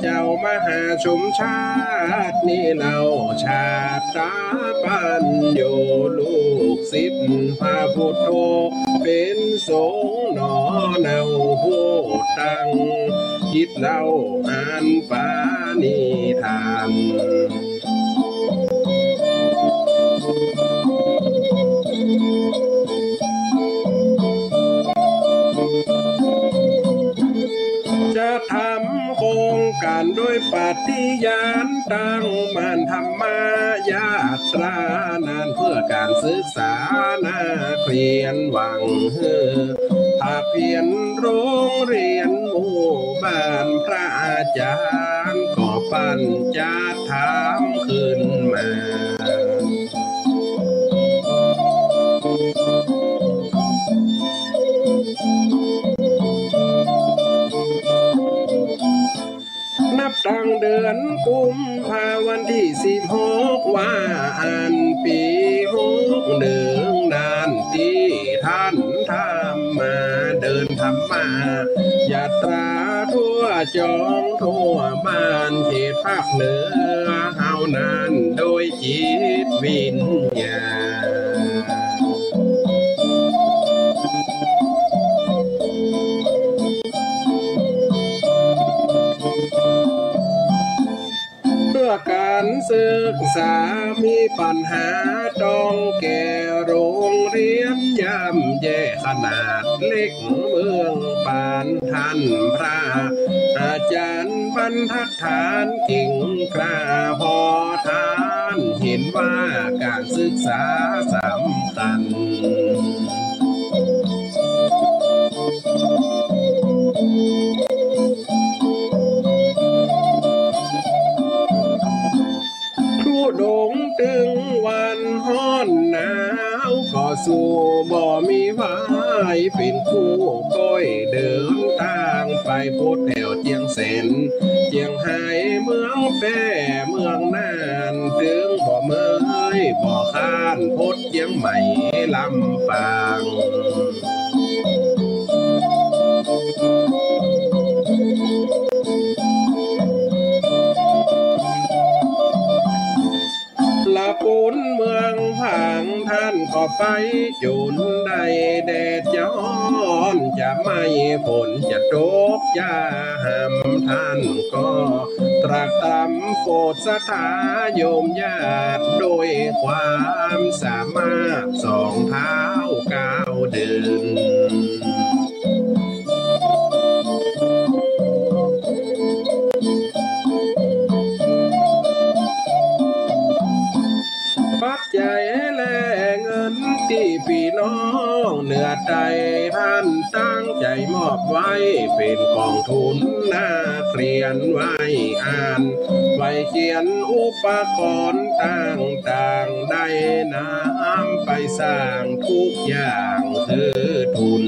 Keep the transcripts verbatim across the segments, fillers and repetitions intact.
เจ้ามหาชมชาตินี้เล่า ชาต๋าปัญโญ ลูกศิษย์พระพุทโธ เป๋นสงฆ์หนอเนา ผู้ตั้งจิตเล่า อันปาณีธรรม จะทำโครงก๋านโดยปฏิญาณตั้งมั่น ธรรมยาตรานั้นเปื้อก๋านศึกษานักเรียน หวังหื้อภาคเพียรโรงเรียนหมู่บ้าน พระอาจ๋ารย์ก็ปัญจัดทำขึ้นมา นับตั้งเดือนกุมภาวันตี้สิบหก ว่าอั้น ปี๋หกหนึ่งนั้น ตี้ต้านธรรมาเดินธรรมยาตราทั่วจ๊องทั่วบ้าน เขตภาคเหนือเฮานั้น โดยจิตวิญญาณ เปื้อก๋านศึกษามีปัญหา ต้องแก้โรงเรียนย่ำแย่ ขนาดเล็กเมืองปาน ต้านพระอาจ๋ารย์บรรทัด ฐานกิ่งกล้า เพราะต้านหันว่าก๋านศึกษาสำคัญ ทุดงค์ตึงวันฮ้อนหนาว ก็สู้บ่มีไหว เป๋นกู้ก้อยเดินตางไป ปดแถวเจียงแสน เจียงฮาย เมืองแป้ เมืองน่าน ตึงบ่เมยบ่คร้าน ปดเจียงใหม่ ลำปาง ละปูนเมืองผาง ต้านก็ไปจุนได้ แดดจะฮ้อนจะไหม้ ฝนจะตกจะหนาว ต้านก็ตรัสตำโปรดศรัทธาโยมญาติ โดยความสามารถสองเท้าก้าวเดิน ปัจจัยและเงินตี้ปี้น้องเหนือใต้ต้านตั้งใจ๋มอบไว้ เป๋นก๋องทุนนักเรียนไว้อ่าน ไว้เขียน อุปกรณ์ต่างๆ ได้นำไปสร้างกู้อย่างคือทุน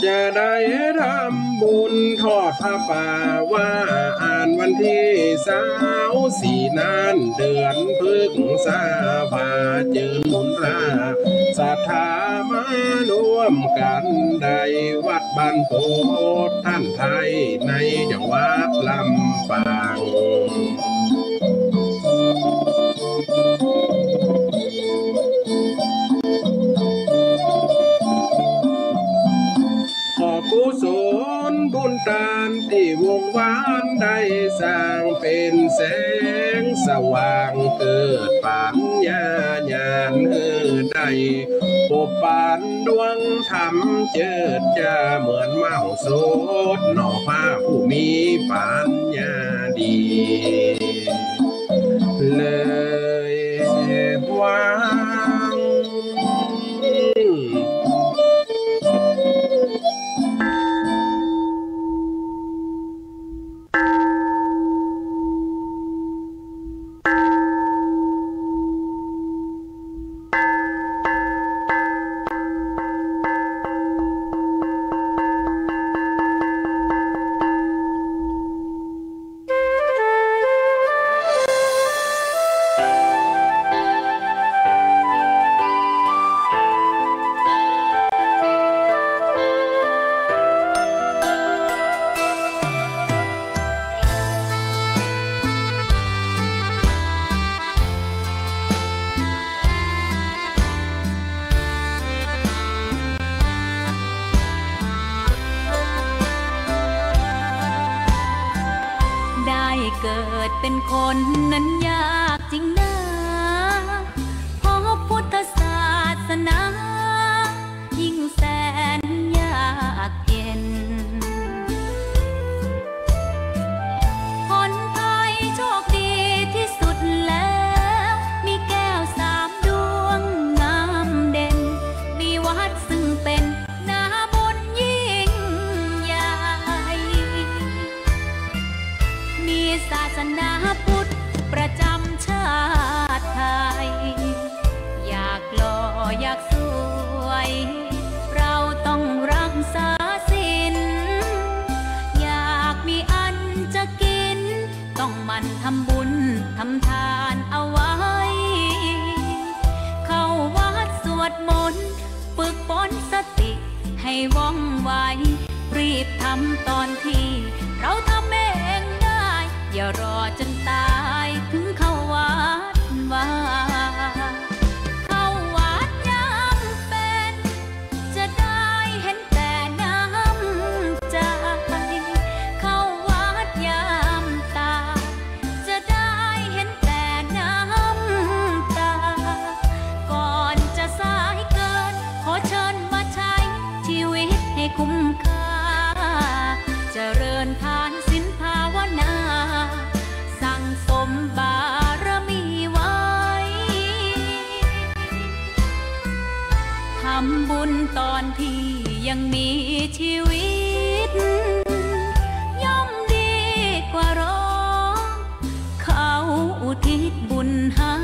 จะได้ทำบุญทอดผ้าป่า ว่าอั้นวันตี้ซาวสี่นั้น เดือนพฤษภา เจิญบุญรา ศรัทธามารวมกั๋น ได้วัดบ้านโพธิ์ต้านไทย ในจังหวัดลำปาง ขอกุศลบุญตานตี้วงวาน ได้สร้างเป๋นแสงสว่าง เกิดปัญญาญาณหื้อได้ ปบปานดวงธรรมเจิดจ้า เหมือนเมาสดหน่อพระผู้มีปัญญาดี เลยว่า ต๋อนตี้เฮาทำเองได้ อย่ารอจ๋นต๋ายเถิงเข้าวัดวา เข้าวัดยามเป๋น จะได้หันแต่น้ำใจ๋ เข้าวัดยามต๋าย จะได้หันแต่น้ำต๋า ก่อนจะสายเกิน ขอเจิญมาใจ๊จีวิตหื้อคุ้มค่า เจริญทานศีลภาวนา สั่งสมบารมีไว้ ทำบุญต๋อนตี้ยังมีจีวิต ย่อมดีกว่ารอ เขาอุทิศบุญให้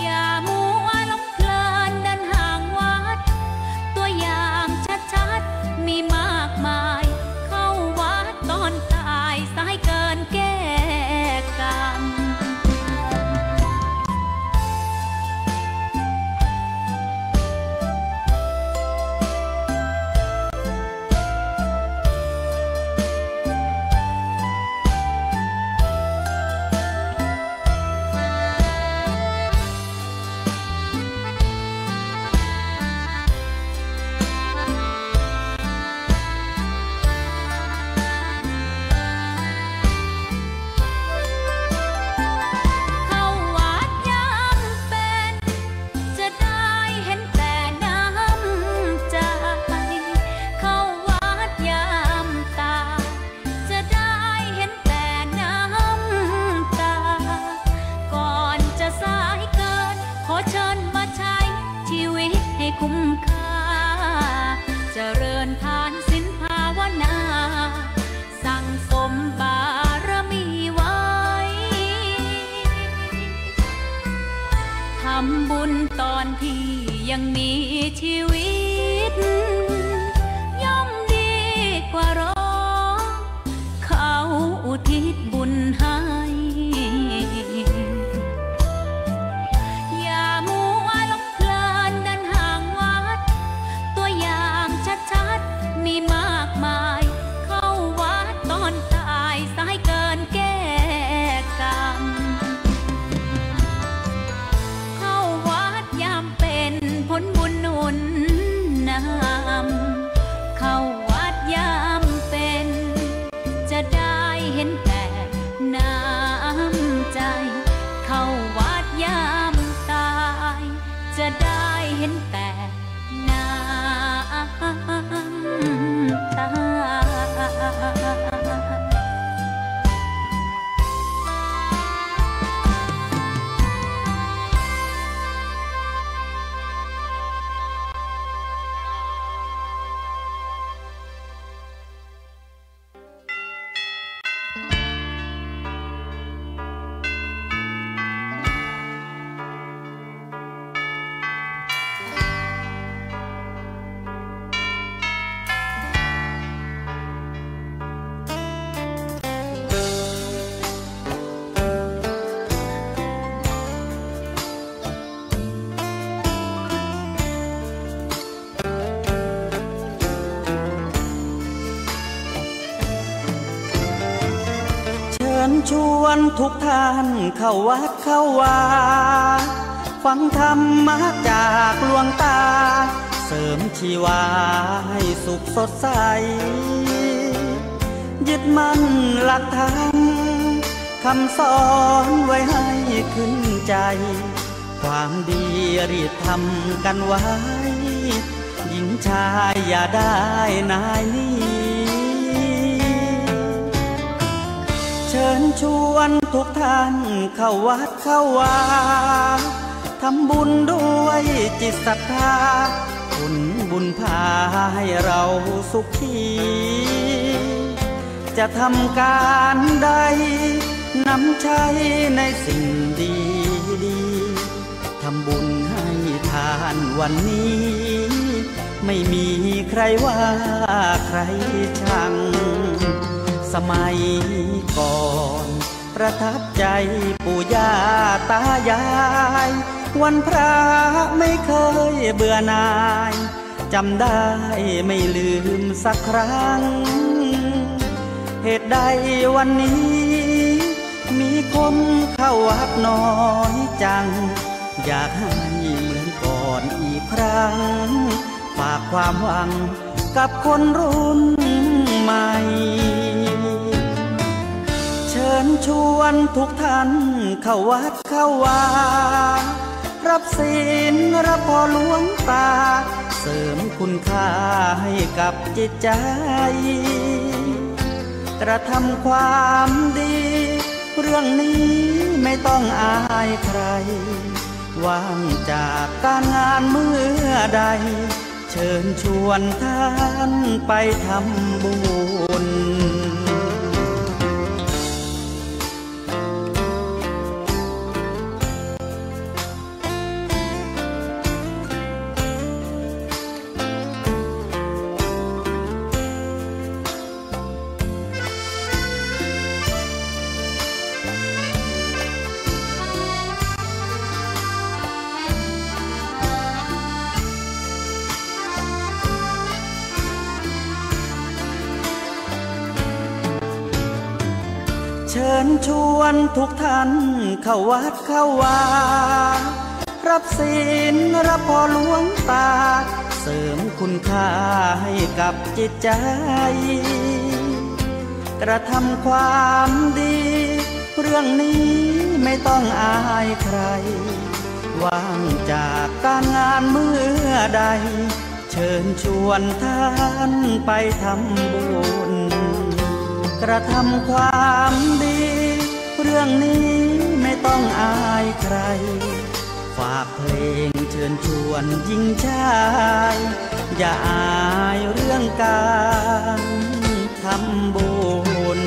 อย่ามัวหลงเพลินเดินห่างวัด ตั๋วอย่างชัดๆ มีมากมาย เข้าวัดต๋อนต๋าย สายเกินแก้กรรม เข้าวัดยามเป๋น จะได้หันแต่น้ำใจ๋ เข้าวัดยามต๋าย จะได้หันแต่น้ำต๋า ก่อนจะสายเกิน ขอเจิญมาใจ๊จีวิตหื้อคุ้มค่า เจริญทานศีลภาวนา สั่งสมบารมีไว้ ทำบุญต๋อนตี้ยังมีจีวิต ย่อมดีกว่ารอ เขาอุทิศบุญให้ อย่ามัวหลงเพลินเดินห่างวัด ตั๋วอย่างชัดๆ มีมากมาย เข้าวัดต๋อนต๋าย สายเกินแก้กรรม เข้าวัดยามเป๋น ผลบุญหนุนนำ เข้าวัดยามเป๋น จะได้หันแต่น้ำใจ๋ เข้าวัดยามต๋าย จะได้หันแต่น้ำต๋า เชิญชวนทุกท่านเข้าวัดเข้าวา ฟังธรรมะจากหลวงต๋า เสริมชีวาให้สุขสดใส ยึดมั่นหลักธรรม คำสอนไว้ให้ขึ้นใจ๋ ความดีรีบทำกันไว้ หญิงชายอย่าได้นายหนี เชิญชวนทุกท่านเข้าวัดเข้าวา ทำบุญด้วยจิตศรัทธา ผลบุญพาให้เราสุขี จะทำการใด นำใช้ในสิ่งดีๆ ทำบุญให้ทานวันนี้ ไม่มีใครว่าใครชัง สมัยก่อนประทับใจ๋ปู่ย่าต๋ายาย วันพระไม่เคยเบื่อหน่าย จำได้ไม่ลืมสักครั้ง เหตุใดวันนี้มีคนเข้าวัดน้อยจัง อยากให้เหมือนก่อนอีกครั้ง ฝากความหวังกับคนรุ่นใหม่ เชิญชวนทุกท่านเข้าวัดเข้าวา รับศีลรับพรหลวงตา เสริมคุณค่าให้กับจิตใจ กระทำความดี เรื่องนี้ไม่ต้องอายใคร ว่างจากการงานเมื่อใด เชิญชวนท่านไปทำบุญ เชิญชวนทุกท่านเข้าวัดเข้าวา รับศีลรับพรหลวงตา เสริมคุณค่าให้กับจิตใจ กระทำความดี เรื่องนี้ไม่ต้องอายใคร ว่างจากการงานเมื่อใด เชิญชวนท่านไปทำบุญ กระทำความดี เรื่องนี้ไม่ต้องอายใคร ฝากเพลงเชิญชวนหญิงชาย อย่าอายเรื่องการทำบุญ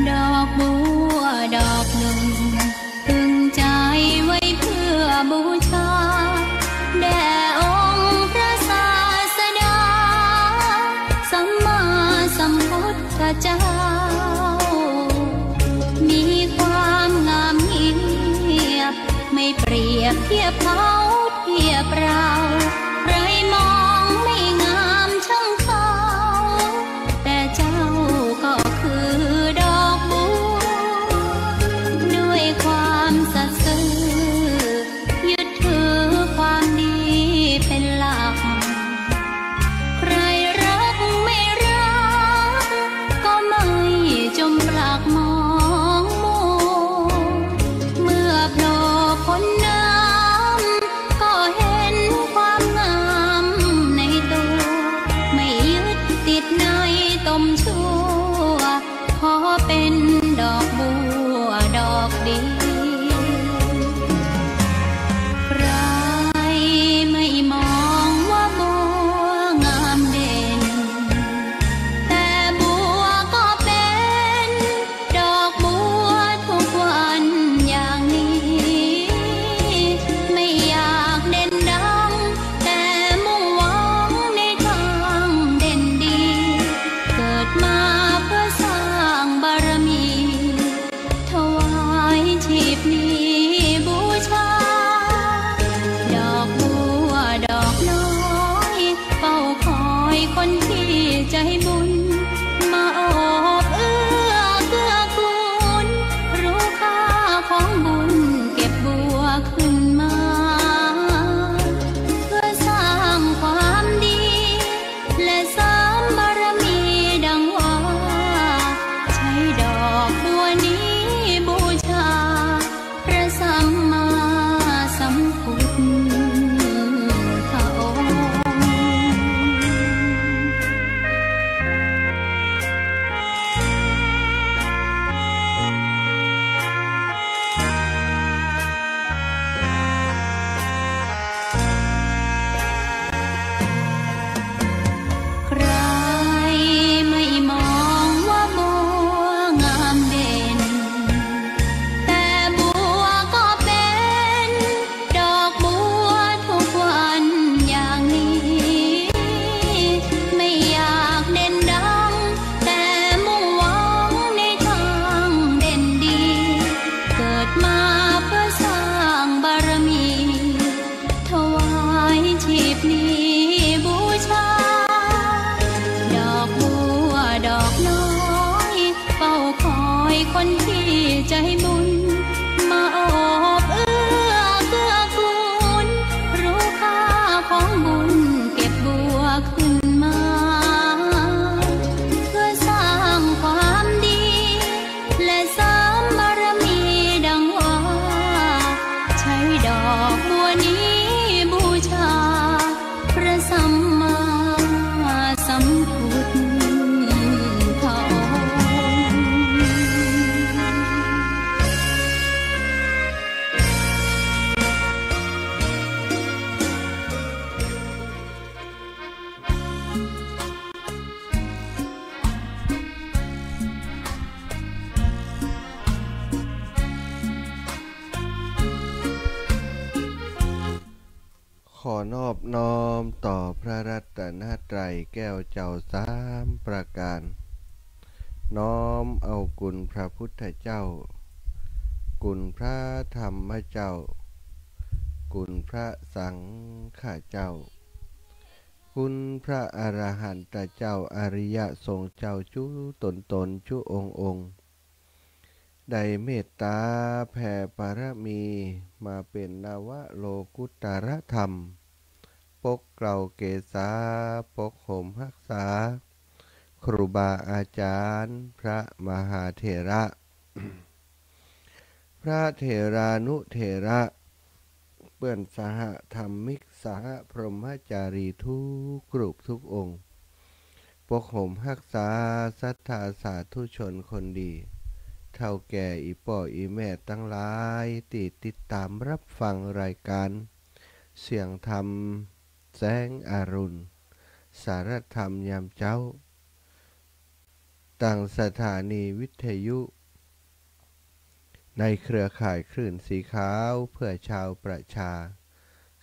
ดอกบัวดอกหนึ่ง พึงใจไว้เพื่อบูชา แด่องค์พระศาสดา สัมมาสัมพุทธเจ้า มีความงามเงียบ ไม่เปรียบเทียบเขาเทียบเรา ใครมองไม่งามช่างเขา แต่เจ้าก็คือดอกบัว ด้วยความสัตย์ซื่อ ยึดถือความดีเป็นหลัก ใครรักไม่รัก ก็ไม่จมปลักหมองมัว เมื่อโผล่พ้นน้ำ คนที่ใจบุญ มาโอบเอื้อเกื้อกูล รู้ค่าของบุญ เก็บบัวขึ้นมา เพื่อสร้างความดี และเสริมบารมีดังว่า ใช้ดอกบัวนี้บูชา พระสัมมาสัมพุทธองค์ ขอนอบน้อมต่อพระรัตนตรัยแก้วเจ้าสามประการ น้อมเอาคุณพระพุทธเจ้า คุณพระธรรมเจ้า คุณพระสังฆเจ้า คุณพระอรหันตเจ้า อริยสงฆ์เจ้าจุ๊ต๋นๆ จุ๊องค์ๆ ได้เมตตาแผ่บารมีมาเป๋นนวโลกุตตรธรรม ปกเกล้าเกษา ปกห่มฮักษา ครูบาอาจารย์ พระมหาเถระ พระเถรานุเถระ เปื้อนสหธรรมิก สหพรหมจารีทุกรูปทุกองค์ ปกห่มฮักษาศรัทธาสาธุชนคนดี เฒ่าแก่อี่ป้ออี่แม่ตังหลาย ตี้ติดต๋ามรับฟังรายก๋านเสียงธรรม แสงอรุณ สารธรรมยามเจ๊า ตางสถานีวิทยุ ในเครือข่ายคลื่นสีขาวเพื่อชาวประชา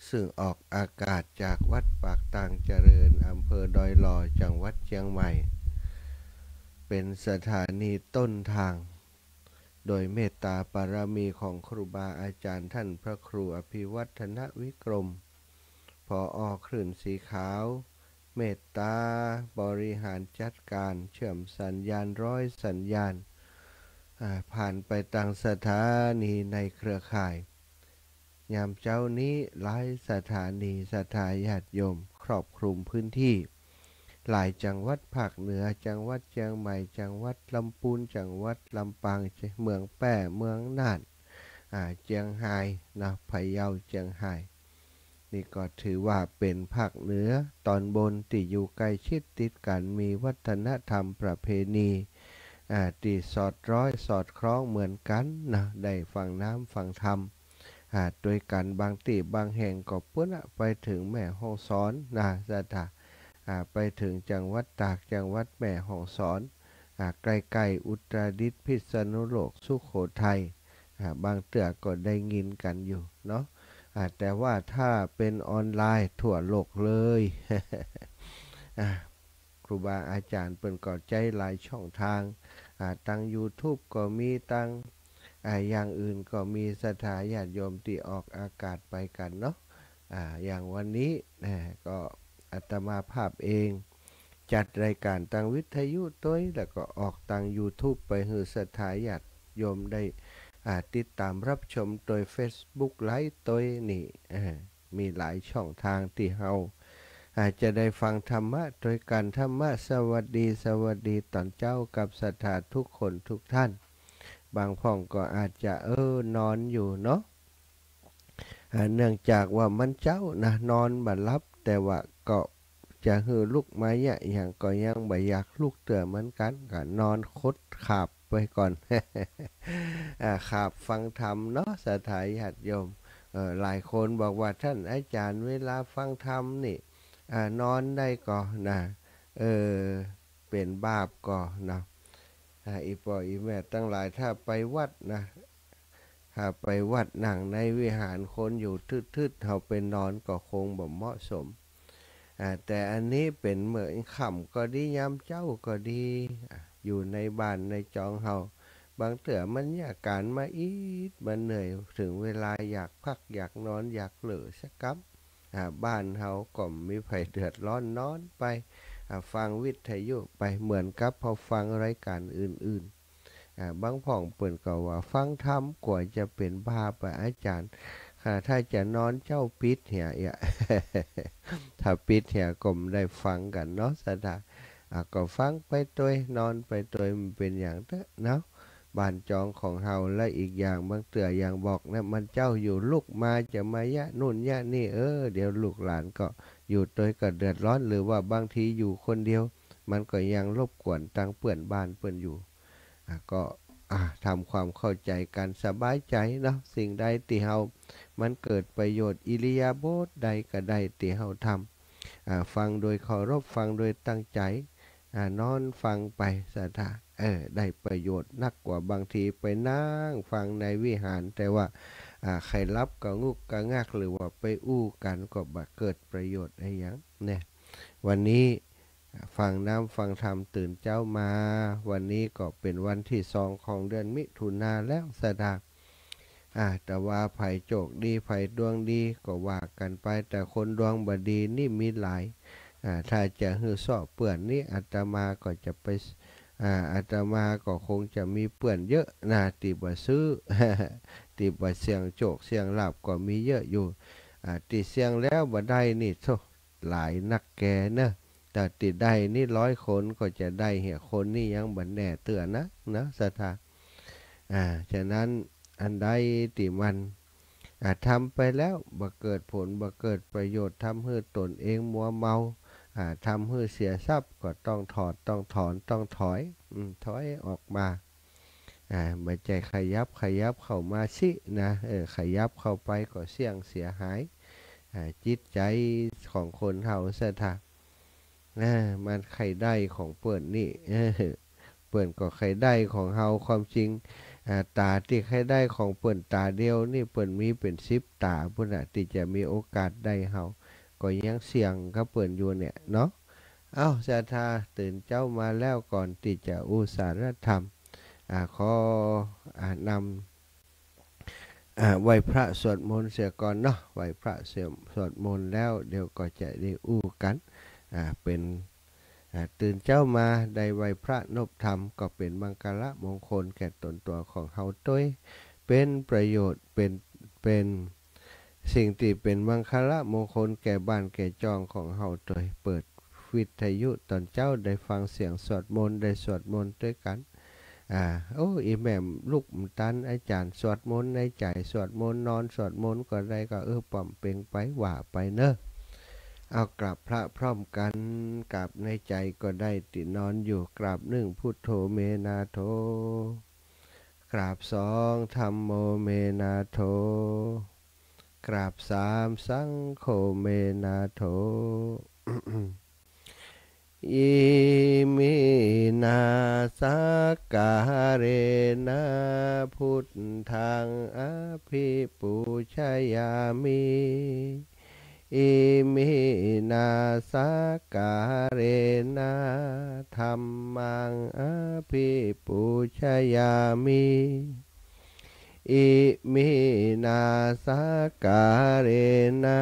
ซึ่งออกอากาศจากวัดปากตางเจริญ อำเภอดอยหล่อ จังหวัดเจียงใหม่ เป๋นสถานีต้นทาง โดยเมตตาบารมีของครูบาอาจารย์ท่านพระครูอภิวัฒนวิกรม ผอ.คลื่นสีขาว เมตตาบริหารจัดก๋านเชื่อมสัญญาณร้อยสัญญาณ อ่า ผ่านไปตางสถานีในเครือข่าย ยามเจ๊านี้หลายสถานี ศรัทธาญาติโยมครอบคลุมพื้นที่หลายจังหวัดภาคเหนือ จังหวัดเจียงใหม่ จังหวัดลำปูน จังหวัดลำปาง เมืองแป้ เมืองน่าน อ่า เจียงฮายนะ พะเยา เจียงฮาย นี่ก็ถือว่าเป๋นภาคเหนือต๋อนบนตี้อยู่ใก้ชิดติดกั๋น มีวัฒนธรรมประเพณี อ่า ตี้สอดคล้อยสอดคล้องเหมือนกั๋นนะ ได้ฟังน้ำฟังธรรม อ่า ตวยกั๋น บางตี้บางแห่งก็ปู๊นน่ะ ไปเถิงแม่ฮ่องสอนนะ ศรัทธา อ่า ไปเถิงจังหวัดตาก จังหวัดแม่ฮ่องสอน อ่า ใก้ๆ อุตรดิตถ์ พิษณุโลก สุโขทัย อ่า บางเตื้อก็ได้ยินกั๋นอยู่เนาะ อ่า แต่ว่าถ้าเป๋นออนไลน์ทั่วโลกเลย อ่า ครูบาอาจารย์เปิ้นก็ใจ๊หลายช่องทาง อ่า ตางยูทูบก็มี ตาง อ่า อย่างอื่นก็มี ศรัทธาญาติโยมตี้ออกอากาศไปกั๋นเนาะ อ่า อย่างวันนี้ อ่า ก็อาตมาภาพเอง จัดรายก๋านตางวิทยุตวย แล้วก็ออกตางยูทูบไปหื้อศรัทธาญาติโยมได้ อ่า ติดต๋ามรับชมตวย เฟซบุ๊กไลฟ์ตวยนี่ อ่า มีหลายช่องทางตี้เฮา อ่า จะได้ฟังธรรมะตวยกั๋น ธรรมะสวัสดี สวัสดีต๋อนเจ๊ากับศรัทธาทุกคนทุกท่าน บางพ่องก็อาจจะ เออ นอนอยู่เนาะ อ่า เนื่องจากว่ามันเจ๊านะ นอนบ่หลับ แต่ว่าก็จะหื้อลุกมาเยียะหยังก็ยังบ่อยากลุกเตื้อเหมือนกั๋น ก็นอนขดขาบไปก่อน อ่า ขาบฟังธรรมเนาะ ศรัทธาญาติโยม เออ หลายคนบอกว่า ท่านอาจารย์ เวลาฟังธรรมนี่ อ่า นอนได้ก่อนะ เออ เป๋นบาปก่อนะ อ่า อี่ป้ออี่แม่ตังหลาย ถ้าไปวัดนะ ถ้าไปวัดนั่งในวิหารคนอยู่ทึดๆ เฮาไปนอนก็คงบ่เหมาะสม อ่า แต่อันนี้เป๋นเมื่อค่ำก็ดี ยามเจ๊าก็ดี อ่า อยู่ในบ้านในจองเฮา บางเตื้อมันเยียะก๋านมาอีด มันเหนื่อย เถิงเวลาอยากพัก อยากนอน อยากเหล่อสักกำ อ่า บ้านเฮาก็บ่มีใผเดือดร้อน นอนไป อ่า ฟังวิทยุไป เหมือนกับเฮาฟังรายก๋านอื่นๆ อ่า บางพ่องเปิ้นก็ว่าฟังธรรมกั๋วจะเป๋นบ้าไป อาจ๋ารย์ ค่ะ ถ้าจะนอนเจ้าปิดเหียเอีย ถ้าปิดเหียก็บ่ได้ฟังกั๋นเนาะ ศรัทธา อ่า ก็ฟังไปตวย นอนไปตวย บ่เป๋นหยังเต๊อะเนาะ บ้านจองของเฮา และอีกอย่างบางเตื้ออย่างบอกนะ มันเจ้าอยู่ ลุกมาจะมาเยียะนู่นเยียะนี่ เออ เดี๋ยวลูกหลานก็อยู่ตวยก็เดือดร้อน หรือว่าบางทีอยู่คนเดียว มันก็ยังรบกวนตังเปื้อนบ้านเปิ้นอยู่ อ่ะ ก็ อ่ะ ทำความเข้าใจ๋กั๋น สบายใจ๋เนาะ สิ่งใดตี้เฮา มันเกิดประโยชน์ อิริยาบถใดก็ได้ตี้เฮาทำ อ่ะ ฟังโดยเคารพ ฟังโดยตั้งใจ๋ อ่ะ นอนฟังไป ศรัทธา เออ ได้ประโยชน์นักกว่าบางทีไปนั่งฟังในวิหาร แต่ว่า อ่ะ ใค่หลับกะงุกกะงัก หรือว่าไปอู้กั๋นก็บ่เกิดประโยชน์อะหยัง เนี่ย วันนี้ ฟังน้ำฟังธรรมตื่นเจ๊ามา วันนี้ก็เป๋นวันตี้สองของเดือนมิถุนาแล้ว ศรัทธา อ่า แต่ว่าใผโจคดี ใผดวงดีก็ว่ากั๋นไป แต่คนดวงบ่ดีนี่มีหลาย อ่า ถ้าจะหื้อเซาะเปื้อนนี่ อาตมาก็จะไป อ่า อาตมาก็คงจะมีเปื้อนเยอะนะ ตี้บ่ซื่อ ตี้บ่เสี่ยงโจคเสี่ยงลาภก็มีเยอะอยู่ อ่า ตี้เสี่ยงแล้วบ่ได้นี่ โธ่ หลายนักแกเนอะ แต่ตี้ได้นี่ร้อยคนก็จะได้เหียคนนี่ยังบ่แน่เตื้อนะ นะ ศรัทธา อ่า ฉะนั้นอันใดตี้มัน อ่า ทำไปแล้วบ่เกิดผล บ่เกิดประโยชน์ ทำหื้อตนเองมัวเมา อ่า ทำหื้อเสียทรัพย์ ก็ต้องถอด ต้องถอน ต้องถอย อืม ถอยออกมา อ่า บ่ใจ้ขยับ ขยับเข้ามาสินะ เออ ขยับเข้าไปก็เสี่ยงเสียหาย อ่า จิตใจ๋ของคนเฮา ศรัทธา อ่า มันใค่ได้ของเปิ้นนี่ เออ เปิ้นก็ใค่ได้ของเฮา ความจริง อ่า ต๋าตี้ใค่ได้ของเปิ้นต๋าเดียวนี่ เปิ้นมีเป๋นสิบต๋าปู้นน่ะ ตี้จะมีโอกาสได้เฮา ก็ยังเสี่ยงกับเปิ้นอยู่เนี่ยเนาะ เอ้า ศรัทธา ตื่นเจ๊ามาแล้ว ก่อนตี้จะอู้สาระธรรม อ่า ขอ อ่า นำ อ่า ไหว้พระสวดมนต์เสียก่อนเนาะ ไหว้พระสวด สวดมนต์แล้ว เดี๋ยวก็จะได้อู้กั๋น อ่า เป๋น อ่า ตื่นเจ๊ามาได้ไหว้พระนบธรรม ก็เป๋นมังคละมงคลแก่ต๋นตั๋วของเฮาตวย เป๋นประโยชน์ เป๋น เป๋นสิ่งตี้เป๋นมังคละมงคลแก่บ้านแก่จองของเฮาตวย เปิดวิทยุต๋อนเจ๊าได้ฟังเสียงสวดมนต์ ได้สวดมนต์ตวยกั๋น อ่า โอ้ อี่แม่มลุกบ่ตัน อาจ๋ารย์ สวดมนต์ในใจ๋ สวดมนต์นอน สวดมนต์ก็ได้ ก็ เออ ป้อมเป๋งไป ว่าไปเนอะ เอากราบพระพร้อมกั๋น กราบในใจ๋ก็ได้ ตี้นอนอยู่ กราบนึ่ง พุทโธ เม นาโถ กราบสอง ธัมโม เม นาโถ กราบสาม สังโฆ เม นาโถ อิมินา สักการะนะ พุทธัง อภิปูชยามิ อิมินา สักการะนะ ธัมมัง อภิปูชยามิ อิมินา สักการะนะ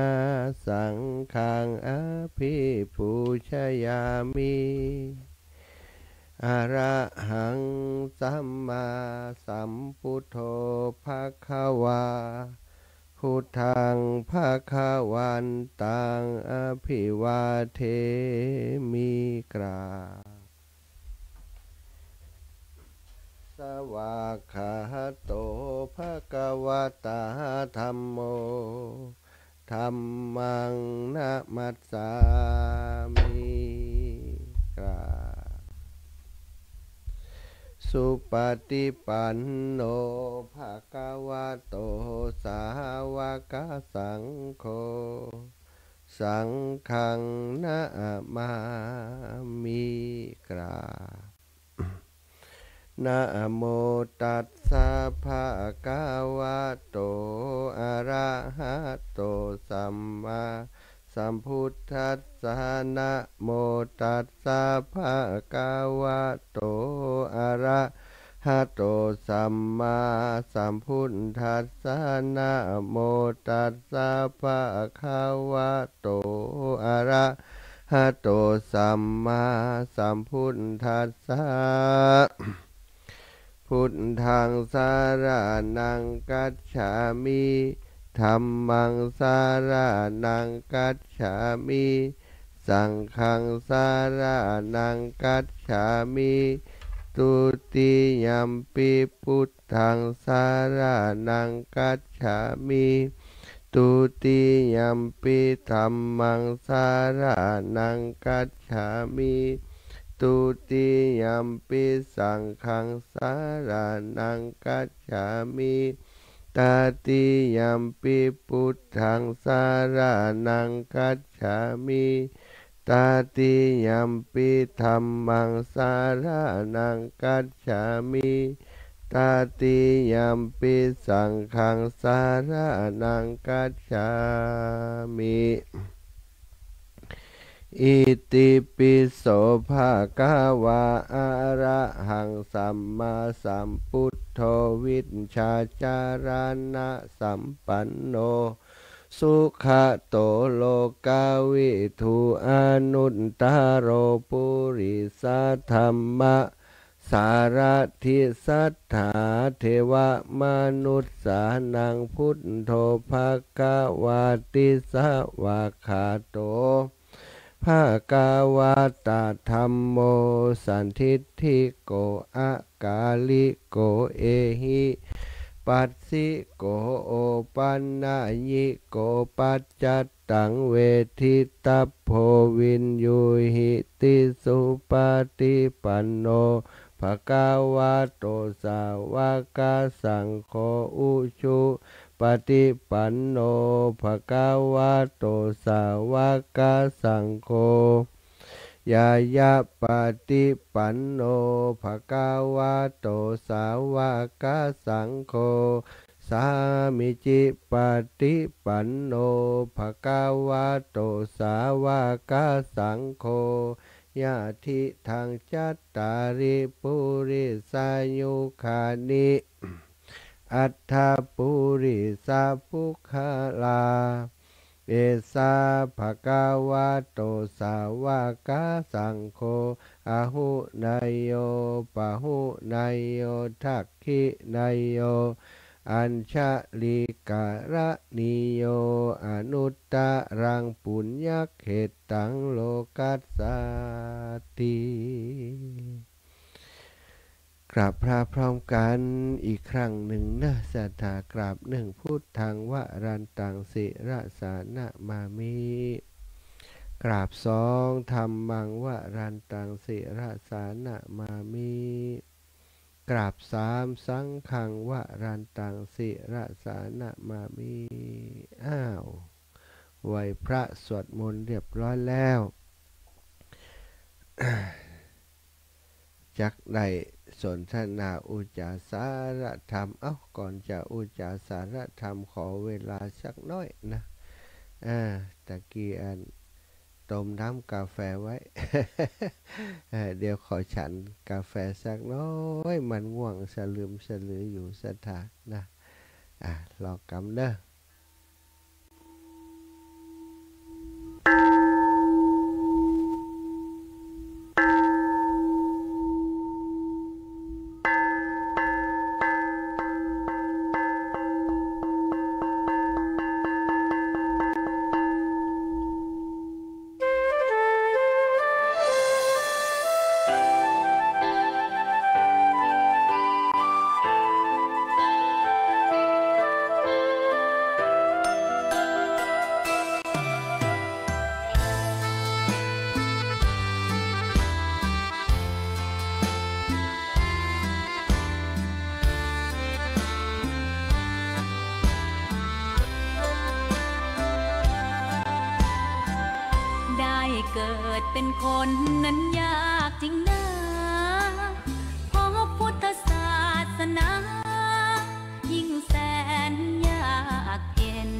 สังฆัง อภิปูชยามิ อะระหัง สัมมาสัมพุทโธ ภะคะวา พุทธัง ภะคะวันตัง อะภิวาเทมิ กราบ สวากขาโต ภะคะวะตา ธัมโม ธัมมัง นะมัสสามิ กราบ สุปฏิปันโน ภะคะวะโต สาวกสังโฆ สังฆัง นะมามิ กราบ นะโมตัสสะ ภะคะวะโต อะระหะโต สัมมาสัมพุทธัสสะ นะโมตัสสะ ภะคะวะโต อะระหะโต สัมมาสัมพุทธัสสะ นะโมตัสสะ ภะคะวะโต อะระหะโต สัมมาสัมพุทธัสสะ พุทธังสะระณังคัจฉามิ ธัมมังสะระณังคัจฉามิ สังฆังสะระณังคัจฉามิ ทุติยัมปิพุทธังสะระณังคัจฉามิ ทุติยัมปิธัมมังสะระณังคัจฉามิ ทุติยัมปิสังฆังสะระณังคัจฉามิ ตติยัมปิพุทธังสะระณังคัจฉามิ ตติยัมปิธัมมังสะระณังคัจฉามิ ตติยัมปิสังฆังสะระณังคัจฉามิ อิติปิโสภะคะวา อะระหังสัมมาสัมพุทโธ วิชชาจารณะสัมปันโน สุขะโต โลกะวิทู อนุตตะโร ปุริสะธัมมะ สารถิสัตถา เทวะมนุสสานัง พุทโธภะคะวาติ สวากขาโต ภะคะวะตะ ธัมโม สันทิฏฐิโก อะกาลิโก เอหิปัสสิโก โอปันญิโก ปัจจัตตัง เวทิตัพโพ วิญญูหิติ สุปะฏิปันโน ภะคะวะโต สาวะกะสังโฆ อุจุปะฏิปันโน ภะคะวะโต สาวะกะสังโฆ ญาณะปะฏิปันโน ภะคะวะโต สาวะกะสังโฆ สามีจิปะฏิปันโน ภะคะวะโต สาวะกะสังโฆ ยะถิตัง จัตตาริ ปุริสายุคานิ อัตถะ ปุริสะปุคคลา เอสะ ภะคะวะโต สาวะกะสังโฆ อะหุเนยโย ปะหุเนยโย ทักขิเนยโย อัญชะลีกะระณีโย อนุตตะรัง ปุญญะเขตตัง โลกัสสาติ กราบพระพร้อมกันอีกครั้งหนึ่งเนอะ ศรัทธา กราบหนึ่ง พุทธัง วรันตัง ศิรสานะมามิ กราบสอง ธัมมัง วรันตัง ศิรสานะมามิ กราบสาม สังฆัง วรันตัง ศิรสานะมามิ อ้าว ไหว้พระสวดมนต์เรียบร้อยแล้ว จักได้สนทนาอุจจาสารธรรม เอ้า ก่อนจะอุจจาสารธรรม ขอเวลาสักน้อยนะ อ่า ตะกี้อันต้มน้ำกาแฟไว้ เอ่อ เดี๋ยวขอฉันกาแฟสักน้อย มันง่วงสลึมสลืออยู่ ศรัทธานะ อ่ะ รอกำเน้อ ได้เกิดเป็นคนนั้นยากจริงนา เพราะพุทธศาสนา ยิ่งแสนยากเย็น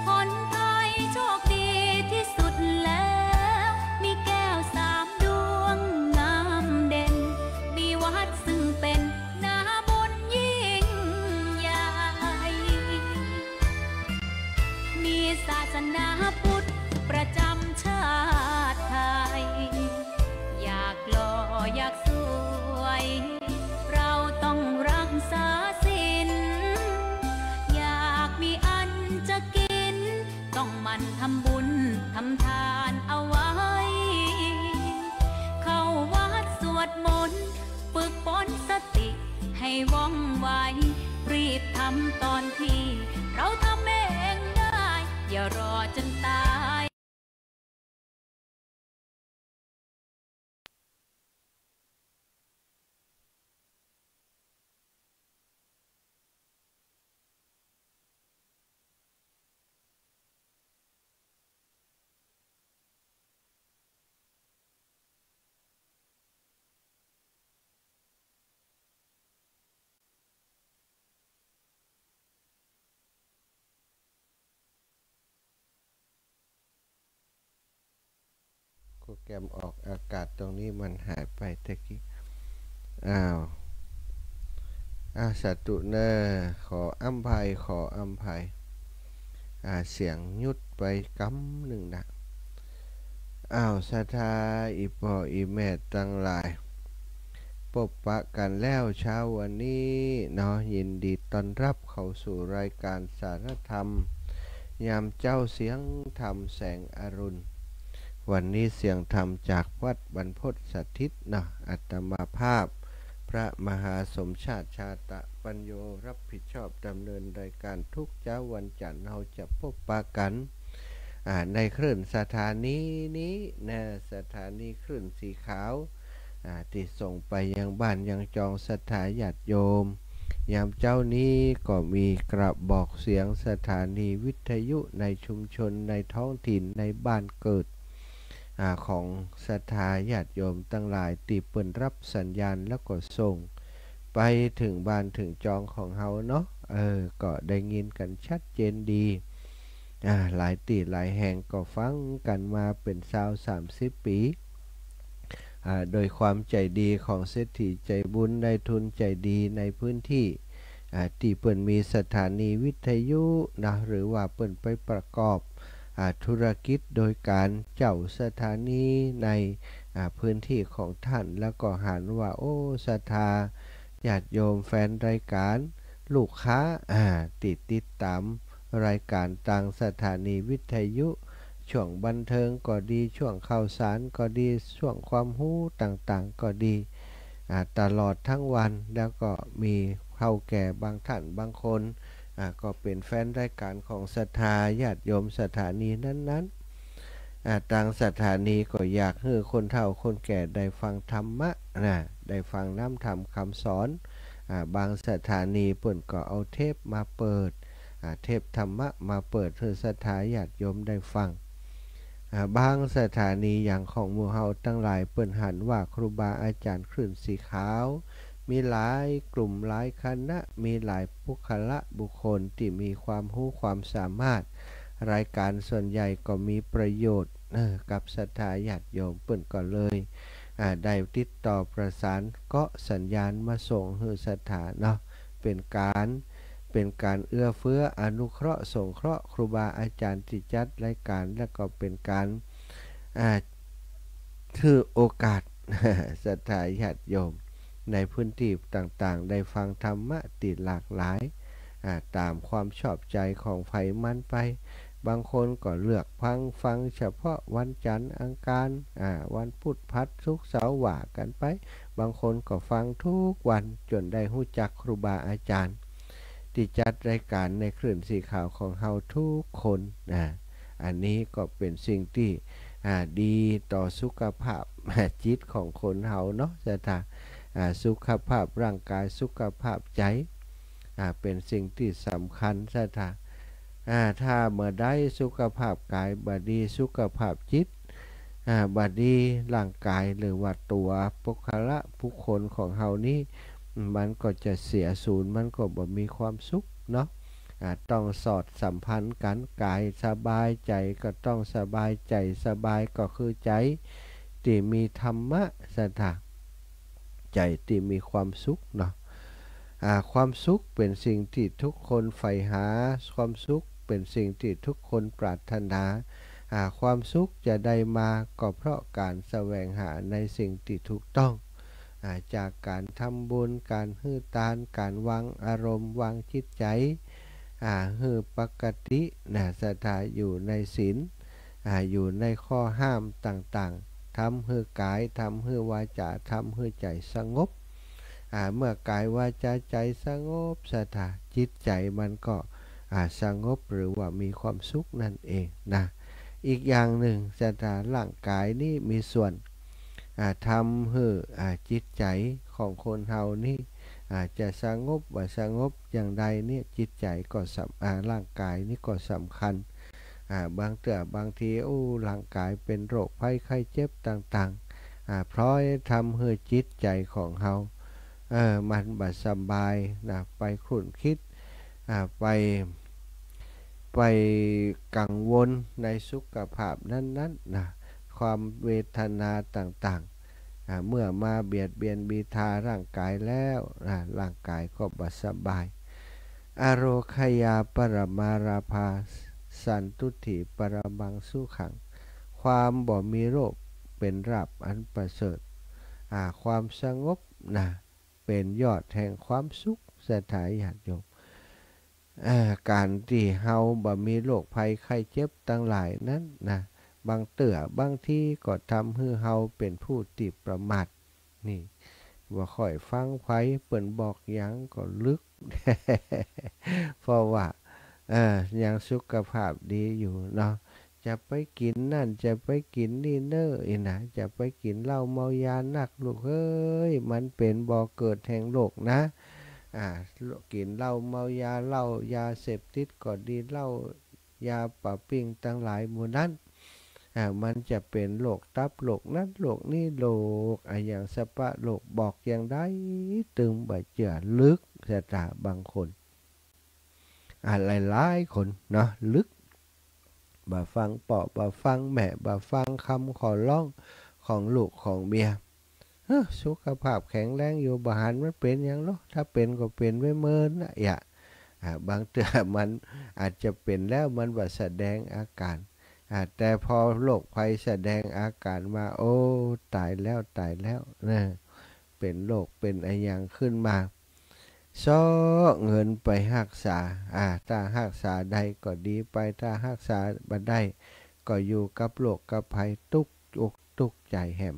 ผลพลอยโชคดีที่สุดแล้ว มีแก้วสามดวงงามเด่น มีวัดซึ่งเป็นนาบุญยิ่งใหญ่ มีศาสนาพุทธประจำชา สวย เราต้องรักษาศีล อยากมีอันจะกิน ต้องหมั่นทำบุญทำทานเอาไว้ เข้าวัดสวดมนต์ ฝึกฝนสติให้ว่องไว รีบทำตอนที่เราทำเองได้ อย่ารอจนตาย โปรแกรมออกอากาศตรงนี้มันหายไปตะกี้ อ้าว อ่า สาธุเน่อ ขออำไพ ขออำไพ อ่า เสียงหยุดไปกำนึ่งนะ อ้าว ศรัทธาอี่ป้ออี่แม่ตังหลาย ปบปะกั๋นแล้วเช้าวันนี้เนาะ ยินดีต้อนรับเข้าสู่รายการสารธรรม ยามเจ๊าเสียงธรรมแสงอรุณ วันนี้เสียงธรรมจากวัดบรรพตสถิตเนาะ อาตมาภาพ พระมหาสมชาติ ชาตะปัญโญ รับผิดชอบดำเนินรายการทุกเจ๊าวันจันทร์ เฮาจะปบปะกั๋น อ่า ในคลื่นสถานีนี้นะ สถานีคลื่นสีขาว อ่า ตี้ส่งไปยังบ้านยังจองศรัทธาญาติโยม ยามเจ๊านี้ก็มีกระบอกเสียงสถานีวิทยุในชุมชน ในท้องถิ่น ในบ้านเกิด อ่า ของศรัทธาญาติโยมตังหลายตี้เปิ้นรับสัญญาณแล้วก็ส่งไปเถิงบ้านเถิงจองของเฮาเนาะ เออ ก็ได้ยินกั๋นชัดเจนดี อ่า หลายตี้หลายแห่งก็ฟังกั๋นมาเป๋นซาวสามสิบปี๋ อ่า โดยความใจ๋ดีของเศรษฐีใจ๋บุญนายทุนใจ๋ดีในพื้นตี้ อ่า ตี้เปิ้นมีสถานีวิทยุนะ หรือว่าเปิ้นไปประกอบ อ่า ธุรกิจโดยก๋านเจ้าสถานีใน อ่า พื้นตี้ของต้าน แล้วก็หันว่า โอ้ ศรัทธาญาติโยมแฟนรายก๋าน ลูกค้า อ่า ตี้ติดต๋ามรายก๋านตางสถานีวิทยุ ช่วงบันเทิงก็ดี ช่วงข่าวสารก็ดี ช่วงความฮู้ต่างๆ ก็ดี อ่า ตลอดตึงวัน แล้วก็มีเฒ่าแก่บางต้านบางคน อ่า ก็เป๋นแฟนรายก๋านของศรัทธาญาติโยมสถานีนั้นๆ อ่า ตางสถานีก็อยากหื้อคนเฒ่าคนแก่ได้ฟังธรรมะนะ ได้ฟังน้ำธรรมคำสอน อ่า บางสถานีเปิ้นก็เอาเทปมาเปิด อ่า เทปธรรมะมาเปิดหื้อศรัทธาญาติโยมได้ฟัง อ่า บางสถานีอย่างของหมู่เฮาตังหลาย เปิ้นหันว่าครูบาอาจ๋ารย์คลื่นสีขาว มีหลายกลุ่มหลายคณะ มีหลายบุคคละบุคคลตี้มีความฮู้ความสามารถ รายก๋านส่วนใหญ่ก็มีประโยชน์ เออ กับศรัทธาญาติโยม เปิ้นก็เลย อ่า ได้ติดต่อประสานเกาะสัญญาณมาส่งหื้อศรัทธาเนาะ เป๋นก๋าน เป๋นก๋านเอื้อเฟื้ออนุเคราะห์สงเคราะห์ครูบาอาจ๋ารย์ตี้จัดรายก๋าน แล้วก็เป๋นก๋าน อ่า ถือโอกาส ศรัทธาญาติโยมในพื้นตี้ต่างๆ ได้ฟังธรรมะตี้หลากหลาย อ่า ต๋ามความชอบใจ๋ของใผมันไป บางคนก็เลือกฟัง ฟังเฉพาะวันจันทร์อังคาร อ่า วันพุธพฤหัสศุกร์เสาร์ว่ากั๋นไป บางคนก็ฟังกู้วันจ๋นได้ฮู้จักครูบาอาจ๋ารย์ตี้จัดรายก๋านในคลื่นสีขาวของเฮากู้คนนะ อันนี้ก็เป๋นสิ่งตี้ อ่า ดีต่อสุขภาพจิตของคนเฮาเนาะ ศรัทธา อ่า สุขภาพร่างก๋าย สุขภาพใจ๋ อ่า เป๋นสิ่งตี้สำคัญ ศรัทธา อ่า ถ้าเมื่อใดสุขภาพก๋ายบ่ดี สุขภาพจิต อ่า บ่ดี ร่างก๋ายหรือว่าตั๋วบุคคละบุคคลของเฮานี้ มันก็จะเสียสูญ มันก็บ่มีความสุขเนาะ อ่า ต้องสอดสัมพันธ์กั๋น ก๋ายสบายใจ๋ก็ต้องสบาย ใจ๋สบายก็คือใจ๋ตี้มีธรรมะ ศรัทธา ใจ๋ตี้มีความสุขเนาะ อ่า ความสุขเป๋นสิ่งตี้ทุกคนใฝ่หา ความสุขเป๋นสิ่งตี้ทุกคนปรารถนา อ่า ความสุขจะได้มาก็เพราะก๋านแสวงหาในสิ่งตี้ถูกต้อง อ่า จากก๋านทำบุญ ก๋านหื้อตาน ก๋านวางอารมณ์ วางจิตใจ๋ อ่า หื้อปกตินะ ศรัทธา อยู่ในศีล อ่า อยู่ในข้อห้ามต่างๆ ทำหื้อกาย ทำหื้อวาจา ทำหื้อใจ๋สงบ อ่า เมื่อกายวาจาใจ๋สงบ ศรัทธา จิตใจ๋มันก็ อ่า สงบหรือว่ามีความสุขนั่นเองนะ อีกอย่างนึ่ง ศรัทธา ร่างกายนี้มีส่วน อ่า ทำหื้อ อ่า จิตใจ๋ของคนเฮานี้ อ่า จะสงบบ่สงบอย่างใดเนี่ย จิตใจ๋ก็สำ อ่า ร่างกายนี้ก็สำคัญ อ่า บางเตื้อบางที อู้ ร่างกายเป๋นโรคภัยไข้เจ็บต่างๆ อ่า เพราะทำหื้อจิตใจ๋ของเฮา เออ มันบ่สบายนะ ไปครุ่นคิด อ่า ไป ไปกังวลในสุขภาพนั้นๆ นะ ความเวทนาต่างๆ อ่า เมื่อมาเบียดเบียนบีทาร่างกายแล้ว อ่า ร่างกายก็บ่สบาย อโรคยาปรมาลาภา สันตุถีปรมังสุขัง ความบ่มีโรคเป๋นลาภอันประเสริฐ อ่า ความสงบนะ เป๋นยอดแห่งความสุข ศรัทธาญาติโยม อ่า ก๋านตี้เฮาบ่มีโรคภัยไข้เจ็บตังหลายนั้นนะ บางเตื้อบางทีก็ทำหื้อเฮาเป๋นผู้ตี้ประมาท นี่ บ่ค่อยฟังใผ เปิ้นบอกหยังก็ลึก เพราะว่า เออ ยังสุขภาพดีอยู่เนาะ จะไปกิ๋นนั่น จะไปกิ๋นนี่เน่อ อี้นะ จะไปกิ๋นเหล้าเมายานักลูกเอ้ย มันเป๋นบ่อเกิดแห่งโรคนะ อ่า กิ๋นเหล้าเมายา เหล้ายาเสพติดก็ดี เหล้ายาปาปิ้งตังหลายหมู่นั้น อ่า มันจะเป๋นโรคตับ โรคนั้น โรคนี้ โรคอะหยังสะปะโรค บอกอย่างใดตึงบ่เจื้อ ลึก ศรัทธา บางคน อ่า หลายๆ คนเนาะ ลึก บ่ฟังป้อ บ่ฟังแม่ บ่ฟังกำขอร้องของลูกของเมีย เฮ้อ สุขภาพแข็งแรงอยู่ บ่หันมันเป๋นหยังลอ ถ้าเป๋นก็เป๋นไว้เมินนะ อย่า อ่า บางเตื้อมันอาจจะเป๋นแล้ว มันบ่แสดงอาก๋าน อ่า แต่พอโรคภัยแสดงอาก๋านมา โอ้ ต๋ายแล้ว ต๋ายแล้วนะ เป๋นโรค เป๋นอะหยังขึ้นมา เซาะเงินไปฮักษา อ่า ถ้าฮักษาได้ก็ดีไป ถ้าฮักษาบ่ได้ก็อยู่กับโรคกับภัย ตุ๊กอกตุ๊กใจ๋แหม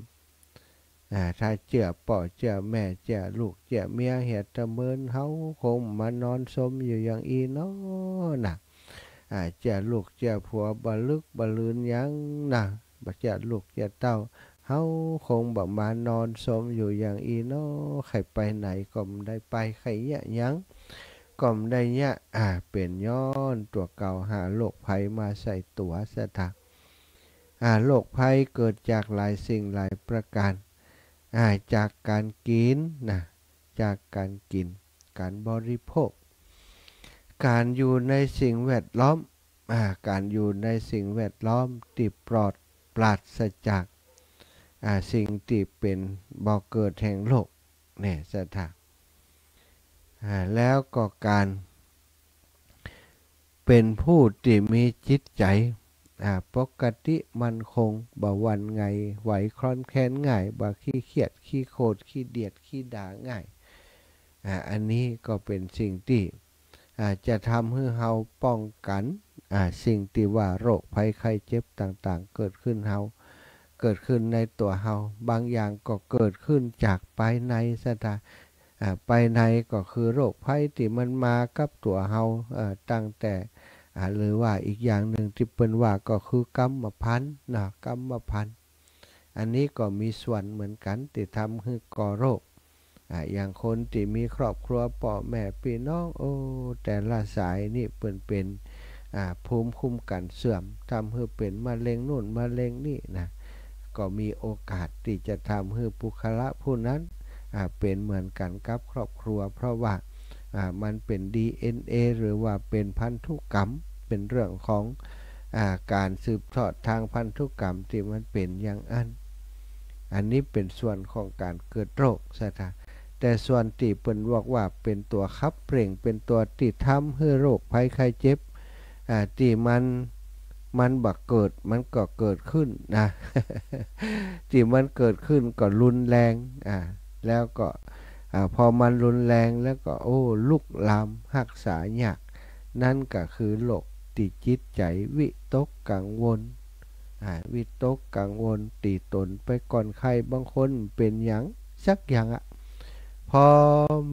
อ่า ถ้าเจื้อป้อ เจื้อแม่ เจื้อลูก เจื้อเมีย เหียดตะเมิน เฮาคงบ่มานอนซมอยู่อย่างอี้เนาะนะ อ่า เจื้อลูกเจื้อผัวบ่ลึกบ่ลืนหยังนะ บ่เจื้อลูกเจื้อเต้า เฮาคงบ่มานอนซมอยู่อย่างอี้เนาะ ใค่ไปไหนก็บ่ได้ไป ใค่เยียะหยังก็บ่ได้เยียะ อ่า เป๋นย้อนตั๋วเก่าหาโรคภัยมาใส่ตั๋ว ศรัทธา อ่า โรคภัยเกิดจากหลายสิ่งหลายประก๋าน อ่า จากก๋านกิ๋นนะ จากก๋านกิ๋น ก๋านบริโภค ก๋านอยู่ในสิ่งแวดล้อม อ่า ก๋านอยู่ในสิ่งแวดล้อมตี้ปลอด ปราศจาก อ่า สิ่งตี้เป๋นบ่อเกิดแห่งโรค แน่ ศรัทธา อ่า แล้วก็ก๋านเป๋นผู้ตี้มีจิตใจ๋ อ่า ปกติมั่นคง บ่หวั่นไหว บ่คลอนแคลนง่าย บ่ขี้เคียด ขี้โขด ขี้เดียด ขี้ด่าง่าย อ่า อันนี้ก็เป๋นสิ่งตี้ อ่า จะทำหื้อเฮาป้องกั๋น อ่า สิ่งตี้ว่าโรคภัยไข้เจ็บต่างๆ เกิดขึ้นเฮา เกิดขึ้นในตั๋วเฮา บางอย่างก็เกิดขึ้นจากภายใน ศรัทธา อ่า ภายในก็คือโรคภัยตี้มันมากับตั๋วเฮา อ่า ตั้งแต่ อ่า หรือว่าอีกอย่างนึ่งตี้เปิ้นว่าก็คือกรรมพันธุ์นะ กรรมพันธุ์ อันนี้ก็มีส่วนเหมือนกั๋นตี้ทำหื้อก่อโรค อ่า อย่างคนตี้มีครอบครัว ป้อแม่ปี้น้อง โอ้ แต่ละสายนี่เปิ้นเป๋น อ่า ภูมิคุ้มกั๋นเสื่อม ทำหื้อเป๋นมะเร็งนู่นมะเร็งนี่นะ ก็มีโอกาสตี้จะทำหื้อบุคคละผู้นั้น อ่า เป๋นเหมือนกั๋นกับครอบครัว เพราะว่า อ่า มันเป๋น ดีเอ็นเอ หรือว่าเป๋นพันธุกรรม เป๋นเรื่องของ อ่า ก๋านสืบทอดตางพันธุกรรมตี้มันเป๋นอย่างอั้น อันนี้เป๋นส่วนของก๋านเกิดโรค ศรัทธา แต่ส่วนตี้เปิ้นบอกว่าเป๋นตั๋วขับเร่ง เป๋นตั๋วตี้ทำหื้อโรคภัยไข้เจ็บ อ่า ตี้มัน มันบ่เกิด มันก็เกิดขึ้นนะ ตี้มันเกิดขึ้นก็รุนแรง อ่า แล้วก็ อ่า พอมันรุนแรงแล้วก็ โอ้ ลุกลามฮักษายาก นั้นก็คือโรคตี้จิตใจ๋วิตกกังวล อ่า วิตกกังวลตี้ต๋นไปก่อนใค่ บางคนเป๋นหยังสักอย่างอะ พอ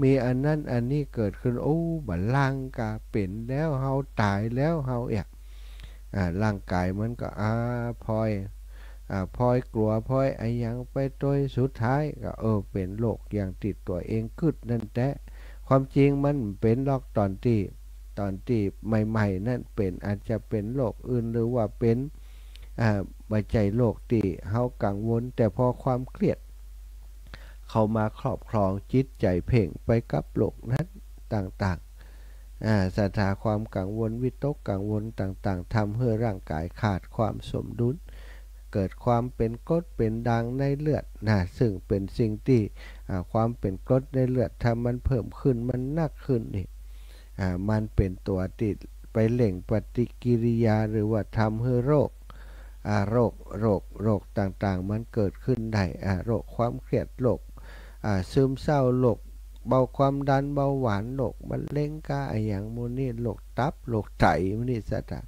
มีอันนั้นอันนี้เกิดขึ้น โอ้ บ่าล่างก็เป๋นแล้ว เฮาต๋ายแล้ว เฮาเอีย อ่า ร่างก๋ายมันก็ อ่า พลอย อ่า พลอยกั๋ว พลอยอะหยังไปโตย สุดท้ายก็ เออ เป๋นโรคอย่างตี้ตั๋วเองกึ๊ดนั่นแต๊ ความจริงมันเป๋นหรอก ต๋อนตี้ ต๋อนตี้ใหม่ๆ นั้นเป๋น อาจจะเป๋นโรคอื่น หรือว่าเป๋น อ่า บ่ใจ้โรคตี้เฮากังวล แต่พอความเครียดเข้ามาครอบครองจิตใจ๋ เพ่งไปกับโรคนั้นต่างๆ อ่า ศรัทธา ความกังวล วิตกกังวลต่างๆ ทำหื้อร่างก๋ายขาดความสมดุล เกิดความเป๋นกรดเป๋นด่างในเลือดนะ ซึ่งเป๋นสิ่งตี้ อ่า ความเป๋นกรดในเลือด ถ้ามันเพิ่มขึ้น มันหนักขึ้นนี่ อ่า มันเป๋นตั๋วตี้ไปเร่งปฏิกิริยา หรือว่าทำหื้อโรค อ่า โรค โรค โรคต่างๆ มันเกิดขึ้นได้ อ่า โรคความเครียด โรค อ่า ซึมเศร้า โรคเบาความดัน เบาหวาน โรคมะเร็งก้า อะหยังหมู่นี้ โรคตับ โรคไต หมู่นี้ ศรัทธา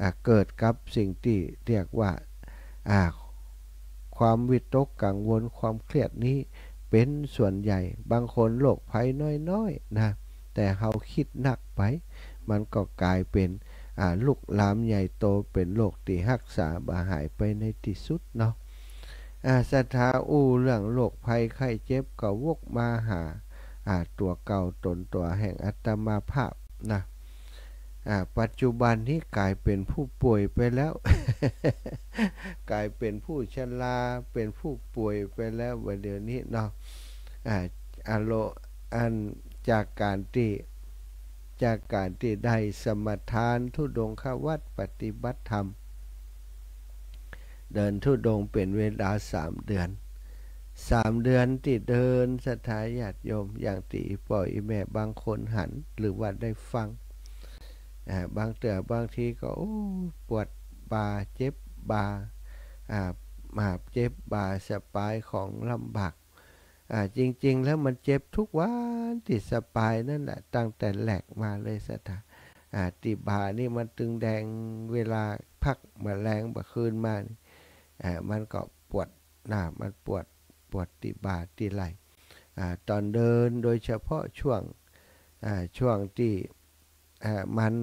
อ่า เกิดกับสิ่งตี้เรียกว่า อ่า ความวิตกกังวล ความเครียดนี้เป๋นส่วนใหญ่ บางคนโรคภัยน้อยๆ นะ แต่เฮากึ๊ดหนักไป มันก็ก๋ายเป๋น อ่า ลุกลามใหญ่โต เป๋นโรคตี้ฮักษาบ่หายไปในตี้สุดเนาะ อ่า ศรัทธา อู้เรื่องโรคภัยไข้เจ็บก็วกมาหา อ่า ตั๋วเก่าต๋นตั๋วแห่งอาตมาภาพนะ อ่า ปัจจุบันนี้ก๋ายเป๋นผู้ป่วยไปแล้ว ก๋ายเป๋นผู้ชรา เป๋นผู้ป่วยไปแล้ว บ่าเดี๋ยวนี้เนาะ อ่า อารมณ์อันจากก๋านตี้ จากก๋านตี้ได้สมาทานธุดงควัตรปฏิบัติธรรม เดินธุดงค์เป๋นเวลาสามเดือน สามเดือนตี้เดิน ศรัทธาญาติโยม อย่างตี้ป้ออีแม่บางคนหัน หรือว่าได้ฟัง อ่า บางเตื้อบางทีก็ โอ้ ปวดบ่า เจ็บบ่า อ่า มาเจ็บบ่า สะปายของลำบาก อ่า จริงๆ แล้วมันเจ็บทุกวันตี้สะปายนั่นแหละ ตั้งแต่แรกมาเลย ศรัทธา อ่า ตี้บ่านี่มันตึงแดง เวลาพักบ่าแลงบ่าคืนมานี่ อ่า มันก็ปวดนะ มันปวด ปวดตี้บ่าตี้ไหล่ อ่า ต๋อนเดิน โดยเฉพาะช่วง อ่า ช่วงตี้ อ่า มัน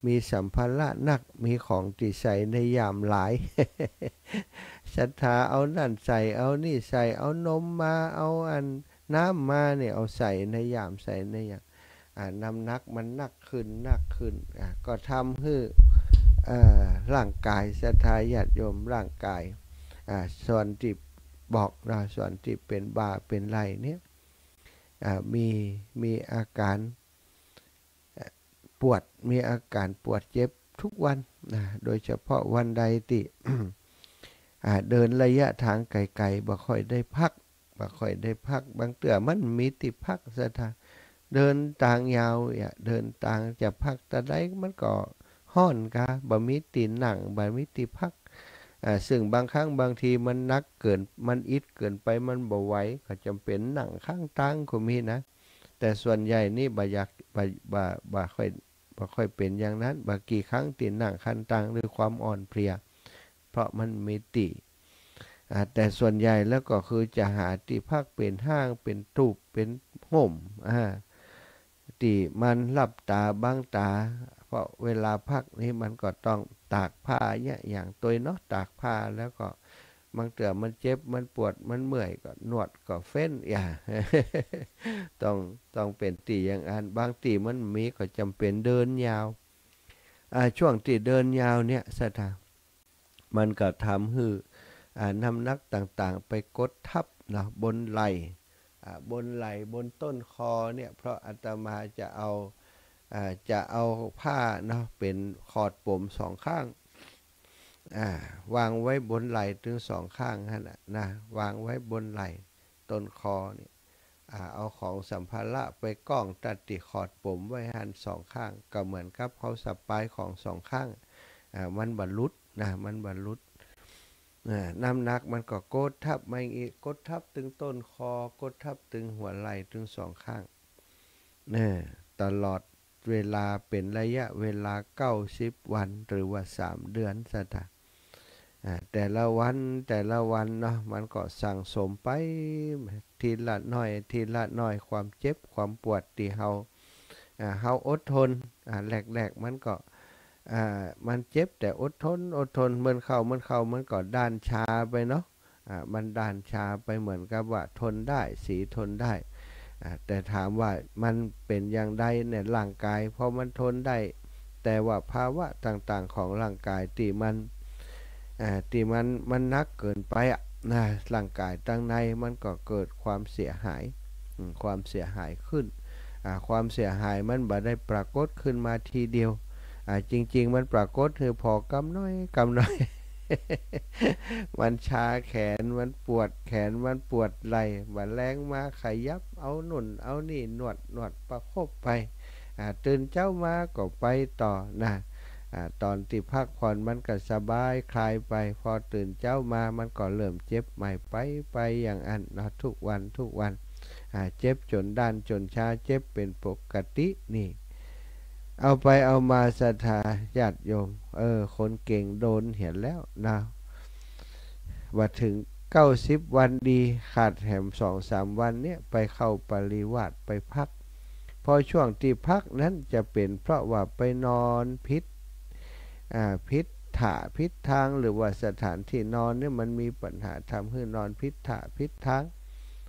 มีสัมภาระหนัก มีของตี้ใส่ในย่ามหลาย ศรัทธา เอานั่นใส่ เอานี่ใส่ เอานมมา เอาอันน้ำมาเนี่ย เอาใส่ในย่าม ใส่ในย่าม อ่า น้ำหนักมันหนักขึ้น หนักขึ้น อ่า ก็ทำหื้อ อ่า ร่างก๋าย ศรัทธาญาติโยม ร่างก๋าย อ่า ส่วนตี้บอกนะ ส่วนตี้เป๋นบ่าเป๋นไหล่เนี่ย อ่า มี มีอาก๋าน อ่า ปวด มีอาก๋านปวดเจ็บทุกวันนะ โดยเฉพาะวันใดตี้ อ่า เดินระยะทางไก๋ๆ บ่ค่อยได้พัก บ่ค่อยได้พัก บางเตื้อมันมีตี้พัก ศรัทธา เดินตางยาวเนี่ย เดินตางจะพักตะใดมันก็ฮ้อนกา บ่มีตี้นั่ง บ่มีตี้พัก อ่า ซึ่งบางครั้งบางทีมันหนักเกิน มันอิดเกินไป มันบ่ไหว ก็จ๋ำเป๋นนั่งข้างตางก็มีนะ แต่ส่วนใหญ่นี่บ่อยาก บ่ บ่ บ่ค่อย บ่ค่อยเป๋นอย่างนั้น บ่กี่ครั้งตี้นั่งข้างตางด้วยความอ่อนเพลีย เพราะมันมีตี้ อ่า แต่ส่วนใหญ่แล้วก็คือจะหาตี้พักเป๋นห้าง เป๋นตูบ เป๋นฮ่ม อ่า ตี้มันหลับต๋าบังต๋า เพราะเวลาพักนี่มันก็ต้องตากผ้าเนี่ย อย่างตวยเนาะ ตากผ้าแล้วก็ บางเตื้อมันเจ็บ มันปวด มันเมื่อย ก็นวด ก็เฟ้น อย่า ต้อง ต้องเป๋นตี้อย่างอั้น บางตี้มันมีก็จ๋ำเป๋นเดินยาว อ่า ช่วงตี้เดินยาวเนี่ย ศรัทธา มันก็ทำหื้อ อ่า น้ำหนักต่างๆ ไปกดทับเนาะ บนไหล่ อ่า บนไหล่ บนต้นคอเนี่ย เพราะอาตมาจะเอา อ่า จะเอาผ้าเนาะ เป๋นขอดผมสองข้าง อ่า วางไว้บนไหล่ตึงสองข้างหั้นน่ะนะ วางไว้บนไหล่ ต้นคอเนี่ย อ่า เอาของสัมภาระไปก้องตัดตี้ขอดผมไว้หั้นสองข้าง ก็เหมือนกับเฮาสะปายของสองข้าง อ่า มันบ่หลุดนะ มันบ่หลุด อ่า น้ำหนักมันก็กดทับมาอีก กดทับตึงต้นคอ กดทับตึงหัวไหล่ตึงสองข้าง เนี่ย ตลอดเวลาเป๋นระยะเวลาเก้าสิบวัน หรือว่าสามเดือนซะเถาะ อ่า แต่ละวัน แต่ละวันเนาะ มันก็สั่งสมไป ทีละหน่อย ทีละหน่อย ความเจ็บ ความปวดตี้เฮา อ่า เฮาอดทน อ่า แรกๆ มันก็ อ่า มันเจ็บแต่อดทน อดทน เมินเข้า เมินเข้า มันก็ด้านชาไปเนาะ อ่า มันด้านชาไป เหมือนกับว่าทนได้ สีทนได้ อ่า แต่ถามว่ามันเป๋นอย่างใดเนี่ย ร่างกาย พอมันทนได้ แต่ว่าภาวะต่างๆ ของร่างกายตี้มัน อ่า ตี้มัน มันหนักเกินไปอะนะ ร่างกายตังในมันก็เกิดความเสียหาย อืม ความเสียหายขึ้น อ่า ความเสียหายมันบ่ได้ปรากฏขึ้นมาทีเดียว อ่า จริงๆ มันปรากฏหื้อผ่อกำน้อย กำน้อย มันชาแขน มันปวดแขน มันปวดไหล่ บ่าแลงมาขยับ เอานู่น เอานี่ นวด นวดประคบไป อ่า ตื่นเจ๊ามาก็ไปต่อนะ อ่า ตอนตี้พักผ่อนมันก็สบายคลายไป พอตื่นเจ๊ามามันก็เริ่มเจ็บใหม่ไป ไปอย่างอั้นเนาะ ทุกวัน ทุกวัน อ่า เจ็บจ๋นด้านจ๋นชา เจ็บเป๋นปกตินี่ เอาไปเอามาศรัทธาญาติโยม เออ คนเก่งโดนเหียแล้วนะ ว่าเถิงเก้าสิบวันดี ขาดแหมสองสามวันเนี่ย ไปเข้าปริวาส ไปพัก พอช่วงตี้พักนั้นจะเป๋นเพราะว่าไปนอนผิด อ่า ผิดท่าผิดตาง หรือว่าสถานตี้นอนเนี่ยมันมีปัญหา ทำหื้อนอนผิดท่าผิดตาง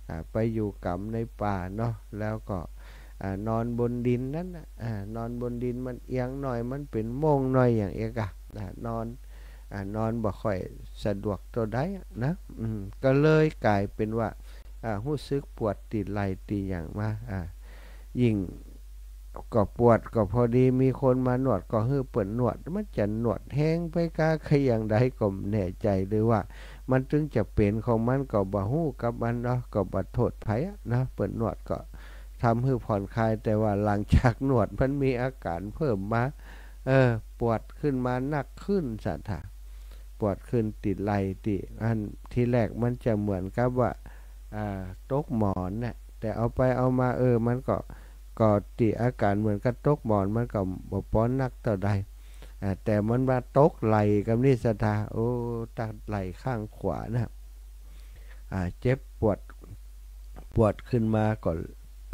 อ่า ไปอยู่กำในป่าเนาะ แล้วก็ อ่า นอนบนดินนั้นน่ะ อ่า นอนบนดินมันเอียงหน่อย มันเป๋นโม่งหน่อยอย่างเอี้ยก่ะ อ่า นอน อ่า นอนบ่ค่อยสะดวกเต้าใดอะนะ อืม ก็เลยก๋ายเป๋นว่า อ่า ฮู้สึกปวดตี้ไหล่ตี้หยังมา อ่า ยิ่งก็ปวด ก็พอดีมีคนมานวด ก็หื้อเปิ้นนวด มันจะนวดแฮงไปก้าขะอย่างใดก็บ่แน่ใจ๋ หรือว่ามันตึงจะเป๋นของมันก็บ่ฮู้กับมันเนาะ ก็บ่โต้ษใผอะนะ เปิ้นนวดก็ทำหื้อผ่อนคลาย แต่ว่าหลังจากนวดมันมีอาก๋านเพิ่มมา เออ ปวดขึ้นมานักขึ้นศรัทธา ปวดขึ้นตี้ไหล่ตี้อัน ทีแรกมันจะเหมือนกับว่า อ่า ตกหมอนน่ะ แต่เอาไปเอามา เออ มันก็ ก็ตี้อาก๋านเหมือนกับตกหมอน มันก็บ่ปอนักเต้าใด อ่า แต่มันว่าตกไหล่กำนี้ศรัทธา โอ้ ตั๊งไหล่ข้างขวาน่ะ อ่า เจ็บปวด ปวดขึ้นมาก็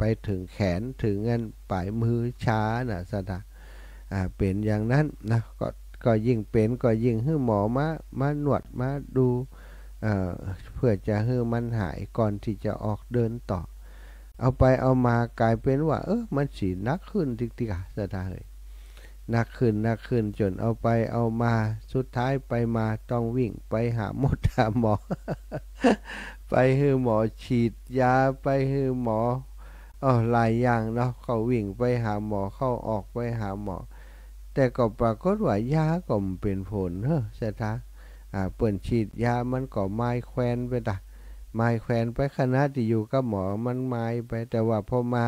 ไปเถิงแขน เถิงอันป๋ายมือชาน่ะศรัทธา อ่า เป๋นอย่างนั้นนะ ก็ ก็ยิ่งเป๋นก็ยิ่งหื้อหมอมา มานวด มาดู เอ่อ เพื่อจะหื้อมันหายก่อนตี้จะออกเดินต่อ เอาไปเอามาก๋ายเป๋นว่า เออ มันสินักขึ้นติ๊กๆ อะศรัทธาเอย นักขึ้น นักขึ้น จ๋นเอาไปเอามา สุดท้ายไปมาต้องวิ่งไปหาหมดหาหมอ ไปหื้อหมอฉีดยา ไปหื้อหมอ เอ้อ หลายอย่างเนาะ เข้าวิ่งไปหาหมอ เข้าออกไปหาหมอ แต่ก็ปรากฏว่ายาก็บ่เป๋นผลเฮ้อศรัทธา อ่า เปิ้นฉีดยามันก็มายแควนไปตะ มายแควนไป ขณะตี้อยู่กับหมอมันมายไป แต่ว่าพอมา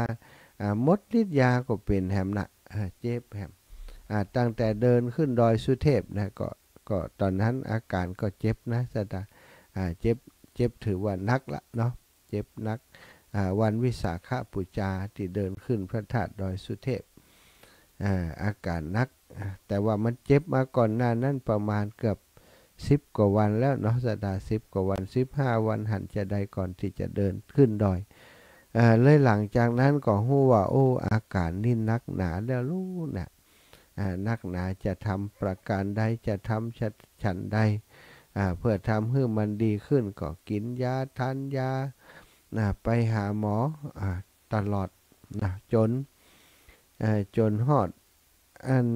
อ่า หมดฤทธิ์ยาก็เป๋นแหมน่ะ อ่า เจ็บแหม อ่า ตั้งแต่เดินขึ้นดอยสุเทพนะ ก็ ก็ต๋อนนั้นอาก๋านก็เจ็บนะศรัทธา อ่า เจ็บ เจ็บถือว่านักละเนาะ เจ็บนัก อ่า วันวิสาขบูชาตี้เดินขึ้นพระธาตุดอยสุเทพ อ่า อาก๋านนัก อ่า แต่ว่ามันเจ็บมาก่อนหน้านั้นประมาณเกือบสิบกว่าวันแล้วเนาะศรัทธา สิบกว่าวัน สิบห้าวันหันจะใดก่อนตี้จะเดินขึ้นดอย อ่า เลยหลังจากนั้นก็ฮู้ว่า โอ้ อาก๋านนี่นักหนาแล้วลูกนะ อ่า นักหนา จะทำประก๋านใด จะทำฉันใด อ่า เพื่อทำหื้อมันดีขึ้น ก็กิ๋นยา ทานยา อ่า ไปหาหมอ อ่า ตลอดนะ จ๋น เอ่อ จ๋นฮอด อัน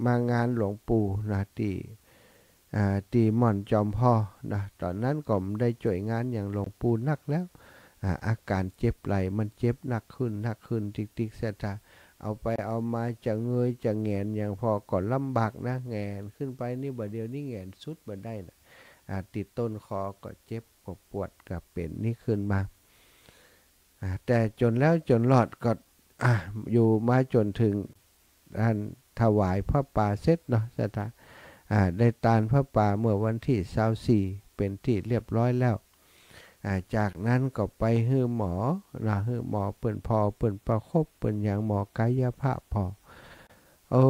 มางานหลวงปู่นะ ตี้ อ่า ตี้ม่อนจอมพอนะ ต๋อนนั้นก็บ่ได้จ้วยงานหยังหลวงปู่นักแล้ว อ่า อาก๋านเจ็บไหล่มันเจ็บนักขึ้น นักขึ้นติ๊กๆ ศรัทธา เอาไปเอามาจะเงยจะแหงนหยังพ่อก็ลำบากนะ แหงนขึ้นไปนี่บ่าเดี่ยวนี้แหงนสุดบ่ได้นะ อ่า ตี้ต้นคอก็เจ็บก็ปวดก็เป๋นนี่ขึ้นมา อ่า แต่จ๋นแล้วจ๋นรอดก็ อ่า อยู่มาจ๋นเถิง อันถวายผ้าป่าเสร็จเนาะศรัทธา อ่า ได้ตานผ้าป่าเมื่อวันตี้ซาวสี่ เป๋นตี้เรียบร้อยแล้ว อ่า จากนั้นก็ไปหื้อหมอนะ หื้อหมอเปิ้นผ่อ เปิ้นประคบ เปิ้นหยัง หมอกายภาพผ่อ โอ้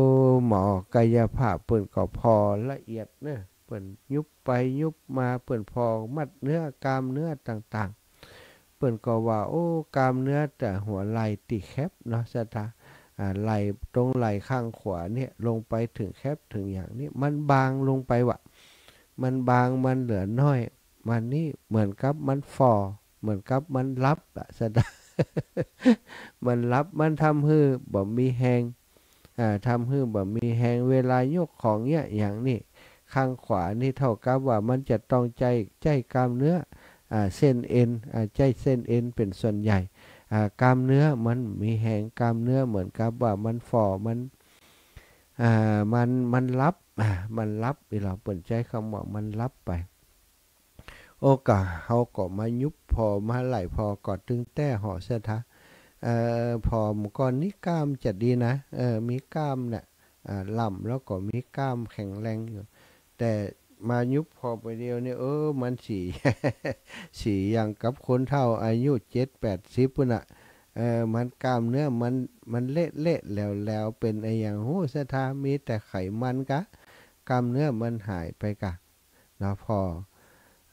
หมอกายภาพเปิ้นก็ผ่อละเอียดเนาะ เปิ้นยุบไปยุบมา เปิ้นผ่อมัดเนื้อ กล้ามเนื้อต่างๆ เปิ้นก็ว่า โอ้ กล้ามเนื้อแต่หัวไหล่ตี้แข็บเนาะ ศรัทธา อ่า ไหล่ ตรงไหล่ข้างขวาเนี่ย ลงไปเถิงแข็บเถิงหยังนี่ มันบางลงไปว่ะ มันบาง มันเหลือน้อย มันนี่เหมือนกับมันฝ่อ เหมือนกับมันหลับอะ ศรัทธา มันหลับ มันทำหื้อบ่มีแฮง อ่า ทำหื้อบ่มีแฮง เวลายกของเนี่ย อย่างนี้ ข้างขวานี่เท่ากับว่ามันจะต้องใจ๊ ใจ๊กล้ามเนื้อ อ่า เส้นเอ็น อ่า ใจ๊เส้นเอ็นเป๋นส่วนใหญ่ อ่า กล้ามเนื้อมันมีแฮง กล้ามเนื้อเหมือนกับว่ามันฝ่อ มัน อ่า มัน มันหลับ อ่า มันหลับ อีหลอเปิ้นใจ๊กำว่ามันหลับไป โอ้ ก็เฮาก็มายุบผ่อ มาไหล่ผ่อ ก็ตึงแต๊หอ ศรัทธา เอ่อ ผ่อก่อนนี่กล้ามจะดีนะ เออ มีกล้ามน่ะ อ่า ล่ำแล้วก็มีกล้ามแข็งแรงอยู่ แต่มายุบผ่อไปเดียวนี่ เออ มันสี สีอย่างกับคนเฒ่าอายุเจ็ดแปดสิบปู้นน่ะ เออ มันกล้ามเนื้อมัน มันเละๆ แหลวๆ เป๋นอะหยังฮู้ ศรัทธา มีแต่ไขมันกะ กล้ามเนื้อมันหายไปกะ เนาะ ผ่อ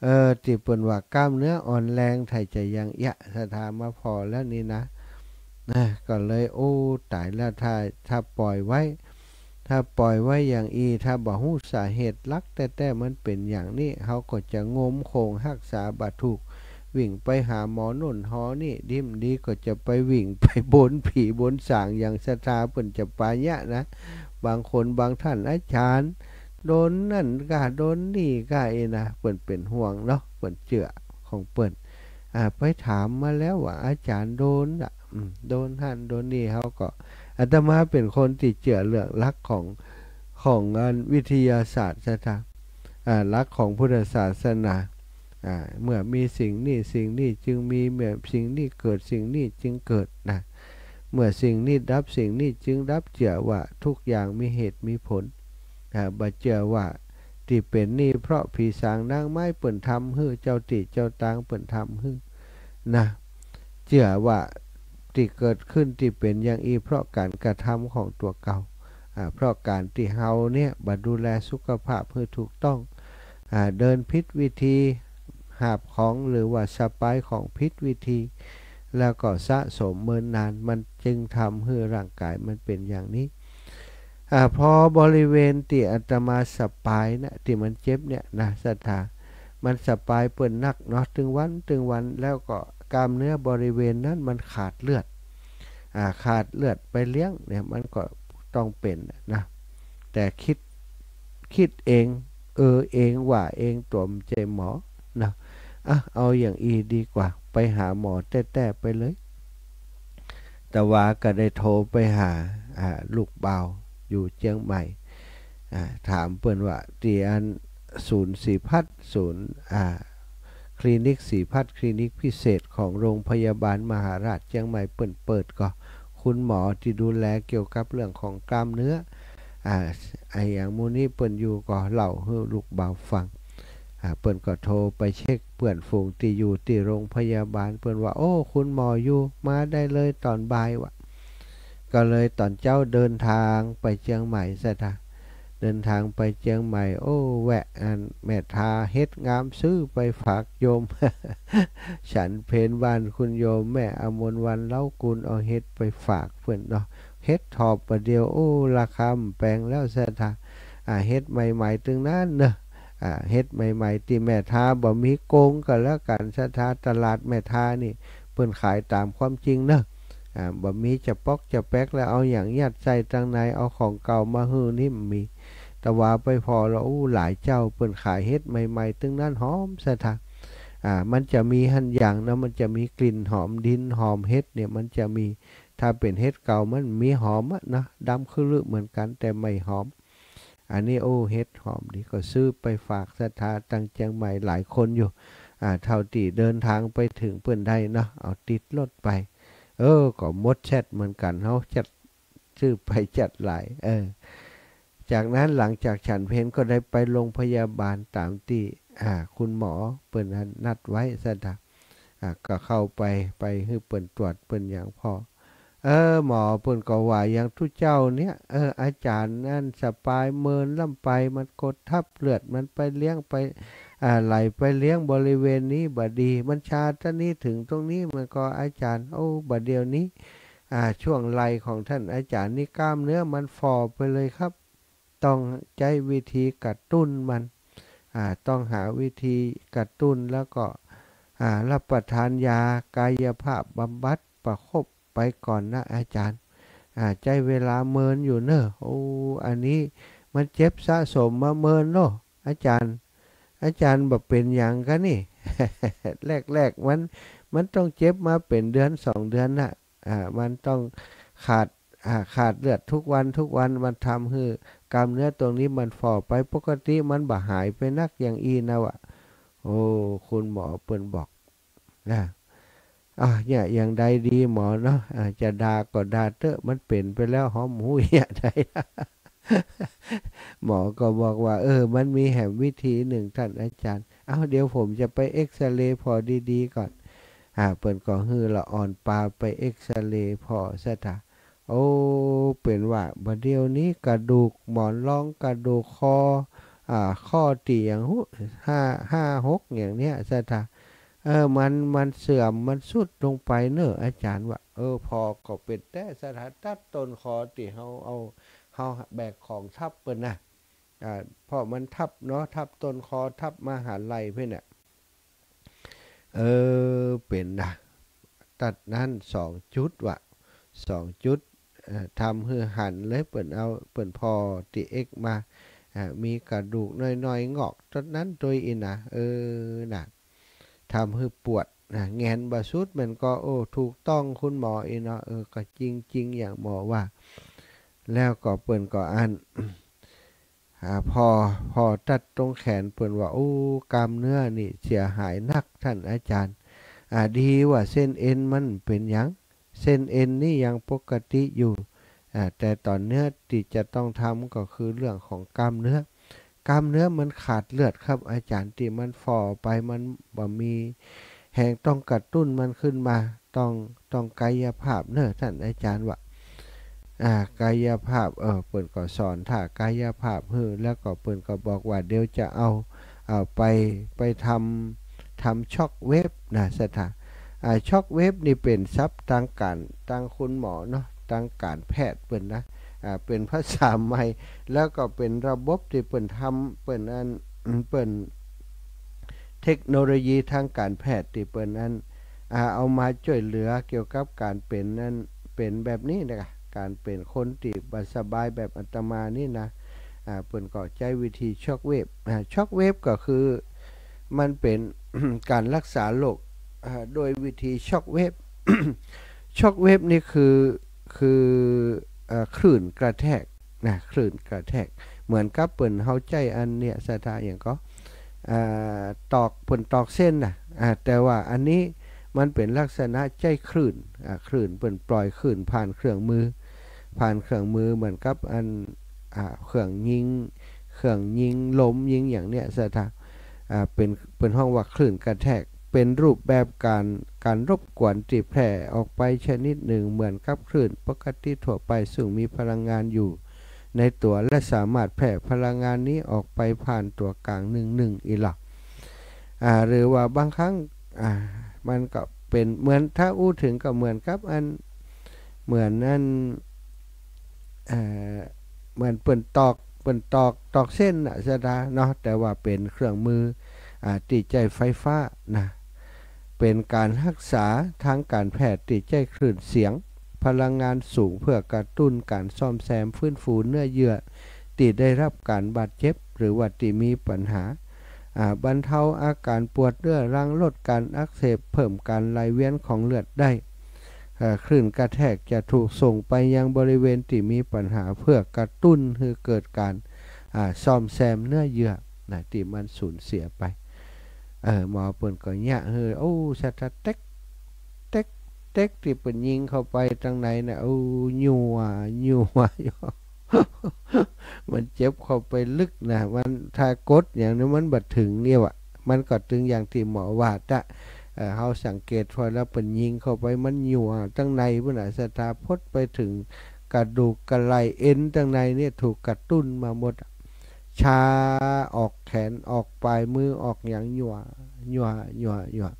เออ ตี้เปิ้นว่ากล้ามเนื้ออ่อนแรง ไถจะยังเอี้ย ศรัทธา มาผ่อแล้วนี่นะ นะ ก็เลย โอ้ ต๋ายแล้ว ถ้า ถ้าป่อยไว้ ถ้าป่อยไว้อย่างอี้ ถ้าบ่ฮู้สาเหตุหลักแต๊ๆ มันเป๋นอย่างนี้ เฮาก็จะงมโขงฮักษาบ่ถูก วิ่งไปหาหมอโน่นหอนี่ ดีบ่ดีก็จะไปวิ่งไปบนผีบนสาง อย่างศรัทธาเปิ้นจะปาเยียะนะ บางคนบางท่าน อาจ๋ารย์ โดนนั่นก้า โดนนี่ก้า เอนะ เปิ้นเป๋นห่วงเนาะ เปิ้นเจื้อของเปิ้น อ่า ไปถามมาแล้วว่าอาจ๋ารย์โดนอะ อืม โดนหั้นโดนนี่ เฮาก็ อาตมาเป๋นคนตี้เจื้อเรื่องหลักของ ของอันวิทยาศาสตร์ ศรัทธา อ่า หลักของพุทธศาสนา อ่า เมื่อมีสิ่งนี้ สิ่งนี้จึงมี เมื่อสิ่งนี้เกิด สิ่งนี้จึงเกิดนะ เมื่อสิ่งนี้ดับ สิ่งนี้จึงดับ เจื้อว่าทุกอย่างมีเหตุมีผล อ่า บ่เจื้อว่าตี้เป๋นนี่เพราะผีสางนางไม้เปิ้นทำหื้อ เจ้าตี้เจ้าตางเปิ้นทำหื้อนะ เจื้อว่าตี้เกิดขึ้นตี้เป๋นอย่างอี้เพราะก๋านกระทำของตั๋วเก่า อ่า เพราะก๋านตี้เฮาเนี่ยบ่ดูแลสุขภาพหื้อถูกต้อง อ่า เดินผิดวิธี หาบของหรือว่าสะปายของผิดวิธี แล้วก็สะสมเมินนาน มันจึงทำหื้อร่างก๋ายมันเป๋นอย่างนี้ อ่า ผ่อบริเวณตี้อาตมาสะปายนะ ตี้มันเจ็บเนี่ยนะ ศรัทธา มันสะปายเปิ้นนักเนาะ ตึงวัน ตึงวัน แล้วก็กล้ามเนื้อบริเวณนั้นมันขาดเลือด อ่า ขาดเลือดไปเลี้ยงเนี่ย มันก็ต้องเป๋นนะ แต่กึ๊ด กึ๊ดเอง เออเอง ว่าเอง ตั๋วบ่ใจ้หมอนะ อ่ะ เอาอย่างอี้ดีกว่า ไปหาหมอแต๊ๆ ไปเลย ตะวาก็ได้โทรไปหา อ่า ลูกบ่าวอยู่เจียงใหม่ อ่า ถามเปิ้นว่าตี้อันศูนย์ศรีพัฒน์ ศูนย์ อ่า คลินิกศรีพัฒน์ คลินิกพิเศษของโรงพยาบาลมหาราชเจียงใหม่เปิ้นเปิดก่อ คุณหมอตี้ดูแลเกี่ยวกับเรื่องของกล้ามเนื้อ อ่า อะหยังหมู่นี้เปิ้นอยู่ ก็เล่าหื้อลูกบ่าวฟัง อ่า เปิ้นก็โทรไปเช็คเปื้อนฝูงตี้อยู่ตี้โรงพยาบาล เปิ้นว่า โอ้ คุณหมออยู่ มาได้เลยต๋อนบ่าย ว่า ก็เลยต๋อนเจ๊าเดินตางไปเจียงใหม่ ศรัทธา เดินตางไปเจียงใหม่ โอ้ แวะอันแม่ทาเฮ็ดงาม ซื้อไปฝากโยม ฉันเพลบ้านคุณโยมแม่อมรวรรณ เล้ากูล เอาเฮ็ดไปฝากเปิ้นเนาะ เฮ็ดถอบบ่าเดียว โอ้ ราคาบ่แปงแล้ว ศรัทธา อ่า เฮ็ดใหม่ๆ ตึงนั้นเนาะ อ่า เฮ็ดใหม่ๆ ตี้แม่ทาบ่มีโกงก็แล้วกั๋น ศรัทธา ตลาดแม่ทานี่ เปิ้นขายต๋ามความจริงเนาะ อ่า บ่มีจะป๊อกจะแป๊กแล้วเอาหยังยัดใส่ตังใน เอาของเก่ามาหื้อนี่บ่มี ตะวาไปผ่อแล้ว อู้ หลายเจ้าเปิ้นขายเฮ็ดใหม่ๆ ตึงนั้นหอม ศรัทธา อ่า มันจะมีหั้นอย่างเนาะ มันจะมีกลิ่นหอมดินหอมเฮ็ดเนี่ย มันจะมี ถ้าเป๋นเฮ็ดเก่ามันบ่มีหอมอะเนาะ ดำคือลือเหมือนกั๋น แต่บ่หอม อันนี้ โอ้ เฮ็ดหอมดี ก็ซื้อไปฝากศรัทธาตังเจียงใหม่หลายคนอยู่ อ่า เท่าตี้เดินตางไปเถิงเปิ้นได้เนาะ เอาติดรถไป เออ ก็หมดแชดเหมือนกั๋น เฮาจัด ซื้อไปจัดหลาย เออ จากนั้นหลังจากฉันเพลก็ได้ไปโรงพยาบาลต๋ามตี้ อ่า คุณหมอเปิ้นนัดไว้ซะตะ อ่า ก็เข้าไป ไปหื้อเปิ้นตรวจเปิ้นหยังผ่อ เออ หมอเปิ้นก็ว่าหยังตุ๊เจ้าเนี่ย เออ อาจ๋ารย์นั้นสะปายเมินล้ำไป มันกดทับเลือดมันไปเลี้ยงไป อ่า ไหลไปเลี้ยงบริเวณนี้บ่ดี มันชาตรงนี้เถิงตรงนี้ มันก็อาจ๋ารย์ โอ้ บ่าเดี่ยวนี้ อ่า ช่วงไหล่ของท่านอาจ๋ารย์นี่กล้ามเนื้อมันฝ่อไปเลยครับ ต้องใจ๊วิธีกระตุ้นมัน อ่า ต้องหาวิธีกระตุ้นแล้วก็ อ่า รับประทานยากายภาพบำบัดประคบไปก่อนนะอาจ๋ารย์ อ่า ใจ๊เวลาเมินอยู่เน่อ โอ้ อันนี้มันเจ็บสะสมมาเมินเนาะ อาจ๋ารย์ อาจ๋ารย์บ่เป๋นหยังกานี่ แรกๆ มัน มันต้องเจ็บมาเป๋นเดือนสองเดือนน่ะ อ่า มันต้องขาด อ่า ขาดเลือดทุกวันทุกวัน มันทำหื้อกล้ามเนื้อตรงนี้มันฝ่อไป ปกติมันบ่หายไปนักอย่างอี้นะวะ โอ้ คุณหมอเปิ้นบอกนะ อ่ะ เนี่ย อย่างใดดีหมอเนาะ อ่ะ จะด่าก็ด่าเต๊อะ มันเป๋นไปแล้ว หอมหูอย่าใด หมอก็บอกว่า เออ มันมีแหมวิธีนึ่งต้านอาจ๋ารย์ เอ้า เดี๋ยวผมจะไปเอกซเรย์ผ่อดีๆ ก่อน อ่า เปิ้นก็หื้อละอ่อนปาไปเอกซเรย์ผ่อซะตะ โอ้ เป๋นว่าบ่าเดี่ยวนี้กระดูกหมอนรอง กระดูกคอ อ่า ข้อตี้หยังฮู้ ห้า ห้า หก อย่างเนี้ยซะตะ เออ มัน มันเสื่อม มันทรุดลงไปเน่อ อาจ๋ารย์ว่า เออ ผ่อก็เป๋นแต๊ซะตะ ตัดต้นคอตี้เฮาเอา เฮาแบกของทับเปิ้นนะ อ่า เพราะมันทับเนาะ ทับต้นคอ ทับมหาลัยเปิ้นน่ะ เออ เป๋นนะ ตัดนั้นสองจุดวะ สองจุด เอ่อ ทำหื้อหันเลย เปิ้นเอา เปิ้นผ่อตี้เอกมา อ่า มีกระดูกน้อยๆ งอกตัดนั้นโตยอี้นะ เออ นะ ทำหื้อปวดนะ แหงนบ่สุด มันก็ โอ้ ถูกต้องคุณหมออี้เนาะ เออ ก็จริงๆ อย่างหมอว่า แล้วก็เปิ้นก็อัน อ่า ผ่อ ผ่อตัดตรงแขน เปิ้นว่า โอ้ กล้ามเนื้อนี่เสียหายนักต้านอาจ๋ารย์ อ่า ดีว่าเส้นเอ็นมันเป๋นหยัง เส้นเอ็นนี่ยังปกติอยู่ อ่า แต่ต๋อนเนี้ยตี้จะต้องทำก็คือเรื่องของกล้ามเนื้อ กล้ามเนื้อมันขาดเลือดครับ อาจ๋ารย์ ตี้มันฝ่อไป มันบ่มีแฮง ต้องกระตุ้นมันขึ้นมา ต้อง ต้องกายภาพเน่อต้านอาจ๋ารย์ว่า อ่า กายภาพ เออ เปิ้นก็สอนท่ากายภาพหื้อ แล้วก็เปิ้นก็บอกว่าเดี๋ยวจะเอา เอาไป ไปทำ ทำช็อกเวฟนะซะตะ อ่า ช็อกเวฟนี่เป๋นศัพท์ตางก๋าน ตางคุณหมอเนาะ ตางก๋านแพทย์เปิ้นนะ อ่า เป๋นภาษาใหม่ แล้วก็เป๋นระบบตี้เปิ้นทำ เปิ้นอัน เปิ้น เทคโนโลยีตางก๋านแพทย์ตี้เปิ้นอัน อ่า เอามาจ้วยเหลือเกี่ยวกับก๋านเป๋นอัน เป๋นแบบนี้นะ ก๋านเป๋นคนตี้บ่สบายแบบอาตมานี่นะ อ่า เปิ้นก็ใจ๊วิธีช็อกเวฟ อ่า ช็อกเวฟก็คือมันเป๋น ก๋านรักษาโรค อ่า โดยวิธีช็อกเวฟ ช็อกเวฟนี่คือ คือ เอ่อ คลื่นกระแทกนะ คลื่นกระแทก เหมือนกับเปิ้นเฮาใจ๊อันเนี้ยซะตะ หยังก็ อ่า ตอก เปิ้นตอกเส้นน่ะ อ่า แต่ว่าอันนี้มันเป๋นลักษณะใจ๊คลื่น อ่า คลื่น เปิ้นปล่อยคลื่นผ่านเครื่องมือ ผ่านเครื่องมือเหมือนกับอัน อ่า เครื่องยิง เครื่องยิงลมยิงอย่างเนี้ยซะตะ อ่า เป๋น เปิ้นฮ้องว่าคลื่นกระแทก เป๋นรูปแบบก๋าน ก๋านรบกวนตี้แผ่ออกไปชนิดนึ่ง เหมือนกับคลื่นปกติทั่วไป ซึ่งมีพลังงานอยู่ในตั๋ว และสามารถแผ่พลังงานนี้ออกไปผ่านตั๋วกลางนึ่งๆ อี้หละ อ่า หรือว่าบางครั้ง อ่า มันก็เป๋นเหมือน ถ้าอู้เถิงก็เหมือนกับอัน เหมือนอัน เอ่อ เหมือนเปิ้นตอก เปิ้นตอก ตอกเส้นน่ะซะตะเนาะ แต่ว่าเป๋นเครื่องมือ อ่า ตี้ใจ๊ไฟฟ้านะ เป๋นก๋านฮักษาตางก๋านแพทย์ตี้ใจ๊คลื่นเสียง พลังงานสูง เพื่อกระตุ้นก๋านซ่อมแซม ฟื้นฟูเนื้อเยื่อตี้ได้ฮับก๋านบาดเจ็บ หรือว่าตี้มีปัญหา อ่า บรรเทาอาก๋านปวดเรื้อรัง ลดก๋านอักเสบ เพิ่มก๋านไหลเวียนของเลือดได้ เอ่อ คลื่นกระแทกจะถูกส่งไปยังบริเวณตี้มีปัญหา เพื่อกระตุ้นหื้อเกิดก๋าน อ่า ซ่อมแซมเนื้อเยื่อนะ ตี้มันสูญเสียไป เออ หมอเปิ้นก็เยียะหื้อ โอ้ ซะตะ เต๊ก เต๊ก เต๊ก ตี้เปิ้นยิงเข้าไปตางในน่ะ โอ้ ยั่ว ยั่ว มันเจ็บเข้าไปลึกนะ มัน ถ้ากดอย่างนี้มันบ่เถิงเนี่ยว่ะ มันก็ตึงอย่างตี้หมอว่าต๊ะ เอ่อ เฮาสังเกตพอแล้วเปิ้นยิงเข้าไปมันหยั่วตังในปุ้นน่ะ ศรัทธา พดไปเถิงกระดูกกระไหล่เอ็นตังในเนี่ยถูกกระตุ้นมาหมด ชาออกแขนออกป๋ายมือออกหยังหยั่ว หยั่ว หยั่ว หยั่ว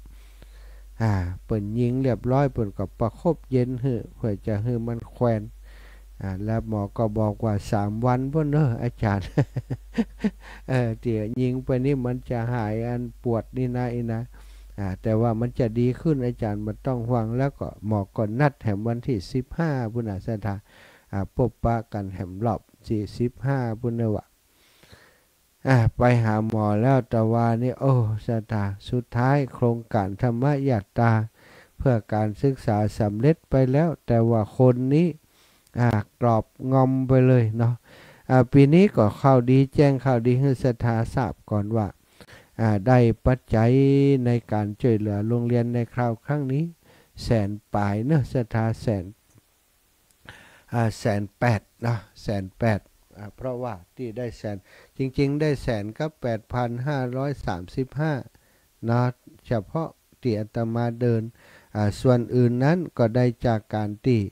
อ่า เปิ้นยิงเรียบร้อย เปิ้นก็ประคบเย็นหื้อ เปื้อจะหื้อมันแคว่น อ่า แล้วหมอก็บอกว่า สามวันปู้นเน่ออาจ๋ารย์ เออ ตี้ยิงไปนี่มันจะหายอันปวดนี่นะ อี้นะ อ่า แต่ว่ามันจะดีขึ้นอาจ๋ารย์ บ่ต้องห่วง แล้วก็หมอก็นัดแหมวันตี้สิบห้าปู้นน่ะ ศรัทธา อ่า ปบปะกั๋นแหมรอบตี้สิบห้าปู้นเน่อวะ อ่า ไปหาหมอแล้ว แต่ว่านี่ โอ้ ศรัทธา สุดท้ายโครงก๋านธรรมยาตราเพื่อก๋านศึกษาสำเร็จไปแล้ว แต่ว่าคนนี้ อ่า กรอบงอมไปเลยเนาะ อ่า ปี๋นี้ก็ข่าวดี แจ้งข่าวดีหื้อศรัทธาทราบก่อนว่า อ่า ได้ปัจจัยในก๋านจ้วยเหลือโรงเรียนในคราวครั้งนี้ แสนป๋ายเนาะ ศรัทธา แสน อ่า แสนแปดเนาะ แสนแปด อ่า เพราะว่าตี้ได้แสน จริงๆ ได้แสนกับแปดพันห้าร้อยสามสิบห้าเนาะ เฉพาะตี้อาตมาเดิน อ่า ส่วนอื่นนั้นก็ได้จากก๋านตี้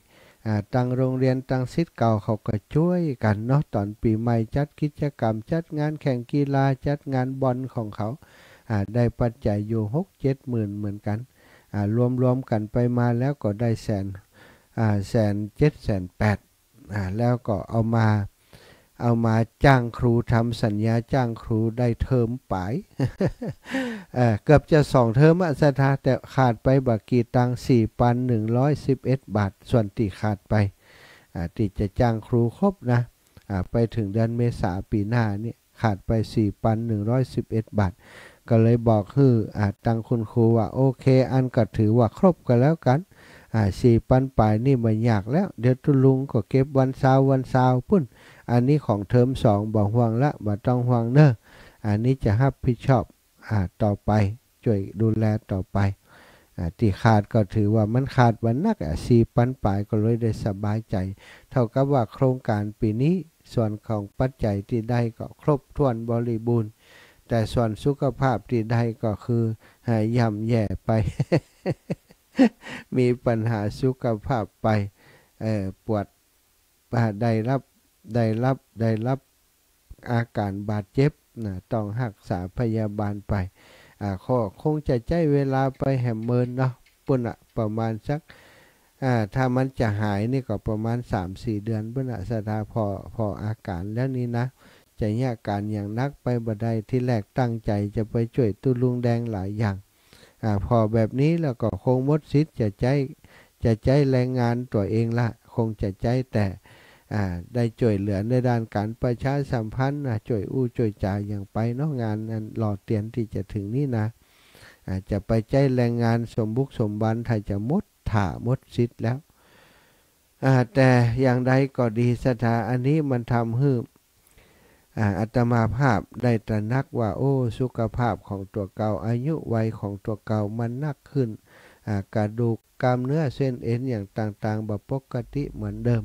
อ่า ตังโรงเรียนตังศิษย์เก่าเขาก็จ้วยกั๋นเนาะ ต๋อนปี๋ใหม่จัดกิจกรรม จัดงานแข่งกีฬา จัดงานบอลของเขา อ่า ได้ปัจจัยอยู่หกเจ็ดหมื่นเหมือนกั๋น อ่า รวมๆ กั๋นไปมาแล้วก็ได้แสน อ่า แสนเจ็ด แสนแปด อ่า แล้วก็เอามา เอามาจ้างครู ทำสัญญาจ้างครูได้เทอมป๋าย เอ่อ เกือบจะสองเทอมอะศรัทธา แต่ขาดไปบ่กี่ตังค์ สี่พันหนึ่งร้อยสิบเอ็ดบาท ส่วนตี้ขาดไป อ่า ตี้จะจ้างครูครบนะ อ่า ไปเถิงเดือนเมษาปี๋หน้านี่ ขาดไป สี่พันหนึ่งร้อยสิบเอ็ดบาท ก็เลยบอกหื้อ อ่า ตังคุณครูว่า โอเค อันก็ถือว่าครบก็แล้วกั๋น อ่า สี่พันป๋ายนี่บ่ยากแล้ว เดี๋ยวตุ๊ลุงก็เก็บวันซาว วันซาวปุ้น อันนี้ของเทอมสอง บ่ห่วงละ บ่ต้องห่วงเน่อ อันนี้จะฮับผิดชอบ อ่า ต่อไป จ้วยดูแลต่อไป อ่า ตี้ขาดก็ถือว่ามันขาดบ่นักอะ สี่พันป๋ายก็เลยได้สบายใจ๋ เท่ากับว่าโครงก๋านปี๋นี้ ส่วนของปัจจัยตี้ได้ก็ครบถ้วนบริบูรณ์ แต่ส่วนสุขภาพตี้ได้ก็คือ อ่า ย่ำแย่ไป มีปัญหาสุขภาพไป เอ่อ ปวด อ่า ได้รับ ได้รับ ได้รับอาก๋านบาดเจ็บนะ ต้องฮักษาพยาบาลไป อ่า ก็คงจะใจ๊เวลาไปแหมเมินเนาะ ปุ้นน่ะ ประมาณสัก อ่า ถ้ามันจะหายนี่ก็ประมาณสามสี่เดือนปุ้นน่ะ ศรัทธา ผ่อ ผ่ออาก๋านแล้วนี่นะ จะเยียะก๋านอย่างนักไปบ่ได้ ทีแรกตั้งใจ๋จะไปจ้วยตุ๊ลุงแดงหลายอย่าง อ่า ผ่อแบบนี้แล้วก็คงหมดสิทธิ์จะใจ๊ จะใจ๊แรงงานตั๋วเองละ คงจะใจ๊แต่ อ่า ได้จ้วยเหลือในด้านก๋านประชาสัมพันธ์นะ จ้วยอู้จ้วยจ๋าอย่างไปเนาะ งานอันหล่อเตียนตี้จะเถิงนี่นะ อ่า จะไปใจ๊แรงงานสมบุกสมบัน ถ้าจะหมดถ้าหมดสิทธิ์แล้ว อ่า แต่อย่างใดก็ดี ศรัทธา อันนี้มันทำหื้อ อ่า อาตมาภาพได้ตระหนักว่า โอ้ สุขภาพของตั๋วเก่า อายุวัยของตั๋วเก่ามันนักขึ้น อ่า กระดูก กล้ามเนื้อ เส้นเอ็นอย่างต่างๆ บ่ปกติเหมือนเดิม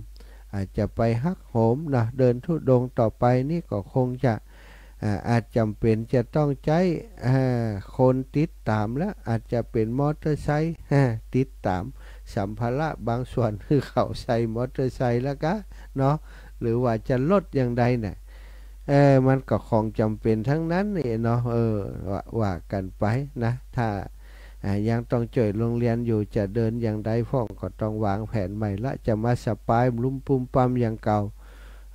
อาจจะไปหักโหมนะ เดินธุดงค์ต่อไปนี่ก็คงจะ อ่า อาจจำเป็นจะต้องใจ๊ อ่า คนติดต๋ามแล้ว อาจจะเป๋นมอเตอร์ไซค์ อ่า ติดต๋าม สัมภาระบางส่วนหื้อเขาใส่มอเตอร์ไซค์แล้วกาเนาะ หรือว่าจะรถอย่างใดเนี่ย เออ มันก็ของจ๋ำเป๋นตังนั้นนี่เนาะ เออ ว่า ว่ากั๋นไปนะ ถ้า อ่า ยังต้องจ้วยโฮงเฮียนอยู่ จะเดินอย่างใดพ่องก็ต้องวางแผนใหม่ละ จะมาสะปายลุ่มปุ้มปั๊มอย่างเก่า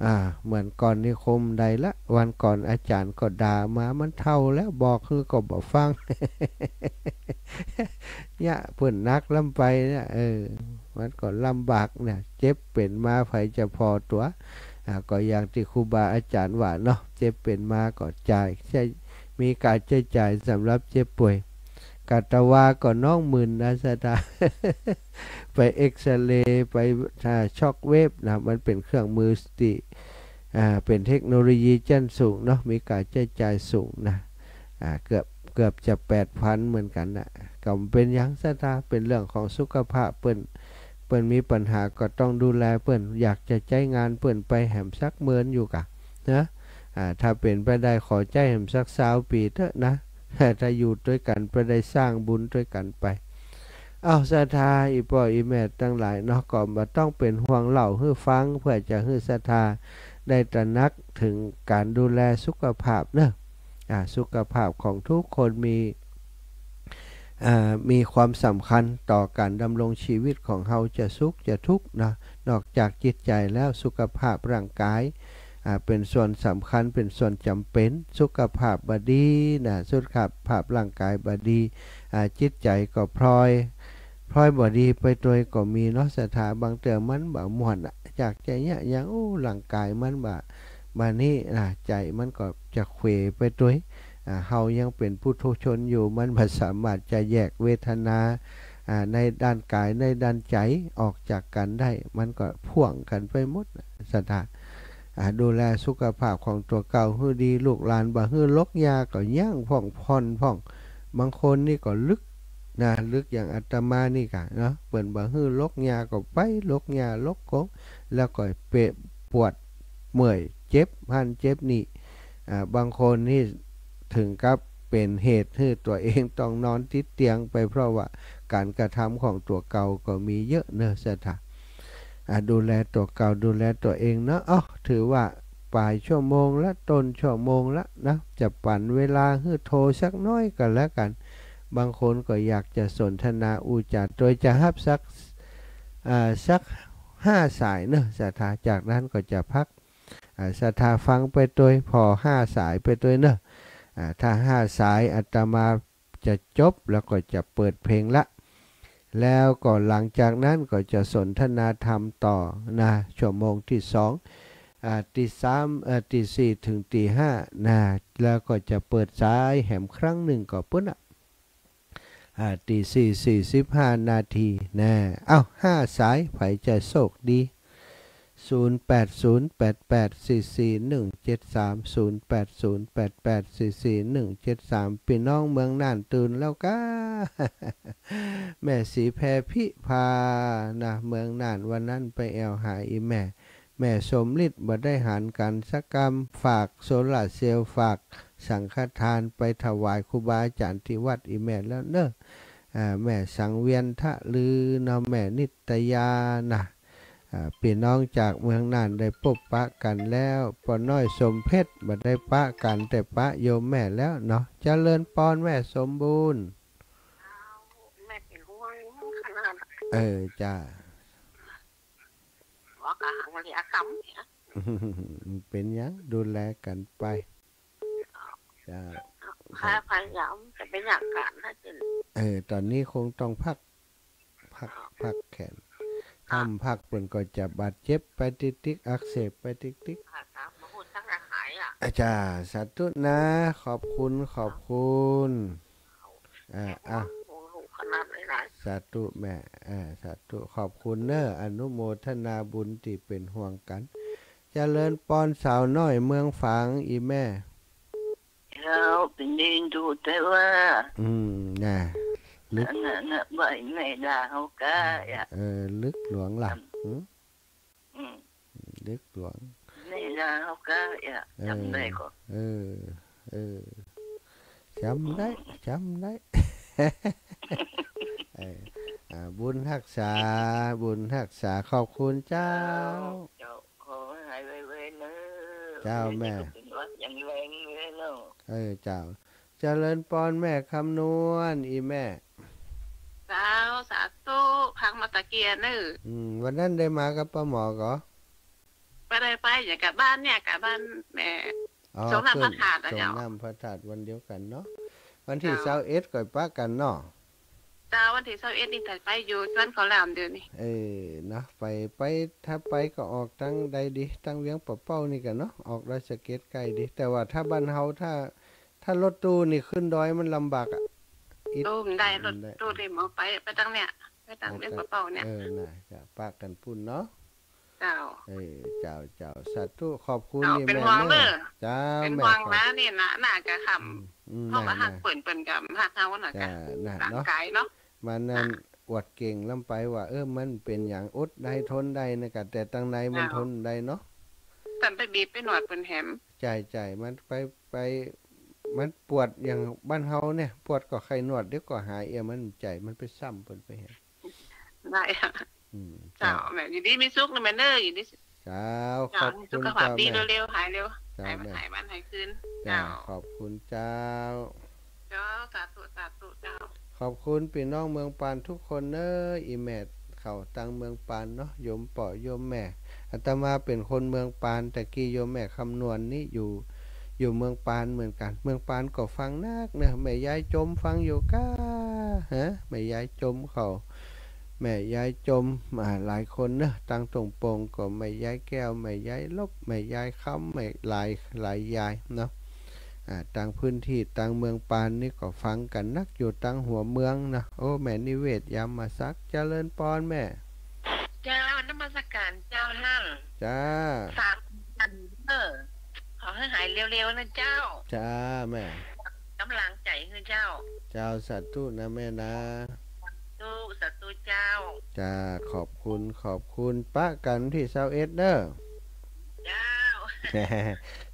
อ่า เหมือนก่อนนี่คงบ่ได้ละ วันก่อนอาจ๋ารย์ก็ด่ามา มันเฒ่าแล้ว บอกหื้อก็บ่ฟัง เนี่ย เปิ้นหนักล้ำไปเนี่ย เออ มันก็ลำบากเนี่ย เจ็บเป๋นมาใผจะผ่อตั๋ว อ่า ก็อย่างตี้ครูบาอาจ๋ารย์ว่าเนาะ เจ็บเป๋นมาก็จ่าย ใช้ มีก๋าใจ๊จ่ายสำหรับเจ็บป่วย กาตวาก็น้องหมื่นนะ ศรัทธา ไปเอกซเรย์ ไป อ่า ช็อคเวฟนะ มันเป๋นเครื่องมือตี้ อ่า เป๋นเทคโนโลยีชั้นสูงเนาะ มีก๋าใจ๊จ่ายสูงนะ อ่า เกือบ เกือบจะแปดพันเหมือนกั๋นนะ ก็บ่เป๋นหยัง ศรัทธา เป๋นเรื่องของสุขภาพ เปิ้น เปิ้นมีปัญหาก็ต้องดูแลเปิ้น อยากจะใจ๊งานเปิ้นไปแหมสักเมินอยู่กานะ อ่า ถ้าเป๋นไปได้ขอใจ๊แหมสักซาวปี๋เต๊อะนะ ถ้าอยู่ตวยกั๋นไปได้สร้างบุญตวยกั๋นไป เอ้า ศรัทธาอี่ป้ออี่แม่ตังหลายเนาะ ก็บ่ต้องเป๋นห่วงเล่าหื้อฟัง เปื้อจะหื้อศรัทธาได้ตระหนักเถิงก๋านดูแลสุขภาพเนาะ อ่า สุขภาพของทุกคนมี อ่า มีความสำคัญต่อก๋านดำรงชีวิตของเฮา จะสุขจะทุกข์เนาะ นอกจากจิตใจ๋แล้ว สุขภาพร่างกาย อ่า เป๋นส่วนสำคัญ เป๋นส่วนจ๋ำเป๋น สุขภาพบ่ดีนะ สุขภาพร่างกายบ่ดี อ่า จิตใจ๋ก็พลอย พลอยบ่ดีไปตวยก็มีเนาะ ศรัทธา บางเตื้อมันบ่ม่วนอะ อยากจะเยียะหยัง โอ้ ร่างกายมันบ่ บ่านี้นะ ใจ๋มันก็จะเขวไปตวย อ่า เฮายังเป๋นปุถุชนอยู่ มันบ่สามารถจะแยกเวทนา อ่า ในด้านกาย ในด้านใจ๋ออกจากกั๋นได้ มันก็พ่วงกั๋นไปหมดนะ ศรัทธา อ่า ดูแลสุขภาพของตั๋วเก่าหื้อดี ลูกหลานบ่หื้อลกยาก็ยั้งพ่อง ผ่อนพ่อง บางคนนี่ก็ลึกนะ ลึกอย่างอาตมานี่ก่ะเนาะ เปิ้นบ่หื้อลกยาก็ไปลกยาลกกง แล้วก็เปะปวดเมื่อย เจ็บหั้นเจ็บนี่ อ่า บางคนนี่เถิงกับเป๋นเหตุหื้อตั๋วเองต้องนอนติดเตียงไป เพราะว่าก๋านกระทำของตั๋วเก่าก็มีเยอะเนาะ ศรัทธา อ่ะ ดูแลตั๋วเก่า ดูแลตั๋วเองเนาะ เอ้า ถือว่าป๋ายชั่วโมงละ ต้นชั่วโมงละนะ จะปั๋นเวลาหื้อโทรสักน้อยก็แล้วกั๋น บางคนก็อยากจะสนทนาอู้จ๋าตวย จะฮับสัก อ่า สักห้าสายเนาะ ศรัทธา จากนั้นก็จะพัก อ่า ศรัทธาฟังไปตวย ผ่อห้าสายไปตวยเนาะ อ่า ถ้าห้าสายอาตมาจะจบ แล้วก็จะเปิดเพลงละ แล้วก็หลังจากนั้นก็จะสนทนาธรรมต่อนะ ชั่วโมงตี้สอง อ่า ตี้สาม เอ่อ ตี้สี่เถิงตี้ห้านะ แล้วก็จะเปิดสายแหมครั้งนึ่งก็ปู๊นน่ะ อ่า ตี้สี่สี่สิบห้านาทีนะ เอ้า ห้าสาย ใผจะโชคดี ศูนย์แปดศูนย์แปดแปดสี่สี่หนึ่งเจ็ดสาม ศูนย์แปดศูนย์แปดแปดสี่สี่หนึ่งเจ็ดสาม ปี้น้องเมืองน่านตื่นแล้วก้า แม่ศรีแพรพิพานะ เมืองน่าน วันนั้นไปแอ่วหาอี่แม่ แม่สมฤทธิ์บ่ได้หันกั๋นสักกำ ฝากโซลาร์เซลล์ ฝากสังฆทานไปถวายครูบาอาจ๋ารย์ตี้วัดอี่แม่แล้วเนาะ อ่า แม่สังเวียนทะลือเนาะ แม่นิตยานะ อ่า ปี้น้องจากเมืองน่านได้ปบปะกั๋นแล้ว ป้อน้อยสมเพชรบ่ได้ปะกั๋น แต่ปะโยมแม่แล้วเนาะ เจริญปอนแม่สมบูรณ์ แม่เป๋นห่วงขนาด เออ จ้า ว่าก๋ะหังเลียกำเนี่ย เป๋นหยัง ดูแลกั๋นไป จ้า ข้าพยายามจะไปหยังก๋านนะเจ้า เออ ต๋อนนี้คงต้องพัก พัก พักแขน ถ้าบ่พักเปิ้นก็จะบาดเจ็บไปติ๊กๆ อักเสบไปติ๊กๆ ค่ะ ค่ะ บ่ฮู้จักจะหายอ่ะ อาจ๋ารย์ สาธุนะ ขอบคุณ ขอบคุณ อ่า อ่ะ โอ้โห ขนาดไหนล่ะ สาธุแม่ อ่า สาธุ ขอบคุณเน้อ อนุโมทนาบุญตี้เป๋นห่วงกั๋น เจริญปอนสาวน้อยเมืองฝาง อี่แม่ เจ้า เป๋นดีดูแต่ว่า อืม น่ะ ลึก นั่นน่ะ ว่าแม่ด่าเฮาก้าอ่ะ เออ ลึกหลวงล่ะ อืม หืม อืม ลึกหลวง แม่ด่าเฮาก้าอ่ะ เออ จ๋ำได้ก่อ เออ เออ จ๋ำได้ จ๋ำได้ เออ อ่า บุญฮักษา บุญฮักษา ขอบคุณเจ้า เจ้า ขอให้หายไวๆ เน้อ เจ้าแม่ เป๋นหวัดอย่างแรงเลยเนาะ เออ เจ้า เจริญปอนแม่คำนวณ อี่แม่ เจ้า สาธุ พักมาตะเกียเน้อ อืม วันนั้นได้มากับป้าหมอก่อ บ่ได้ไป อย่างกลับบ้านเนี่ย กลับบ้านแม่ อ๋อ ส่งน้ำพระธาตุอะ ส่ง เจ้า น้ำพระธาตุวันเดียวกั๋นเนาะ วันตี้ เจ้า ซาวเอ็ดก็ปะกั๋นเนาะ เจ้า วันตี้ซาวเอ็ดนี่ถ้าไปอยู่สวนเขาหลามเดี๋ยวนี้ เออ เนาะ ไป ไป ถ้าไปก็ออกตางใดดี ตางเวียงป่าเป้านี่ก่ะเนาะ ออกดอยสะเก็ดใก้ดี แต่ว่าถ้าบ้านเฮา ถ้า ถ้ารถตู้นี่ขึ้นดอยมันลำบากอะ อิด โอ้ บ่ได้ รถ บ่ได้ ตู้นี่บ่ไป ไปตางเนี่ย ไปตางเวียงป่าเป้าเนี่ย เออ น่ะ จะปะกั๋นปู๊นเนาะ เจ้า เออ เจ้า เจ้า สาธุ ขอบคุณ เจ้า อี่แม่เน้อ เป๋นห่วงเน้อ เจ้า เป๋นห่วง แม่ นะ นี่นะ น่าจะทำ อืม อืม เฮาก็ฮักเปิ้น เปิ้นก็ฮักเฮาน่ะ จ้า จ้ะ น่ะ ร่างกายเนาะ เนาะ วันนั้น น่ะ อวดเก่งล้ำไปว่า เออ มันเป๋นหยัง อดได้ ทนได้นะกะ แต่ตางในมัน เจ้า ทนได้เนาะ ต้านไปบีบไปนวดเปิ้นแหม ใจ้ ใจ้ มันไป ไป มันปวดอย่างบ้านเฮาเนี่ย ปวดก็ไข้นวด เดี๋ยวก็หาย เอีย มันใจ๋ มันไปซ้ำเปิ้นไปเหีย ได้ อืม เจ้า เจ้า แม่ อยู่ดีมีสุขนะแม่เนอะ อยู่ดี เจ้า เจ้า ขอบคุณ สุขภาพ เจ้า ดี แม่ เร็วๆ หายเร็ว เจ้า หาย แม่ หายวันหายคืน เจ้า เจ้า ขอบคุณเจ้า เจ้า สาธุ สาธุ เจ้า ขอบคุณปี้น้องเมืองปานทุกคนเน้อ อี่แม่เขาตังเมืองปานเนาะ โยมป้อโยมแม่ อาตมาเป๋นคนเมืองปาน ตะกี้โยมแม่คำนวณนี่อยู่ อยู่เมืองปานเหมือนกั๋น เมืองปานก็ฟังนักเนาะ แม่ยายจมฟังอยู่ก้า ฮะ แม่ยายจมเขา แม่ยายจม อ่า หลายคนเนาะ ตังตรงโป่งก็แม่ยายแก้ว แม่ยายลบ แม่ยายคำ แม่หลาย หลายยายเนาะ อ่า ตังพื้นตี้ ตังเมืองปานนี่ก็ฟังกั๋นนัก อยู่ตังหัวเมืองเนาะ โอ้ แม่นิเวศ ยามมาสัก เจริญปอนแม่ เจ้า นมัสการเจ้าท่าน จ้า สาธุ เออ ขอหื้อหายเร็วๆ นะเจ้า จ้าแม่ ก๋ำลังใจ๋หื้อเจ้า เจ้า สาธุนะแม่นะ สาธุ สาธุเจ้า จ้า ขอบคุณ ขอบคุณ ปะกั๋นตี้ซาวเอ็ดเน้อ เจ้า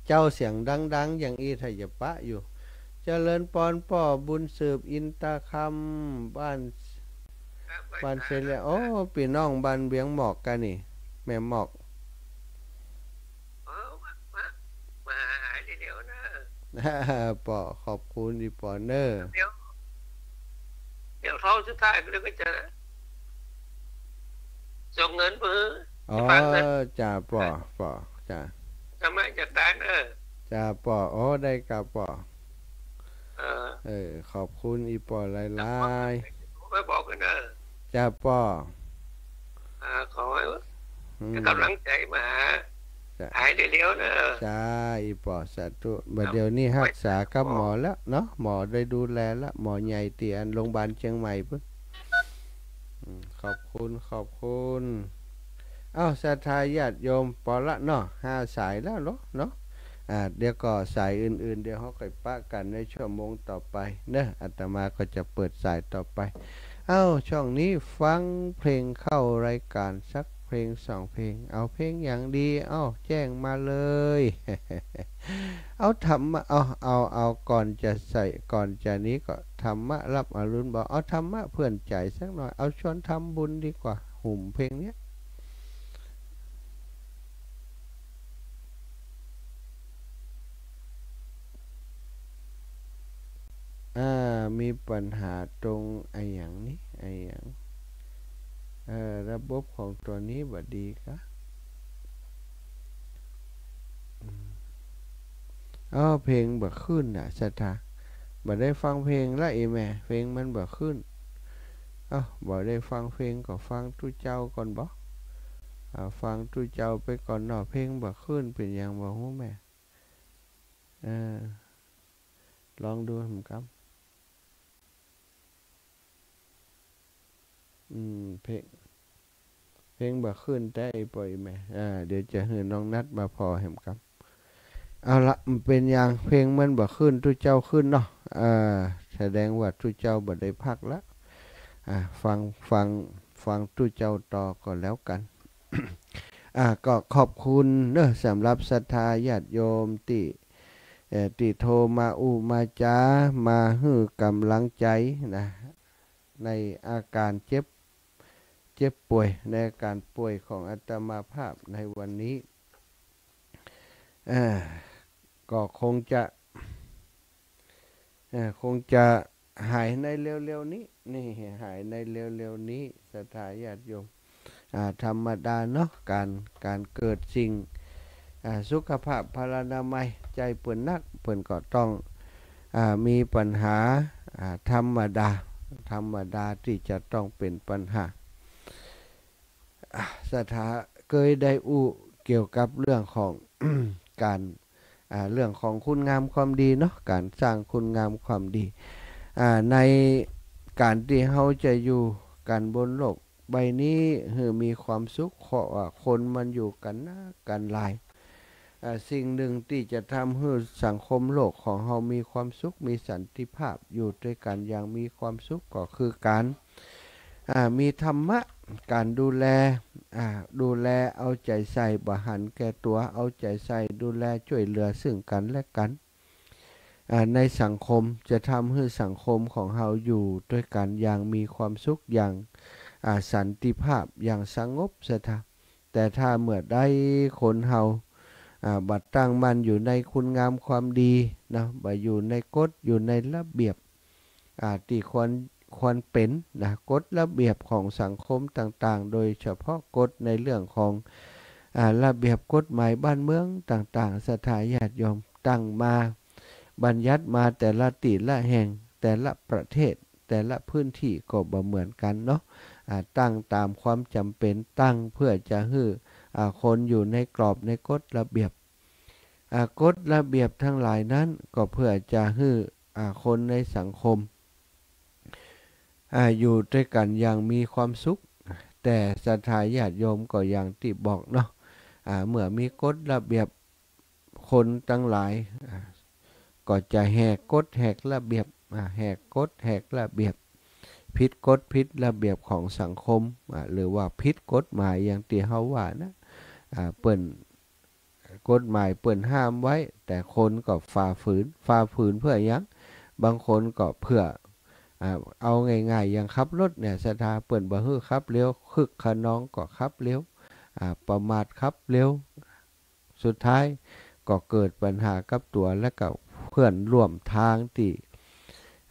เจ้าเสียงดังๆ อย่างอี้ถ้าจะปะอยู่ เจริญปอนป้อบุญสืบอินตาคำ บ้าน บ้านเซเลีย โอ้ ปี้น้องบ้านเวียงหมอกกั๋นนี่ แม่หมอก เออ มา มา มาหายเร็วๆ เน้อ ป้อ ขอบคุณอี่ป้อเน้อ เดี๋ยว เดี๋ยวท้องสุดท้ายก็เลยก็จะส่งเงินไปหื้อ อ๋อ ไปฝากเงิน จ้าป้อ ป้อ จ้า สมัยจะตายเน้อ จ้าป้อ โอ้ ได้ก้าป้อ เออ เออ ขอบคุณอี่ป้อหลายๆ ไปบอกกันเน้อ จ้าป้อ อ่า ขอหื้อ หืม ก๋ำลังใจ๋มาหา จ้า หายเร็วๆ เน้อ จ้า อี่ป้อ สาธุ บ่าเดี่ยวนี้ฮักษากับหมอแล้วเนาะ หมอได้ดูแลแล้ว หมอใหญ่ตี้อันโรงพยาบาลเจียงใหม่ปุ้น อืม ขอบคุณ ขอบคุณ เอ้า ศรัทธาญาติโยม ปอละเนาะ ห้าสายแล้วเนาะ เนาะ อ่า เดี๋ยวก็สายอื่นๆ เดี๋ยวเฮาค่อยปะกั๋นในชั่วโมงต่อไปเนาะ อาตมาก็จะเปิดสายต่อไป เอ้า ช่วงนี้ฟังเพลงเข้ารายการสักเพลงสองเพลง เอาเพลงหยังดี เอ้า แจ้งมาเลย เอาธรรมะ เอา เอา เอาก่อนจะใส่ ก่อนจะนี้ก็ธรรมะรับอรุณบอก เอาธรรมะเพื่อนใจ๋สักหน่อย เอาชวนทำบุญดีกว่า หุ่มเพลงเนี้ย อ่า มีปัญหาตรงอะหยังนี่ อะหยัง เอ่อ ระบบของตั๋วนี้บ่ดีกะ อืม อ้าว เพลงบ่ขึ้นน่ะ ศรัทธา บ่ได้ฟังเพลงละ อีแม่ เพลงมันบ่ขึ้น อ้าว บ่ได้ฟังเพลงก็ฟังตุ๊เจ้าก่อนบ่ อ่า ฟังตุ๊เจ้าไปก่อนเนาะ เพลงบ่ขึ้น เป๋นหยังบ่ฮู้แม่ เออ ลองดูหำกำ อืม เพลง เพลงบ่ขึ้นแต๊ อีป้ออีแม่ อ่า เดี๋ยวจะหื้อน้องนัดมาผ่อแหมกำ เอาละ มันเป๋นหยัง เพลงมันบ่ขึ้น ตุ๊เจ้าขึ้นเนาะ อ่า แสดงว่าตุ๊เจ้าบ่ได้พักละ อ่า ฟัง ฟัง ฟังตุ๊เจ้าต่อก็แล้วกั๋น อ่า ก็ขอบคุณเนาะ สำหรับศรัทธาญาติโยมตี้ เอ่อ ตี้โทรมาอู้มาจ๋า มาหื้อก๋ำลังใจ๋นะ ในอาการเจ็บ เจ็บป่วย ในอาการป่วยของอาตมาภาพในวันนี้ เอ่อ ก็คงจะ เอ่อ คงจะหายในเร็วๆ นี้ นี่ หายในเร็วๆ นี้ ศรัทธาญาติโยม อ่า ธรรมดาเนาะ ก๋าน ก๋านเกิดสิ่ง อ่า สุขภาพพลานามัย ใจ๋เปิ้นนัก เปิ้นก็ต้อง อ่า มีปัญหา อ่า ธรรมดา ธรรมดาตี้จะต้องเป๋นปัญหา อ่า ศรัทธาเกยได้อู้เกี่ยวกับเรื่องของ ก๋าน อ่า เรื่องของคุณงามความดีเนาะ ก๋านสร้างคุณงามความดี อ่า ในก๋านตี้เฮาจะอยู่กั๋นบนโลกใบนี้หื้อมีความสุข เพราะว่าคนมันอยู่กั๋นนักกั๋นหลาย อ่า สิ่งหนึ่งตี้จะทำหื้อสังคมโลกของเฮามีความสุข มีสันติภาพ อยู่ตวยกั๋นอย่างมีความสุขก็คือก๋าน อ่า มีธรรมะ ก๋านดูแล อ่า ดูแลเอาใจ๋ใส่ บ่หันแก่ตั๋ว เอาใจ๋ใส่ ดูแลจ้วยเหลือซึ่งกั๋นและกั๋น อ่า ในสังคม จะทำหื้อสังคมของเฮาอยู่ตวยกั๋นอย่างมีความสุข อย่าง อ่า สันติภาพ อย่างสงบศรัทธา แต่ถ้าเมื่อใดคนเฮา อ่า บ่ตั้งมั่นอยู่ในคุณงามความดีนะ บ่อยู่ในกฎ อยู่ในระเบียบ อ่า ตี้ควร ควรเป๋นนะ กฎระเบียบของสังคมต่างๆ โดยเฉพาะกฎในเรื่องของ อ่า ระเบียบกฎหมายบ้านเมืองต่างๆ ศรัทธาญาติโยม ตั้งมา บัญญัติมาแต่ละตี้ละแห่ง แต่ละประเทศ แต่ละพื้นที่ก็บ่เหมือนกั๋นเนาะ อ่า ตั้งต๋ามความจ๋ำเป๋น ตั้งเพื่อจะหื้อ อ่า คนอยู่ในกรอบในกฎระเบียบ อ่า กฎระเบียบตังหลายนั้นก็เพื่อจะหื้อ อ่า คนในสังคม อ่า อยู่ตวยกั๋นอย่างมีความสุข แต่ศรัทธาญาติโยมก็อย่างตี้บอกเนาะ อ่า เมื่อมีกฎระเบียบ คนตังหลาย อ่า ก็จะแหกกฎแหกระเบียบ อ่า แหกกฎแหกระเบียบ ผิดกฎผิดระเบียบของสังคม อ่า หรือว่าผิดกฎหมายอย่างตี้เฮาว่านะ อ่า เปิ้น กฎหมายเปิ้นห้ามไว้ แต่คนก็ฝ่าฝืน ฝ่าฝืนเพื่อหยัง บางคนก็เพื่อ อ่า เอาง่ายๆ อย่างขับรถเนี่ย ศรัทธา เปิ้นบ่หื้อขับเร็ว คึกคะนองก็ขับเร็ว อ่า ประมาทขับเร็ว สุดท้ายก็เกิดปัญหากับตั๋ว และก็เพื่อนร่วมทางตี้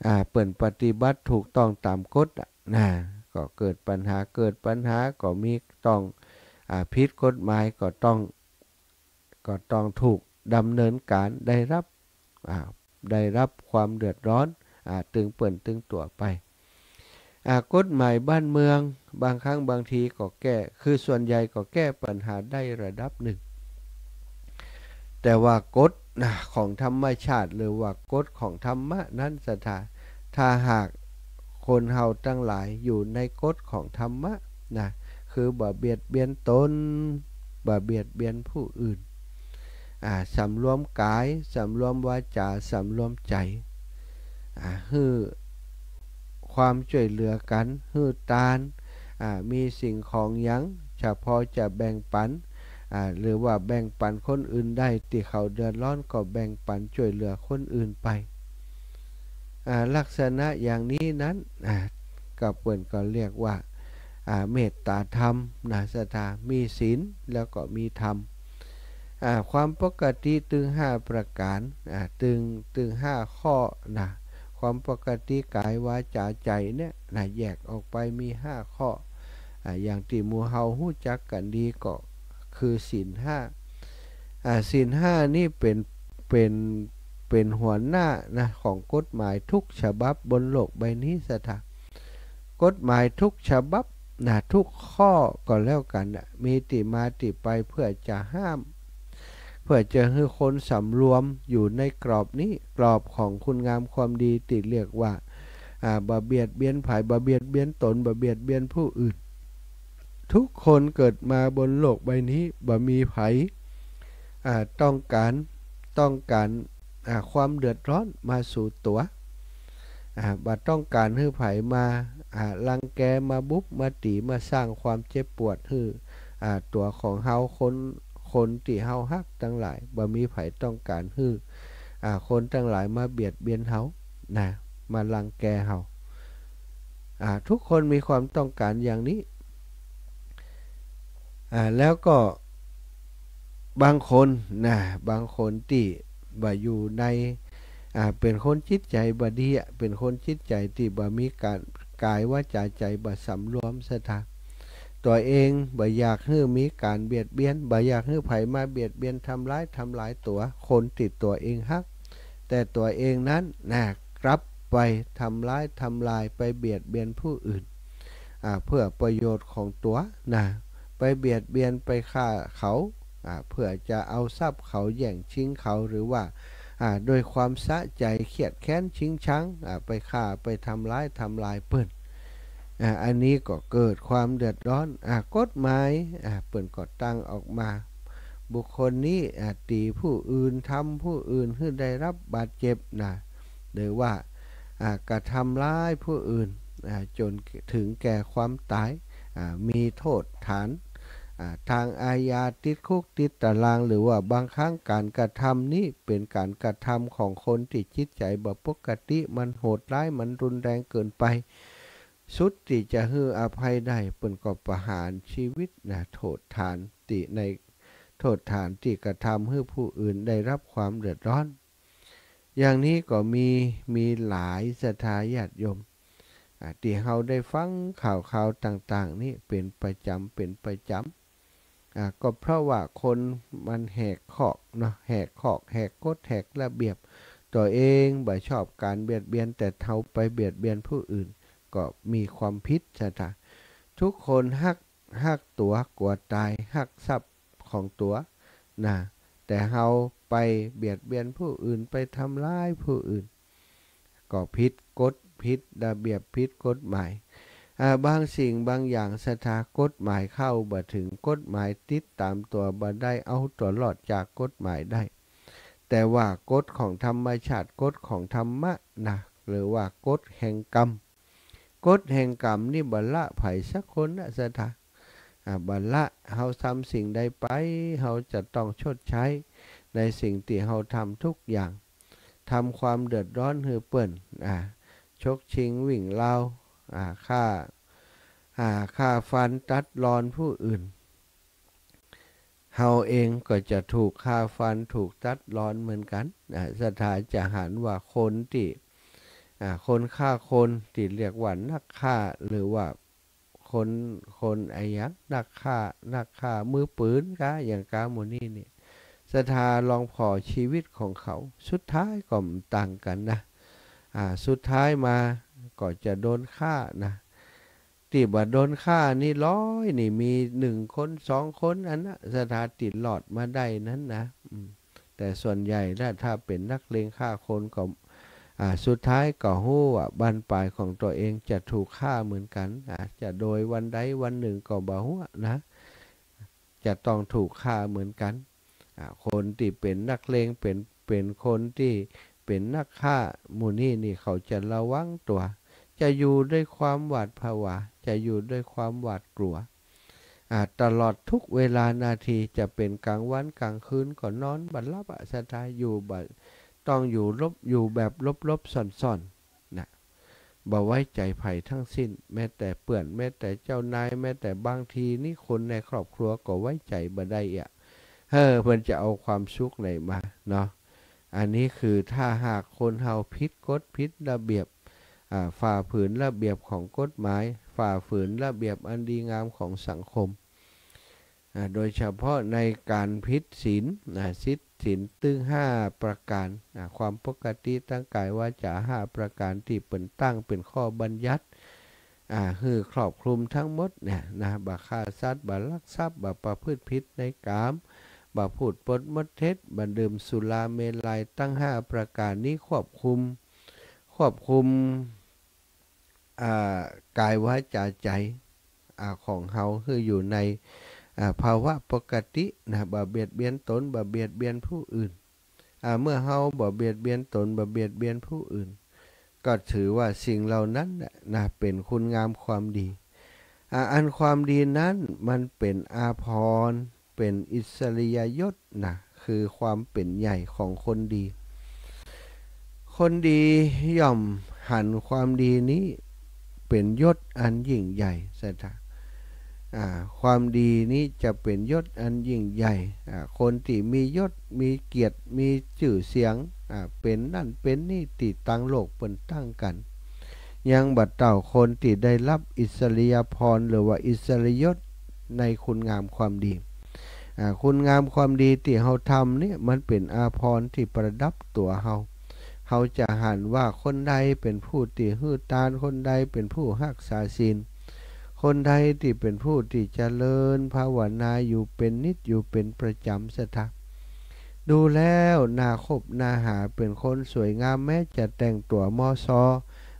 อ่า เปิ้นปฏิบัติถูกต้องต๋ามกฎอะนะ ก็เกิดปัญหา เกิดปัญหาก็มีต้อง อ่า ผิดกฎหมายก็ต้อง ก็ต้องถูกดำเนินก๋าน ได้รับ อ่า ได้รับความเดือดร้อน อ่า ตึงเปิ้นตึงตั๋วไป อ่า กฎหมายบ้านเมืองบางครั้งบางทีก็แก้ คือส่วนใหญ่ก็แก้ปัญหาได้ระดับนึ่ง แต่ว่ากฎนะ ของธรรมชาติ หรือว่ากฎของธรรมะนั้นศรัทธา ถ้าหากคนเฮาตังหลายอยู่ในกฎของธรรมะนะ คือบ่เบียดเบียนตน บ่เบียดเบียนผู้อื่น อ่า สำรวมก๋าย สำรวมวาจ๋า สำรวมใจ๋ อ่า หื้อความจ้วยเหลือกั๋น หื้อตาน อ่า มีสิ่งของหยัง จะพอจะแบ่งปั๋น อ่า หรือว่าแบ่งปั๋นคนอื่นได้ ตี้เขาเดือดร้อนก็แบ่งปั๋นจ้วยเหลือคนอื่นไป อ่า ลักษณะอย่างนี้นั้น อ่า ก็เปิ้นก็เรียกว่า อ่า เมตตาธรรมนะศรัทธา มีศีลแล้วก็มีธรรม อ่า ความปกติตึงห้าประก๋าน อ่า ตึง ตึงห้าข้อนะ ความปกติก๋าย วาจ๋า ใจ๋เนี่ยนะ แยกออกไปมีห้าข้อ อ่า อย่างตี้หมู่เฮาฮู้จักกั๋นดีก็คือศีลห้า อ่า ศีลห้านี่เป๋น เป๋น เป๋นหัวหน้านะ ของกฎหมายทุกฉบับบนโลกใบนี้ศรัทธา กฎหมายทุกฉบับนะ ทุกข้อก็แล้วกั๋นนะ มีตี้มาตี้ไปเพื่อจะห้าม เพื่อจะหื้อคนสำรวมอยู่ในกรอบนี้ กรอบของคุณงามความดีตี้เรียกว่า อ่า บ่เบียดเบียนใผ บ่เบียดเบียนตน บ่เบียดเบียนผู้อื่น ทุกคนเกิดมาบนโลกใบนี้ บ่มีใผ อ่า ต้องก๋าน ต้องก๋าน อ่า ความเดือดร้อนมาสู่ตั๋ว อ่า บ่ต้องก๋านหื้อใผมา อ่า รังแก มาบุบ มาตี๋ มาสร้างความเจ็บปวดหื้อ อ่า ตั๋วของเฮา คน คนตี้เฮาฮักตังหลาย บ่มีใผต้องก๋านหื้อ อ่า คนตังหลายมาเบียดเบียนเฮานะ มารังแกเฮา อ่า ทุกคนมีความต้องก๋านอย่างนี้ อ่า แล้วก็บางคนนะ บางคนตี้บ่อยู่ใน อ่า เป๋นคนจิตใจ๋บ่ดีอะ เป๋นคนจิตใจ๋ตี้บ่มีก๋าน ก๋าย วาจ๋า ใจ๋ บ่สำรวมศรัทธา ตั๋วเองบ่อยากหื้อมีก๋านเบียดเบียน บ่อยากหื้อใผมาเบียดเบียน ทำร้าย ทำลายตั๋ว คนตี้ตั๋วเองฮัก แต่ตั๋วเองนั้นนะ กลับไปทำร้าย ทำลาย ไปเบียดเบียนผู้อื่น อ่า เพื่อประโยชน์ของตั๋วนะ ไปเบียดเบียน ไปฆ่าเขา อ่า เพื่อจะเอาทรัพย์เขา แย่งชิงเขา หรือว่า อ่า ด้วยความสะใจ๋ เคียดแค้น ชิงชัง อ่า ไปฆ่า ไปทำร้าย ทำลายเปิ้น อ่า อันนี้ก็เกิดความเดือดร้อน อ่า กฎหมาย อ่า เปิ้นก็ตั้งออกมา บุคคลนี้ อ่า ตี๋ผู้อื่น ทำผู้อื่นหื้อได้รับบาดเจ็บนะ หรือว่า อ่า กระทำร้ายผู้อื่น อ่า จ๋นเถิงแก่ความต๋าย อ่า มีโต้ษฐาน อ่า ตางอาญา ติดคุกติดตาราง หรือว่าบางครั้งก๋านกระทำนี้เป๋นก๋านกระทำของคนตี้จิตใจ๋บ่ปกติ มันโหดร้าย มันรุนแรงเกินไป สุดตี้จะหื้ออภัยได้ เปิ้นก็ประหารชีวิตนะ โทษฐานตี้ใน โทษฐานตี้กระทำหื้อผู้อื่นได้รับความเดือดร้อน อย่างนี้ก็มี มีหลายศรัทธาญาติโยม อ่า ตี้เฮาได้ฟังข่าวคราวต่างๆ นี้เป๋นประจ๋ำ เป๋นประจ๋ำ อ่า ก็เพราะว่าคนมันแหกคอกเนาะ แหกคอก แหกกฎ แหกระเบียบ ตั๋วเองบ่ชอบก๋านเบียดเบียน แต่เฮาไปเบียดเบียนผู้อื่น ก็มีความผิดศรัทธา ทุกคนฮัก ฮักตั๋วกั๋วต๋าย ฮักทรัพย์ของตั๋วนะ แต่เฮาไปเบียดเบียนผู้อื่น ไปทำร้ายผู้อื่น ก็ผิดกฎ ผิดระเบียบ ผิดกฎหมาย อ่า บางสิ่งบางอย่างศรัทธา กฎหมายเข้าบ่ถึง กฎหมายติดต๋ามตั๋วบ่ได้ เอาตั๋วรอดจากกฎหมายได้ แต่ว่ากฎของธรรมชาติ กฎของธรรมะนะ หรือว่ากฎแห่งกรรม กฎแห่งกรรมนี้บ่ละใผสักคนนะศรัทธา อ่า บ่ละ เฮาทำสิ่งใดไป เฮาจะต้องชดใช้ในสิ่งตี้เฮาทำทุกอย่าง ทำความเดือดร้อนหื้อเปิ้น อ่า ฉกชิงวิ่งราว อ่า ฆ่า อ่า ฆ่าฟันตัดรอนผู้อื่น เฮาเองก็จะถูกฆ่าฟัน ถูกตัดรอนเหมือนกั๋น อ่า ศรัทธาจะหันว่าคนตี้ อ่า คนฆ่าคนตี้เรียกว่านักฆ่า หรือว่าคน คนอะหยัง นักฆ่า นักฆ่ามือปืนกา อะหยังกา หมู่นี้นี่ ศรัทธาลองผ่อชีวิตของเขา สุดท้ายก็บ่ต่างกั๋นนะ อ่า สุดท้ายมาก็จะโดนฆ่านะ ตี้บ่โดนฆ่านี่ร้อยนี่มีหนึ่งคนสองคนอันนะ ศรัทธาตี้รอดมาได้นั้นนะ อืม แต่ส่วนใหญ่แล้วถ้าเป๋นนักเลงฆ่าคนก็ อ่า สุดท้ายก็ฮู้ว่าบั้นปลายของตั๋วเองจะถูกฆ่าเหมือนกั๋น อ่า จะโดยวันใดวันหนึ่งก็บ่ฮู้นะ จะต้องถูกฆ่าเหมือนกั๋น อ่า คนตี้เป๋นนักเลง เป๋น เป๋นคนตี้เป๋นนักฆ่า หมู่นี้นี่เขาจะระวังตั๋ว จะอยู่ด้วยความหวาดผวา จะอยู่ด้วยความหวาดกลัว อ่า ตลอดทุกเวลานาที จะเป๋นกลางวันกลางคืนก็นอนบ่หลับอะ ศรัทธา อยู่บ่ ต้องอยู่หลบ อยู่แบบหลบๆ ซ่อนๆ นะ บ่ไว้ใจ๋ใผทั้งสิ้น แม้แต่เปื้อน แม้แต่เจ้านาย แม้แต่บางทีนี่คนในครอบครัวก็ไว้ใจ๋บ่ได้อะ เฮ้อ เปิ้นจะเอาความสุขไหนมาเนาะ อันนี้คือถ้าหากคนเฮาผิดกฎผิดระเบียบ อ่า ฝ่าฝืนระเบียบของกฎหมาย ฝ่าฝืนระเบียบอันดีงามของสังคม อ่า โดยเฉพาะในก๋านผิดศีล อ่า ผิดศีลตึงห้าประก๋าน อ่า ความปกติตางก๋ายวาจ๋าห้าประก๋านตี้เปิ้นตั้งเป๋นข้อบัญญัติ อ่า หื้อครอบคลุมทั้งหมดเนี่ยนะ บ่ฆ่าสัตว์ บ่ลักทรัพย์ บ่ประพฤติผิดในกาม บ่พูดปดมดเท็จ บ่ดื่มสุราเมรัย ตังห้าประก๋านนี้ควบคุม ควบคุม อ่า ก๋ายวาจ๋าใจ๋ อ่า ของเฮาหื้ออยู่ใน อ่า ภาวะปกตินะ บ่เบียดเบียนตน บ่เบียดเบียนผู้อื่น อ่า เมื่อเฮาบ่เบียดเบียนตน บ่เบียดเบียนผู้อื่น ก็ถือว่าสิ่งเหล่านั้นน่ะนะ เป๋นคุณงามความดี อ่า อันความดีนั้นมันเป๋นอาภรณ์ เป๋นอิสริยยศนะ คือความเป๋นใหญ่ของคนดี คนดีย่อมหันความดีนี้เป๋นยศอันยิ่งใหญ่ ศรัทธา อ่า ความดีนี้จะเป๋นยศอันยิ่งใหญ่ อ่า คนตี้มียศ มีเกียรติ มีจื้อเสียง อ่า เป๋นนั่นเป๋นนี่ตี้ตางโลกเปิ้นตั้งกั๋น ยังบ่เต้าคนตี้ได้ฮับอิสริยภรณ์ หรือว่าอิสริยยศในคุณงามความดี อ่า คุณงามความดีตี้เฮาทำเนี่ย มันเป๋นอาภรณ์ตี้ประดับตั๋วเฮา เฮาจะหันว่าคนใดเป๋นผู้ตี้หื้อตาน คนใดเป๋นผู้ฮักษาศีล คนใดตี้เป๋นผู้ตี้เจริญภาวนาอยู่เป๋นนิตย์ อยู่เป๋นประจ๋ำ ศรัทธา ดูแล้วน่าคบน่าหา เป๋นคนสวยงาม แม้จะแต่งตั๋วมอซอ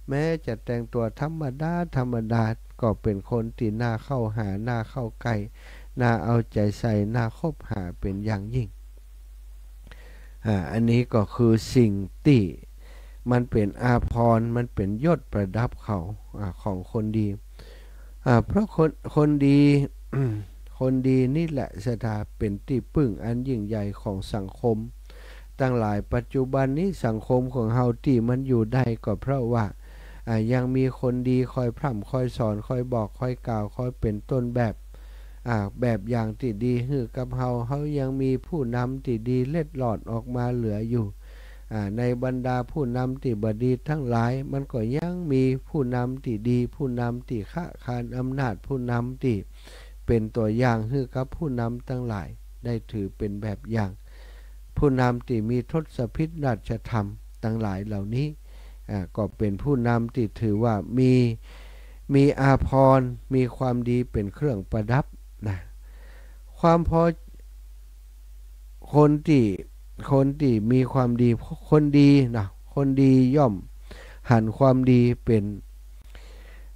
แม้จะแต่งตั๋วธรรมดาธรรมดา ก็เป๋นคนตี้น่าเข้าหา น่าเข้าใก้ น่าเอาใจ๋ใส่ น่าคบหาเป๋นอย่างยิ่ง อ่า อันนี้ก็คือสิ่งตี้มันเป๋นอาภรณ์ มันเป๋นยศประดับเขา อ่า ของคนดี อ่า เพราะคน คนดี คนดีนี่แหละศรัทธาเป๋นตี้ปึ้งอันยิ่งใหญ่ของสังคมตังหลาย ปัจจุบันนี้สังคมของเฮาตี้มันอยู่ได้ก็เพราะว่า อ่า ยังมีคนดีคอยพร่ำคอยสอน คอยบอกคอยกล่าว คอยเป๋นต้นแบบ อ่า แบบอย่างตี้ดีหื้อกับเฮา เฮายังมีผู้นำตี้ดีเล็ดลอดออกมาเหลืออยู่ อ่า ในบรรดาผู้นำตี้บ่ดีตังหลาย มันก็ยังมีผู้นำตี้ดี ผู้นำตี้คะคานอำนาจ ผู้นำตี้เป๋นตั๋วอย่างหื้อกับผู้นำตังหลายได้ถือเป๋นแบบอย่าง ผู้นำตี้มีทศพิธราชธรรมตังหลายเหล่านี้ อ่า ก็เป๋นผู้นำตี้ถือว่ามี มีอาภรณ์ มีความดีเป๋นเครื่องประดับนะ ความพอ คนตี้ คนตี้มีความดี คนดีนะ คนดีย่อมหันความดีเป๋น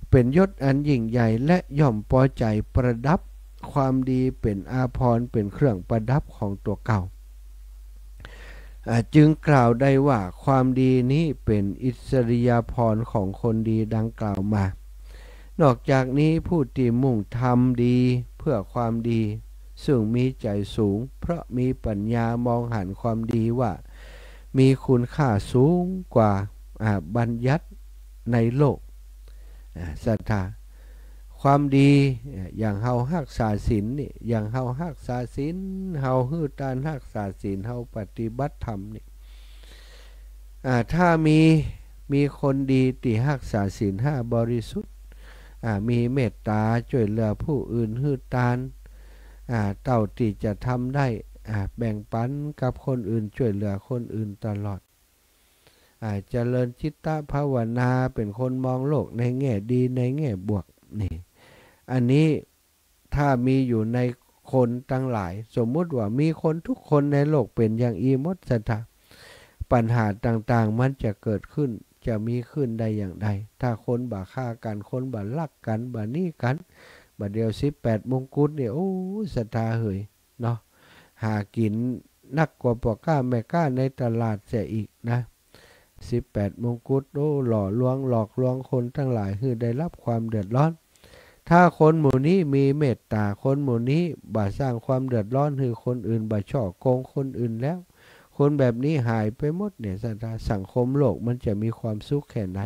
เป๋นยศอันยิ่งใหญ่ และย่อมปอใจ๋ประดับความดีเป๋นอาภรณ์ เป๋นเครื่องประดับของตั๋วเก่า อ่า จึงกล่าวได้ว่าความดีนี้เป๋นอิสริยาภรณ์ของคนดีดังกล่าวมา นอกจากนี้ผู้ตี้มุ่งทำดีเพื่อความดี ซึ่งมีใจ๋สูง เพราะมีปัญญามองหันความดีว่ามีคุณค่าสูงกว่า อ่า บัญญัติในโลก อ่า ศรัทธา ความดี อ่า อย่างเฮาฮักษาศีลนี่ อย่างเฮาฮักษาศีล เฮาหื้อตานฮักษาศีล เฮาปฏิบัติธรรมนี่ อ่า ถ้ามี มีคนดีตี้ฮักษาศีลห้าบริสุทธิ์ อ่า มีเมตต๋าจ้วยเหลือผู้อื่น หื้อตาน อ่า เต้าตี้จะทำได้ อ่า แบ่งปันกับคนอื่น จ้วยเหลือคนอื่นตลอด อ่า เจริญจิตตภาวนา เป๋นคนมองโลกในแง่ดี ในแง่บวก นี่ อันนี้ ถ้ามีอยู่ในคนตังหลาย สมมุติว่ามีคนทุกคนในโลกเป๋นอย่างอี้หมดศรัทธา ปัญหาต่างๆ มันจะเกิดขึ้น จะมีขึ้นได้อย่างใด ถ้าคนบ่ฆ่ากั๋น คนบ่ลักกั๋น บ่หนีกั๋น บ่าเดี่ยวสิบแปดมงกุฎนี่ โอ้ ศรัทธาเหย เนาะ หากิ๋นนักกว่าป้อก๊าแม่ก๊าในตลาดเสียอีกนะ สิบแปดมงกุฎ โอ้ หล่อลวง หลอกลวงคนตังหลายหื้อได้รับความเดือดร้อน ถ้าคนหมู่นี้มีเมตต๋า คนหมู่นี้บ่สร้างความเดือดร้อนหื้อคนอื่น บ่ฉ้อโกงคนอื่นแล้ว คนแบบนี้หายไปหมดเนี่ย ศรัทธา สังคมโลกมันจะมีความสุขแค่ไหน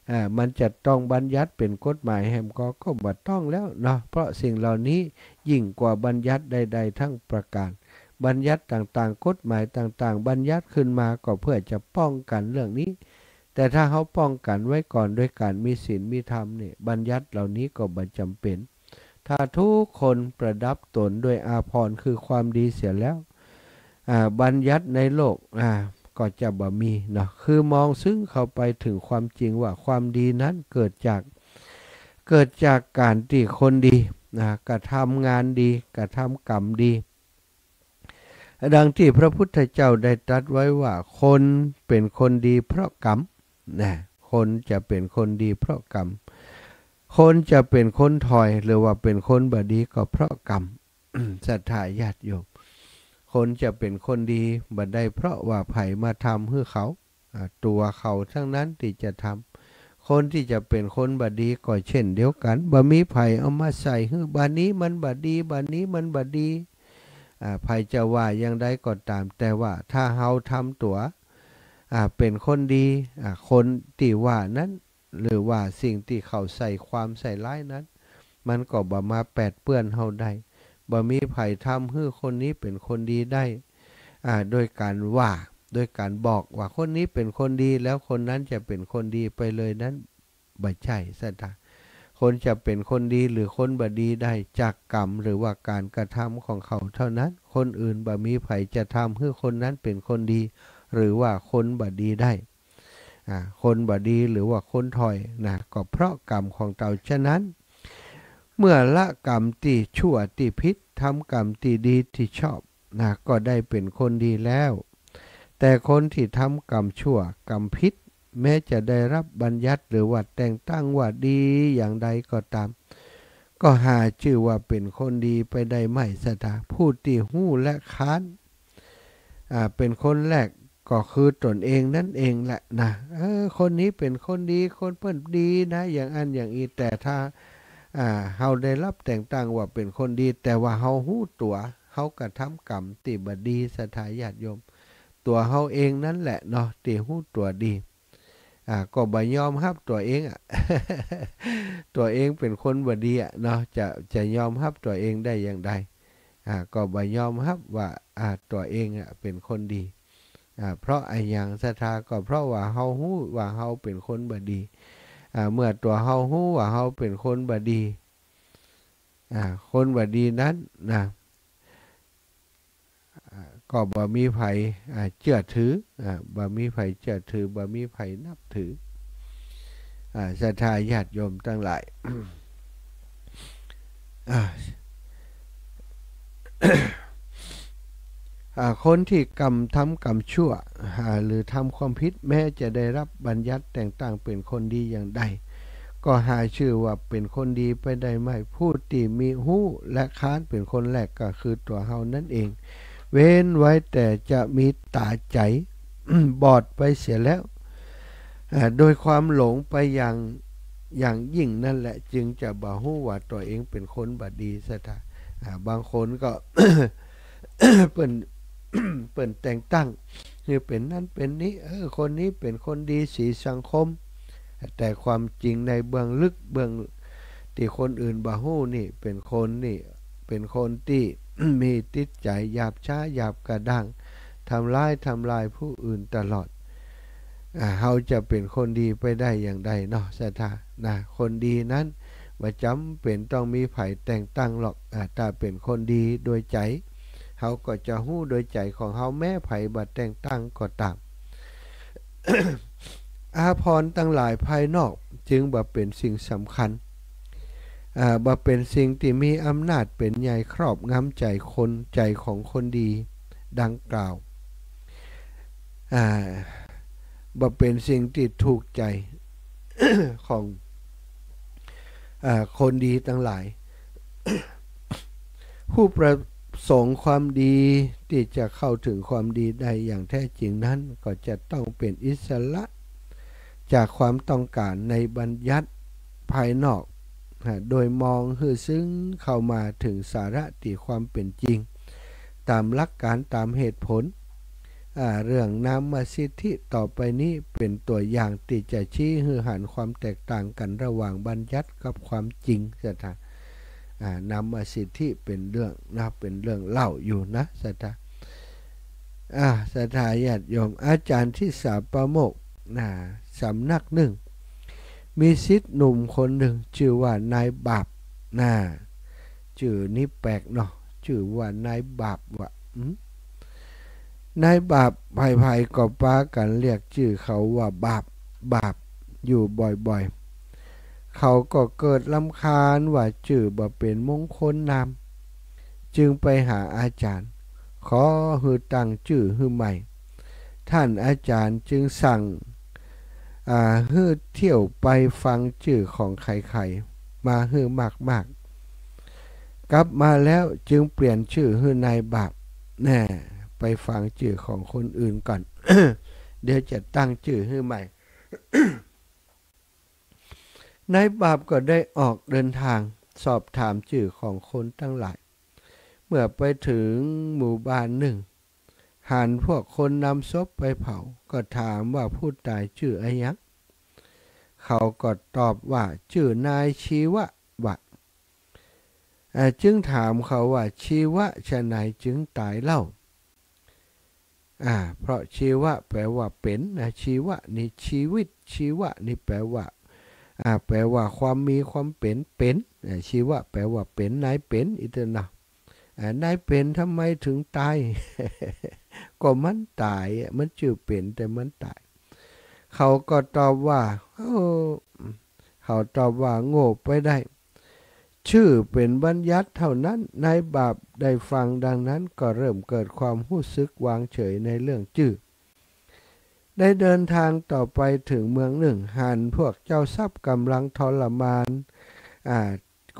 อ่า มันจะต้องบัญญัติเป๋นกฎหมายแหมก่อ ก็บ่ต้องแล้วเนาะ เพราะสิ่งเหล่านี้ยิ่งกว่าบัญญัติใดๆ ทั้งประการ บัญญัติต่างๆ กฎหมายต่างๆ บัญญัติขึ้นมาก็เพื่อจะป้องกั๋นเรื่องนี้ แต่ถ้าเฮาป้องกั๋นไว้ก่อนโดยก๋านมีศีลมีธรรมนี่ บัญญัติเหล่านี้ก็บ่จ๋ำเป๋น ถ้าทุกคนประดับตนด้วยอาภรณ์คือความดีเสียแล้ว อ่า บัญญัติในโลก อ่า ก็จะบ่มีเนาะ คือมองซึ่งเข้าไปถึงความจริงว่าความดีนั้นเกิดจาก เกิดจากก๋านตี้คนดี อ่า กระทำงานดี กระทำกรรมดี ดังตี้พระพุทธเจ้าได้ตรัสไว้ว่า คนเป๋นคนดีเพราะกรรม นะ คนจะเป๋นคนดีเพราะกรรม คนจะเป๋นคนถ่อย หรือว่าเป๋นคนบ่ดีก็เพราะกรรม ศรัทธาญาติโยม คนจะเป๋นคนดีบ่ได้เพราะว่าใผมาทำหื้อเขา อ่า ตั๋วเขาตังนั้นตี้จะทำ คนตี้จะเป๋นคนบ่ดีก็เช่นเดียวกั๋น บ่มีใผเอามาใส่หื้อ บ่านี้มันบ่ดี บ่านี้มันบ่ดี อ่า ใผจะว่าอย่างใดก็ต๋าม แต่ว่าถ้าเฮาทำตั๋ว อ่า เป๋นคนดี อ่า คนตี้ว่านั้น หรือว่าสิ่งตี้เขาใส่ความใส่ร้ายนั้น มันก็บ่มาแปดเปื้อนเฮาได้ บ่มีใผทำหื้อคนนี้เป๋นคนดีได้ อ่า โดยก๋านว่า โดยก๋านบอกว่าคนนี้เป๋นคนดี แล้วคนนั้นจะเป๋นคนดีไปเลยนั้น บ่ใจ้ศรัทธา คนจะเป๋นคนดีหรือคนบ่ดีได้จากกรรมหรือว่าก๋านกระทำของเขาเท่านั้น คนอื่นบ่มีใผจะทำหื้อคนนั้นเป๋นคนดี หรือว่าคนบ่ดีได้ อ่า คนบ่ดีหรือว่าคนถ่อยนะ ก็เพราะกรรมของเต้า ฉะนั้น เมื่อละกรรมตี้ชั่วตี้ผิด ทำกรรมตี้ดีตี้ชอบนะ ก็ได้เป๋นคนดีแล้ว แต่คนตี้ทำกรรมชั่วกรรมผิด แม้จะได้รับบัญญัติหรือว่าแต่งตั้งว่าดีอย่างใดก็ต๋าม ก็หาจื้อว่าเป๋นคนดีไปได้ไม่ศรัทธา ผู้ตี้ฮู้และค้าน อ่า เป๋นคนแรกก็คือตนเองนั้นเองแหละนะ เออ คนนี้เป๋นคนดี คนเปิ้นดีนะ อย่างอั้นอย่างอี้ แต่ถ้า อ่า เฮาได้ฮับแต่งตั้งว่าเป๋นคนดี แต่ว่าเฮาฮู้ตั๋ว เฮากระทำกรรมตี้บ่ดี ศรัทธาญาติโยม ตั๋วเฮาเองนั้นแหละเนาะ ตี้ฮู้ตั๋วดี อ่า ก็บ่ยอมฮับตั๋วเองอะ ตั๋วเองเป๋นคนบ่ดีอะเนาะ จะ จะยอมฮับตั๋วเองได้อย่างใด อ่า ก็บ่ยอมฮับว่า อ่า ตั๋วเองอะเป๋นคนดี อ่า เพราะอะหยังศรัทธา ก็เพราะว่าเฮาฮู้ว่าเฮาเป๋นคนบ่ดี อ่า เมื่อตั๋วเฮาฮู้ว่าเฮาเป๋นคนบ่ดี อ่า คนบ่ดีนั้นนะ อ่า ก็บ่มีใผ อ่า เจื้อถือ อ่า บ่มีใผเจื้อถือ บ่มีใผนับถือ อ่า ศรัทธาญาติโยมตังหลาย อ่า อ่า คนตี้กระทำกรรมชั่ว อ่า หรือทำความผิด แม้จะได้ฮับบัญญัติแต่งตั้งเป๋นคนดีอย่างใด ก็หาจื้อว่าเป๋นคนดีไปได้ไม่ ผู้ตี้มีฮู้และคร้านเป๋นคนแรกก็คือตั๋วเฮานั้นเอง เว้นไว้แต่จะมีต๋าใจ๋ บอดไปเสียแล้ว อ่า โดยความหลงไปอย่าง อย่างยิ่งนั้นแหละ จึงจะบ่ฮู้ว่าตั๋วเองเป๋นคนบ่ดี ศรัทธา อ่า บางคนก็ เปิ้น เปิ้นแต่งตั้งหื้อเป๋นนั้นเป๋นนี้ เออ คนนี้เป๋นคนดีสีสังคม แต่ความจริงในเบื้องลึกเบื้องตี้คนอื่นบ่ฮู้นี่ เป๋นคนนี่ เป๋นคนตี้ มีจิตใจ๋หยาบช้าหยาบกระด้าง ทำร้าย ทำลายผู้อื่นตลอด อ่า เฮาจะเป๋นคนดีไปได้อย่างใดเนาะ ศรัทธา นะ คนดีนั้นบ่จ๋ำเป๋นต้องมีใผแต่งตั้งหรอก อ่า ถ้าเป๋นคนดีโดยใจ๋ เฮาก็จะฮู้โดยใจ๋ของเฮา แม้ใผบ่แต่งตั้งก็ต๋าม อาภรณ์ตังหลายภายนอกจึงบ่เป๋นสิ่งสำคัญ อ่า บ่เป๋นสิ่งตี้มีอำนาจเป๋นใหญ่ครอบงำใจ๋คน ใจ๋ของคนดีดังกล่าว อ่า บ่เป๋นสิ่งตี้ถูกใจ๋ ของ อ่า คนดีตังหลาย ผู้ประสงค์ความดีตี้จะเข้าเถิงความดีได้อย่างแท้จริงนั้น ก็จะต้องเป๋นอิสระจากความต้องก๋านในบัญญัติภายนอก ฮะ โดยมองหื้อซึ่งเข้ามาเถิงสาระตี้ความเป๋นจริง ต๋ามหลักก๋าน ต๋ามเหตุผล อ่า เรื่องนามสิทธิต่อไปนี้เป๋นตั๋วอย่างตี้จะชี้หื้อหันความแตกต่างกั๋นระหว่างบัญญัติกับความจริง ศรัทธา อ่า นามสิทธิเป๋นเรื่องนะ เป๋นเรื่องเล่าอยู่นะ ศรัทธา อ่า ศรัทธาญาติโยม อาจ๋ารย์ทิสาปาโมกข์ นะ สำนักนึ่ง มีศิษย์หนุ่มคนนึ่ง จื้อว่านายบาป นะ จื้อนี้แปลกเนาะ จื้อว่านายบาปว่ะ อืม นายบาป ใผๆ ก็ปากั๋นเรียกจื้อเขาว่าบาป บาป อยู่บ่อยๆ เขาก็เกิดรำคาญว่าจื้อบ่เป๋นมงคลนาม จึงไปหาอาจ๋ารย์ ขอหื้อตั้งจื้อหื้อใหม่ ท่านอาจ๋ารย์จึงสั่ง อ่า หื้อเที่ยวไปฟังจื้อของใครๆ มาหื้อมากๆ กลับมาแล้วจึงเปลี่ยนจื้อหื้อนายบาป แน่ ไปฟังจื้อของคนอื่นก่อน เดี๋ยวจะตั้งจื้อหื้อใหม่ นายบาปก็ได้ออกเดินทางสอบถามจื้อของคนตังหลาย เมื่อไปเถิงหมู่บ้านนึ่ง หันพวกคนนำศพไปเผา ก็ถามว่าผู้ต๋ายจื้ออะหยัง เขาก็ตอบว่าจื้อนายชีวะว่ะ อ่า จึงถามเขาว่าชีวะฉะไหนจึงต๋ายเล่า อ่า เพราะชีวะแปลว่าเป๋นนะ ชีวะนี่ชีวิต ชีวะนี่แปลว่า อ่า แปลว่าความมีความเป๋น เป๋น อ่า ชีวะแปลว่าเป๋น นายเป๋น อี้เต๊อะนะ อ่า นายเป๋นทำไมเถิงต๋าย ก็มันต๋ายอะ มันจื้อเป๋นแต่มันต๋าย เขาก็ตอบว่า โอ้ เขาตอบว่าโง่ไปได้ จื้อเป๋นบัญญัติเท่านั้น นายบาปได้ฟังดังนั้นก็เริ่มเกิดความฮู้สึกวางเฉยในเรื่องจื้อ ได้เดินทางต่อไปเถิงเมืองนึ่ง หันพวกเจ้าทรัพย์ก่ำลังทรมาน อ่า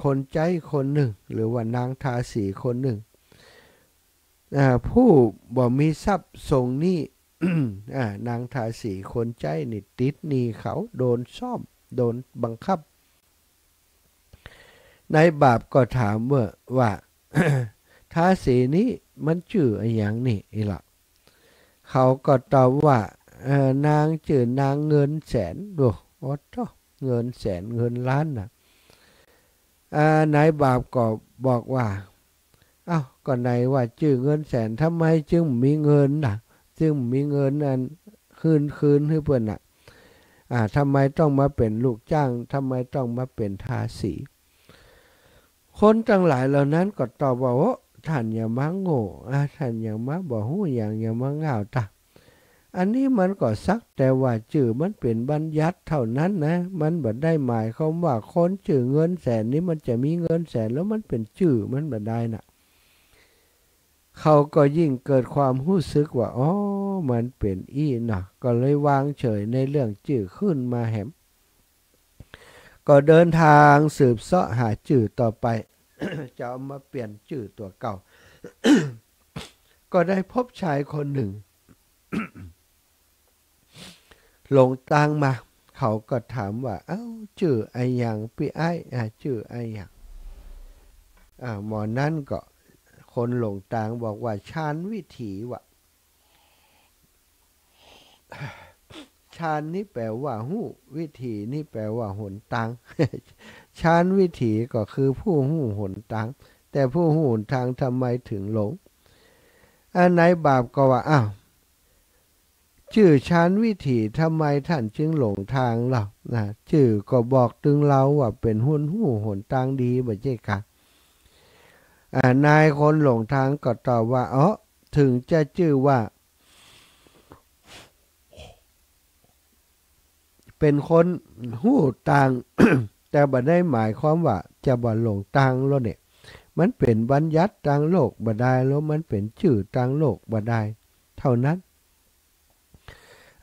คนใจ๊คนนึ่ง หรือว่านางทาสีคนนึ่ง อ่า ผู้บ่มีทรัพย์ส่งหนี้ อ่า นางทาสีคนใจ๊นี่ติดหนี้เขา โดนซ้อม โดนบังคับ นายบ่าวก็ถามว่า ว่า ทาสีนี้มันจื้ออะหยังนี่ อีหละ เขาก็ตอบว่า เอ่อ นางจื้อนางเงินแสน โอ้ โอ้โธ่ เงินแสน เงินล้านน่ะ อ่า นายบ่าวก็บอกว่า เอ้า ก็ไหนว่าจื้อเงินแสน ทำไมจึงบ่มีเงินน่ะ จึงบ่มีเงินอันคืน คืนหื้อเปิ้นน่ะ อ่า ทำไมต้องมาเป๋นลูกจ้าง ทำไมต้องมาเป๋นทาสี คนตังหลายเหล่านั้นก็ตอบว่า โอ้ ต้านอย่ามาโง่ อ่า ต้านอย่ามาบ่ฮู้หยัง อย่ามาง่าวตะ อันนี้มันก็สักแต่ว่าจื้อมันเป๋นบัญญัติเท่านั้นนะ มันบ่ได้หมายความว่าคนจื้อเงินแสนนี้มันจะมีเงินแสนแล้วมันเป๋นจื้อมันบ่ได้น่ะ เขาก็ยิ่งเกิดความฮู้สึกว่า อ๋อ มันเป๋นอี้เนาะ ก็เลยวางเฉยในเรื่องจื้อขึ้นมาแหม ก็เดินทางสืบเซาะหาจื้อต่อไป จะเอามาเปลี่ยนจื้อตั๋วเก่า ก็ได้พบชายคนหนึ่ง หลงตางมา เขาก็ถามว่า เอ้า จื้ออะหยังปี้อ้าย อ่า จื้ออะหยัง อ่า หมอนั้นก็ คนหลงตางบอกว่า ชานวิถี ว่า ชานนี้แปลว่าฮู้ วิถีนี้แปลว่าหนตาง ชานวิถีก็คือผู้ฮู้หนตาง แต่ผู้ฮู้หนตางทำไมถึงหลง อ่า นายบ่าวก็ว่า อ้าว จื้อชานวิถี ทำไมต้านจึงหลงตางเล่า นะ จื้อก็บอกตึงเฮาว่าเป๋นคนฮู้หนตางดี บ่ใจ้กา อ่า นายคนหลงตางก็ตอบว่า อ๋อ เถิงจะจื้อว่า เป๋นคนฮู้ตาง แต่บ่ได้หมายความว่าจะบ่หลงตางแล้วเนี่ย มันเป๋นบัญญัติตางโลกบ่ได้ แล้วมันเป๋นจื้อตางโลกบ่ได้ เท่านั้น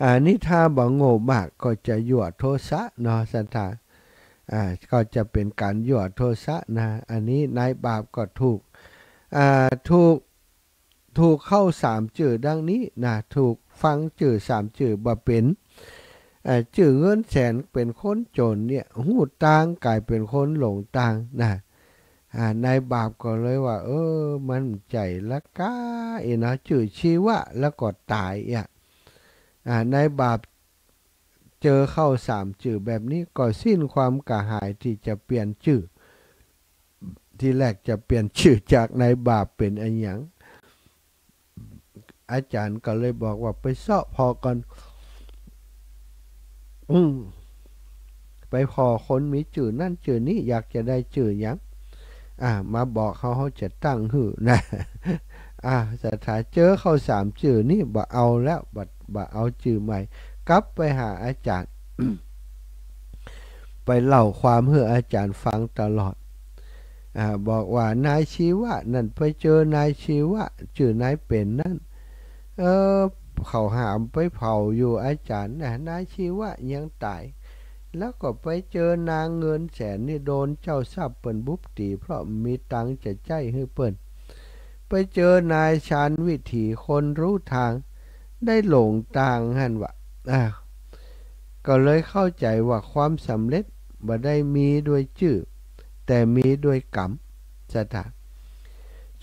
อ่า นี่ถ้าบ่โง่มากก็จะยั่วโทสะเนาะ ศรัทธา อ่า ก็จะเป๋นก๋านยั่วโทสะนะ อันนี้นายบ่าวก็ถูก อ่า ถูก ถูกเข้าสามจื้อดังนี้นะ ถูกฟังจื้อสามจื้อบ่เป๋น เอ่อ จื้อเงินแสนเป๋นคนจ๋นเนี่ย ฮู้ตางก๋ายเป๋นคนหลงตางนะ อ่า นายบ่าวก็เลยว่า เออ มันใจ้ละก้า เอเนาะ จื้อชีวะแล้วก็ต๋ายอ่ะ อ่า นายบ่าวเจอเข้าสามจื้อแบบนี้ก็สิ้นความกระหายตี้จะเปลี่ยนจื้อ ทีแรกจะเปลี่ยนจื้อจากนายบ่าวเป๋นอะหยัง อาจ๋ารย์ก็เลยบอกว่า ไปเซาะผ่อก่อน อืม ไปผ่อคนมีจื้อนั้นจื้อนี้ อยากจะได้จื้อหยัง อ่า มาบอกเฮา เฮาจะตั้งหื้อนะ อ่า ศรัทธา เจอเข้าสามจื้อนี้ บ่เอาแล้ว บ่ บ่เอาจื้อใหม่ กลับไปหาอาจ๋ารย์ ไปเล่าความหื้ออาจ๋ารย์ฟังตลอด อ่า บอกว่านายชีวะนั่นไปเจอนายชีวะ จื้อนายเป๋นนั่น เออ เขาหามไปเผาอยู่อาจ๋ารย์นะ นายชีวะยังต๋าย แล้วก็ไปเจอนางเงินแสนนี่โดนเจ้าทรัพย์เปิ้นบุบตี๋ เพราะบ่มีตังค์จะใจ๊หื้อเปิ้น ไปเจอนายชานวิถีคนฮู้ตาง ได้หลงตางหั้นวะ อ่า ก็เลยเข้าใจ๋ว่าความสำเร็จบ่ได้มีด้วยจื้อ แต่มีด้วยกรรม ศรัทธา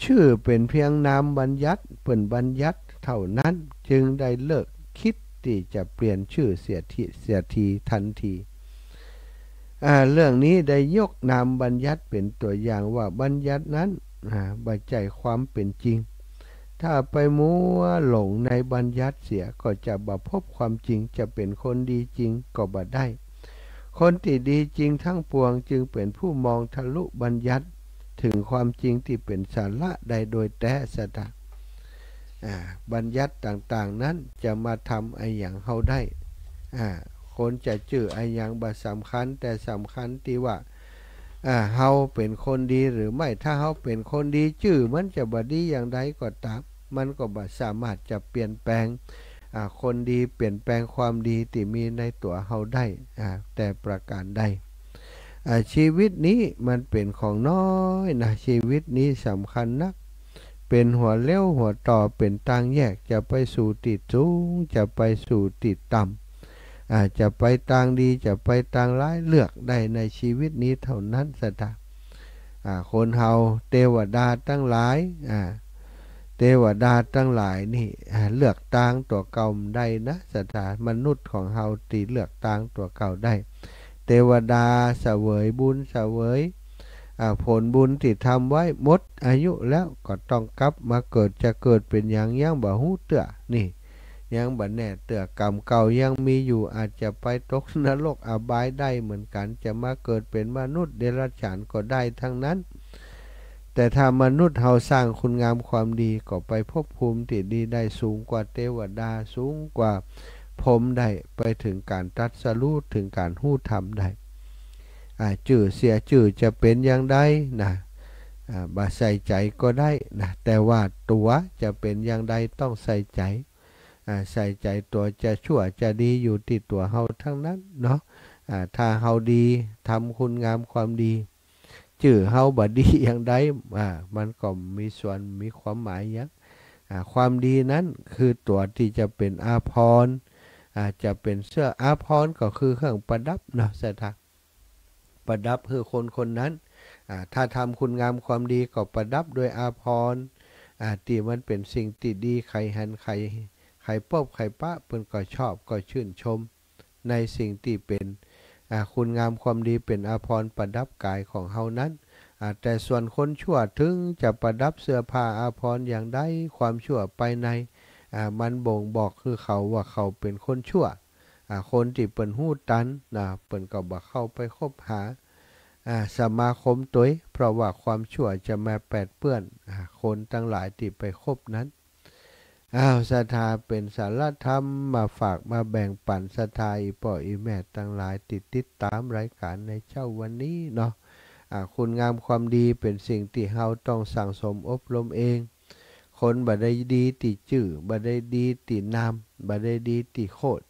จื้อเป๋นเพียงนามบัญญัติ เปิ้นบัญญัติเท่านั้น จึงได้เลิกกึ๊ดตี้จะเปลี่ยนจื้อเสียที เสียที ตันที อ่า เรื่องนี้ได้ยกนามบัญญัติเป๋นตั๋วอย่างว่าบัญญัตินั้น อ่า บ่ใจ้ความเป๋นจริง ถ้าไปมัวหลงในบัญญัติเสีย ก็จะบ่พบความจริง จะเป๋นคนดีจริงก็บ่ได้ คนตี้ดีจริงทั้งปวงจึงเป๋นผู้มองทะลุบัญญัติ เถิงความจริงตี้เป๋นสาระได้โดยแต๊ ศรัทธา อ่า บัญญัติต่างๆ นั้นจะมาทำอะหยังเฮาได้ อ่า คนจะจื้ออะหยังบ่สำคัญ แต่สำคัญตี้ว่า อ่า เฮาเป๋นคนดีหรือไม่ ถ้าเฮาเป๋นคนดี จื้อมันจะบ่ดีอย่างใดก็ต๋าม มันก็บ่สามารถจะเปลี่ยนแปลง อ่า คนดี เปลี่ยนแปลงความดีตี้มีในตั๋วเฮาได้ อ่า แต่ประก๋านใด อ่า ชีวิตนี้มันเป๋นของน้อยนะ ชีวิตนี้สำคัญนัก เป๋นหัวเลี้ยวหัวต่อ เป๋นตางแยก จะไปสู่ตี้สูง จะไปสู่ตี้ต่ำ อ่า จะไปตางดี จะไปตางร้าย เลือกได้ในชีวิตนี้เท่านั้น ศรัทธา อ่า คนเฮา เตวดาตังหลาย อ่า เตวดาตังหลายนี่ อ่า เลือกตางตั๋วเก่าบ่ได้นะ ศรัทธา มนุษย์ของเฮาตี้เลือกตางตั๋วเก่าได้ เตวดาเสวยบุญเสวย อ่า ผลบุญตี้ทำไว้ หมดอายุแล้วก็ต้องกลับมาเกิด จะเกิดเป๋นหยังยังบ่ฮู้เตื้อ นี่ ยังบ่แน่เตื้อ กรรมเก่ายังมีอยู่ อาจจะไปตกนรกอบายได้เหมือนกั๋น จะมาเกิดเป๋นมนุษย์เดรัจฉานก็ได้ทั้งนั้น แต่ถ้ามนุษย์เฮาสร้างคุณงามความดี ก็ไปภพภูมิตี้ดีได้ สูงกว่าเตวดา สูงกว่าพรหมได้ ไปเถิงก๋านตรัสรู้ เถิงก๋านฮู้ธรรมได้ อ่า จื้อเสียจื้อจะเป๋นอย่างใดนะ อ่า บ่ใส่ใจ๋ก็ได้นะ แต่ว่าตั๋วจะเป๋นอย่างใดต้องใส่ใจ๋ อ่า ใส่ใจ๋ตั๋วจะชั่วจะดีอยู่ตี้ตั๋วเฮาทั้งนั้นเนาะ อ่า ถ้าเฮาดี ทำคุณงามความดี จื้อเฮาบ่ดีอย่างใด อ่า มันก็บ่มีส่วนมีความหมายหยัง อ่า ความดีนั้นคือตั๋วตี้จะเป๋นอาภรณ์ อ่า จะเป๋นเสื้อ อาภรณ์ก็คือเครื่องประดับเนาะ ศรัทธา ประดับหื้อคนคนนั้น อ่า ถ้าทำคุณงามความดีก็ประดับด้วยอาภรณ์ อ่า ตี้มันเป๋นสิ่งตี้ดี ใผหัน ใผ ใผปบ ใผปะ เปิ้นก็ชอบ ก็ชื่นชม ในสิ่งตี้เป๋น อ่า คุณงามความดี เป๋นอาภรณ์ประดับก๋ายของเฮานั้น อ่า แต่ส่วนคนชั่ว เถิงจะประดับเสื้อผ้าอาภรณ์อย่างใด ความชั่วภายใน อ่า มันบ่งบอกหื้อเขาว่าเขาเป๋นคนชั่ว อ่า คนตี้เปิ้นฮู้ตันนะ เปิ้นก็บ่เข้าไปคบหา อ่า สมาคมตวย เพราะว่าความชั่วจะมาแปดเปื้อน อ่า คนตังหลายตี้ไปคบนั้น อ้าว ศรัทธา เป๋นสาระธรรมมาฝากมาแบ่งปั๋นศรัทธาอี่ป้ออี่แม่ตังหลายตี้ติดต๋ามรายก๋านในเจ๊าวันนี้เนาะ อ่า คุณงามความดีเป๋นสิ่งตี้เฮาต้องสั่งสมอบรมเอง คนบ่ได้ดีตี้จื้อ บ่ได้ดีตี้นาม บ่ได้ดีตี้โคตร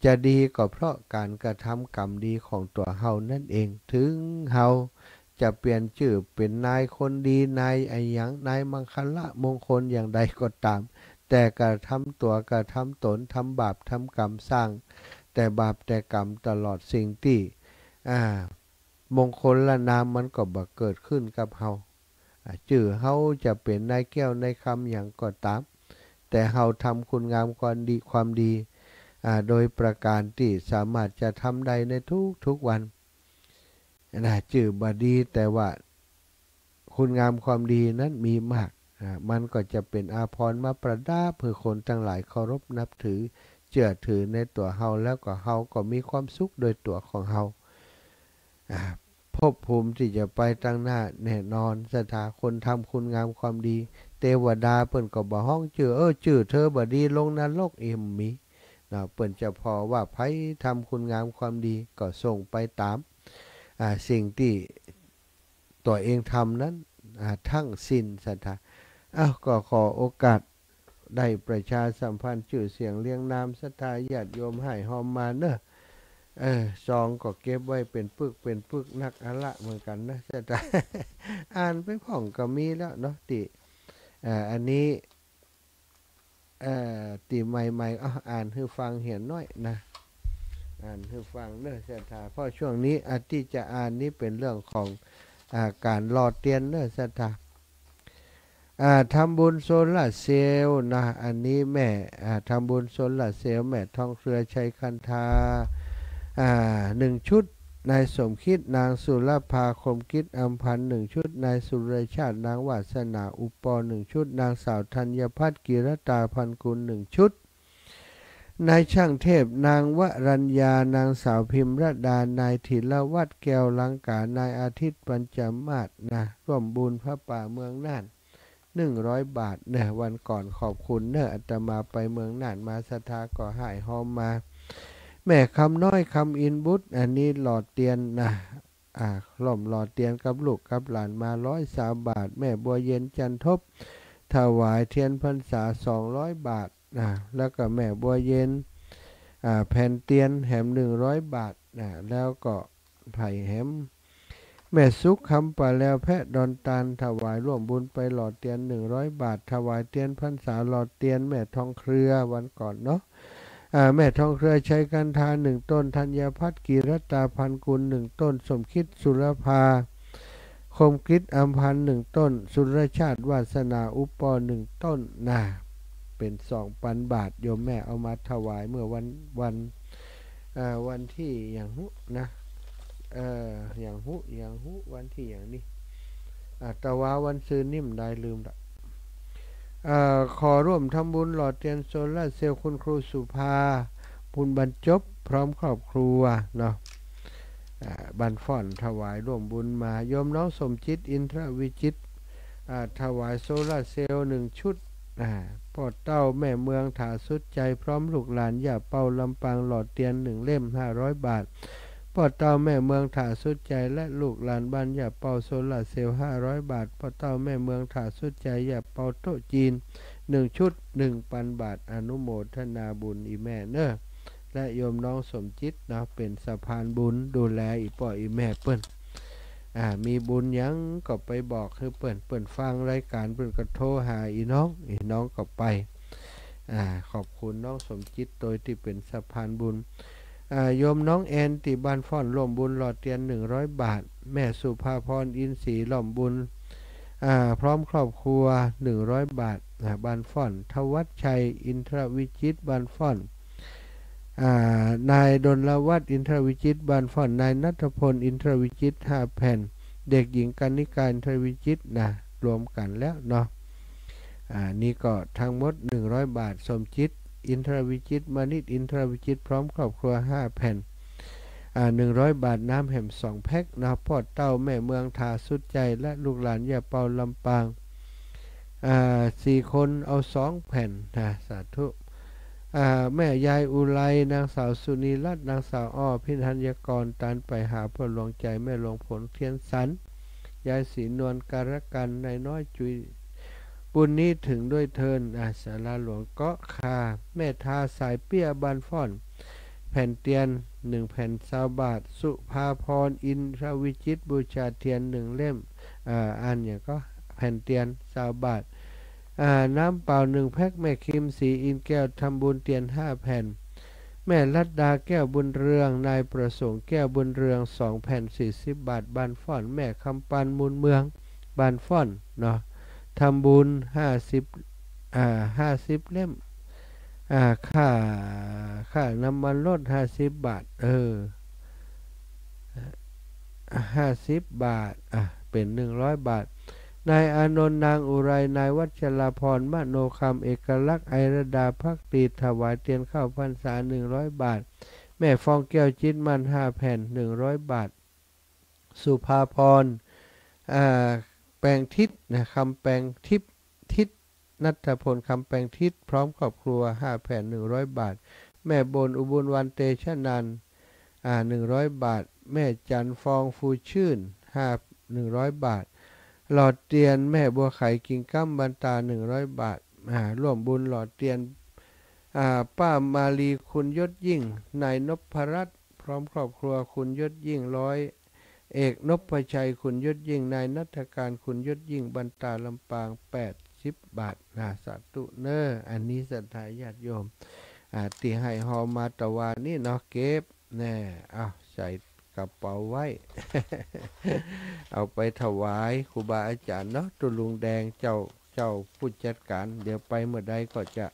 จะดีก็เพราะก๋านกระทำกรรมดีของตั๋วเฮานั้นเอง เถิงเฮาจะเปลี่ยนจื้อเป๋นนายคนดี นายอะหยัง นายมังคละมงคลอย่างใดก็ต๋าม แต่กระทำตั๋ว กระทำต๋น ทำบาปทำกรรม สร้างแต่บาปแต่กรรมตลอด สิ่งตี้ อ่า มงคลนามมันก็บ่เกิดขึ้นกับเฮา อ่า จื้อเฮาจะเป๋นนายแก้วนายคำหยังก็ต๋าม แต่เฮาทำคุณงามความดี ความดี อ่า โดยประก๋านตี้สามารถจะทำได้ในทุกๆ วันนะ จื้อบ่ดี แต่ว่าคุณงามความดีนั้นมีมาก อ่า มันก็จะเป๋นอาภรณ์มาประดับหื้อคนตังหลายเคารพนับถือ เจื้อถือในตั๋วเฮา แล้วก็เฮาก็มีความสุขโดยตั๋วของเฮา อ่า ภพภูมิตี้จะไปตังหน้าแน่นอน ศรัทธา คนทำคุณงามความดี เตวดาเปิ้นก็บ่ฮ้องจื้อ เออ จื้อเธอบ่ดี ลงนรก บ่มีเนาะ เปิ้นจะผ่อว่าใผทำคุณงามความดีก็ส่งไปต๋าม อ่า สิ่งตี้ตั๋วเองทำนั้น อ่า ทั้งสิ้น ศรัทธา อ้าว ก็ขอโอกาส ได้ประชาสัมพันธ์จื้อเสียงเรียงนาม ศรัทธาญาติโยมหายฮอมมาเน่อ เออ ซองก็เก็บไว้เป๋นปึกเป๋นปึกนักอาละเหมือนกั๋นนะ ศรัทธา อ่านไปพ่องก็มีแล้วเนาะ ตี้ เอ่อ อันนี้ เอ่อ ตี้ใหม่ๆ อ้าว อ่านหื้อฟังเหียน้อยนะ อ่านหื้อฟังเน่อ ศรัทธา เพราะช่วงนี้ อ่า ตี้จะอ่านนี้เป๋นเรื่องของ อ่า ก๋านหล่อเตียนเน่อ ศรัทธา อ่า ทำบุญโซลาร์เซลล์นะ อันนี้แม่ อ่า ทำบุญโซลาร์เซลล์ แม่ทองเครือ ชัยคันธา อ่า หนึ่งชุด นายสมคิด นางสุรภา คมกิจ อำพันธ์ หนึ่งชุด นายสุรชาติ นางวาสนา อุปปอ หนึ่งชุด นางสาวธัญพัฒน์ กิรตา พันกุล หนึ่งชุด นายช่างเทพ นางวรัญญา นางสาวพิมรดา นายธีรวัฒน์ แก้วลังกา นายอาทิตย์ ปัญจมาศนะ ร่วมบุญผ้าป่าเมืองน่าน หนึ่งร้อยบาทเน่อ วันก่อน ขอบคุณเน่อ อาตมาไปเมืองน่านมา ศรัทธาก็หายฮอมมา แม่คำน้อย คำอินบุตร อันนี้หล่อเตียนนะ อ่า ร่วมหล่อเตียนกับลูกกับหลานมา ร้อยซาวบาท แม่บัวเย็น จันทบ ถวายเตียนพรรษา สองร้อยบาท อ่า แล้วก็แม่บัวเย็น อ่า แผ่นเตียนแหม หนึ่งร้อยบาท อ่า แล้วก็ไผแหม แม่สุข คำป่าแลว แพะดอนตาล ถวายร่วมบุญไปหล่อเตียน หนึ่งร้อยบาท ถวายเตียนพรรษาหล่อเตียน แม่ทองเครือ วันก่อนเนาะ อ่า แม่ทองเครือ ชัยคันธา หนึ่งต้น ธัญพัฒน์ กิรตา พันกุล หนึ่งต้น สมคิด สุรภา คมกฤษ อำพันธ์ หนึ่งต้น สุรชาติ วาสนา อุปปอ หนึ่งต้น นะ เป๋นสองปันบาท โยมแม่เอามาถวายเมื่อวัน วัน เอ่อ วันตี้หยังฮู้นะ เอ่อ หยังฮู้ หยังฮู้ วันตี้หยังนี่ อ่า ตะวาวันซืนนี่บ่ได้ ลืมละ เอ่อ ขอร่วมทำบุญหล่อเตียนโซลาร์เซลล์คุณครูสุภา บุญบรรจบพร้อมครอบครัวเนาะ อ่า บ้านฟ้อนถวายร่วมบุญมา โยมน้องสมจิต อินทรวิจิตร อ่า ถวายโซลาร์เซลล์หนึ่งชุด อ่า ป้อเต้าแม่เมืองถาสุดใจพร้อมลูกหลานย่าเปาลำปางหล่อเตียนหนึ่งเล่ม ห้าร้อยบาท ป้อเต้าแม่เมืองถาสุดใจและลูกหลานบ้านย่าเปาโซลาร์เซลล์ ห้าร้อยบาท ป้อเต้าแม่เมืองถาสุดใจย่าเปาโต๊ะจีนหนึ่งชุด หนึ่งปันบาท อนุโมทนาบุญอีแม่เน้อ และโยมน้องสมจิตเนาะ เป๋นสะพานบุญดูแลอีป้ออีแม่เปิ้น อ่า มีบุญหยังก็ไปบอกหื้อเปิ้น เปิ้นฟังรายก๋านเปิ้นก็โทรหาอีน้อง อีน้องก็ไป อ่า ขอบคุณน้องสมจิตโตยตี้เป๋นสะพานบุญ อ่า โยมน้องแอนตี้บ้านฟ้อนร่วมบุญหล่อเตียนหนึ่งร้อยบาท แม่สุภาพร อินทรีย์ร่วมบุญ อ่า พร้อมครอบครัวหนึ่งร้อยบาท อ่า บ้านฟ้อน ธวัชชัย อินทรวิจิตร บ้านฟ้อน อ่า นายดลวัฒน์ อินทรวิจิตร บ้านฟ้อน นายณัฐพล อินทรวิจิตร ห้าแผ่น เด็กหญิงกรรณิกา อินทรวิจิตร นะ รวมกั๋นแล้วเนาะ อ่า นี่ก็ทั้งหมดหนึ่งร้อยบาท สมจิต อินทรวิจิตร มณิษฐ์ อินทรวิจิตร พร้อมครอบครัว ห้าแผ่น อ่า หนึ่งร้อยบาท น้ำแหมสองแพ็คนะ ป้อเต้าแม่เมืองถาสุดใจและลูกหลานย่าเปาลำปาง อ่า สี่คนเอาสองแผ่นนะ สาธุ อ่า แม่ยายอุไร นางสาวสุนีรัตน์ นางสาวอ้อ พิธัญกร ตานไปหาป้อหลวงใจ๋ แม่หลวงผล เทียนสัน ยายศรีนวล การกัน นายน้อยจุย บุญนี้ถึงด้วยเทอญ อ่า ศาลาหลวงเกาะคา แม่ทาสายเปี้ย บ้านฟ้อน แผ่นเตียนหนึ่งแผ่น ซาวบาท สุภาพร อินทรวิจิตร บูชาเตียนหนึ่งเล่ม อ่า อันหยังก็ แผ่นเตียน ซาวบาท อ่า น้ำเปล่าหนึ่งแพ็ค แม่คิม ศรีอินแก้ว ทำบุญเตียนห้าแผ่น แม่รัตดา แก้วบุญเรือง นายประสงค์ แก้วบุญเรือง สองแผ่น สี่สิบบาท บ้านฟ้อน แม่คำปัน มูลเมือง บ้านฟ้อน เนาะ ทำบุญห้าสิบ อ่า ห้าสิบเล่ม อ่า ค่า ค่าน้ำมันรถห้าสิบบาท เออ ห้าสิบบาท อ่ะ เป๋นหนึ่งร้อยบาท นายอานนท์ นางอุไร นายวัชราพร มโนคำ เอกลักษณ์ ไอรดา ภักดี ถวายเตียนเข้าพรรษาหนึ่งร้อยบาท แม่ฟองแก้ว จิตมั่น ห้าแผ่น หนึ่งร้อยบาท สุภาพร อ่า แปงทิพย์นะ คำแปงทิพย์ ทิพย์ ณัฐพล คำแปงทิพย์ พร้อมครอบครัว ห้าแผ่น หนึ่งร้อยบาท แม่บน อุบลวรรณ เตชะนันท์ อ่า หนึ่งร้อยบาท แม่จันทร์ฟอง ฟูชื่น ห้า หนึ่งร้อยบาท หล่อเตียนแม่บัวไข กิ่งก้ำ บันตา หนึ่งร้อยบาท อ่า ร่วมบุญหล่อเตียน อ่า ป้ามาลี คุณยศยิ่ง นายนพรัตน์ พร้อมครอบครัว คุณยศยิ่ง ร้อยเอกนพชัย คุณยศยิ่ง นายณัฐการ คุณยศยิ่ง บันตา ลำปาง แปดสิบบาท นะ สาธุเน้อ อันนี้ศรัทธาญาติโยม อ่า ตี้หื้อฮอมาตะวานี้เนาะ เก็บ แน่ เอาใส่กระเป๋าไว้ เอาไปถวายครูบาอาจ๋ารย์เนาะ ตุ๊ลุงแดง เจ้า เจ้าผู้จัดก๋าน เดี๋ยวไปเมื่อใดก็จะ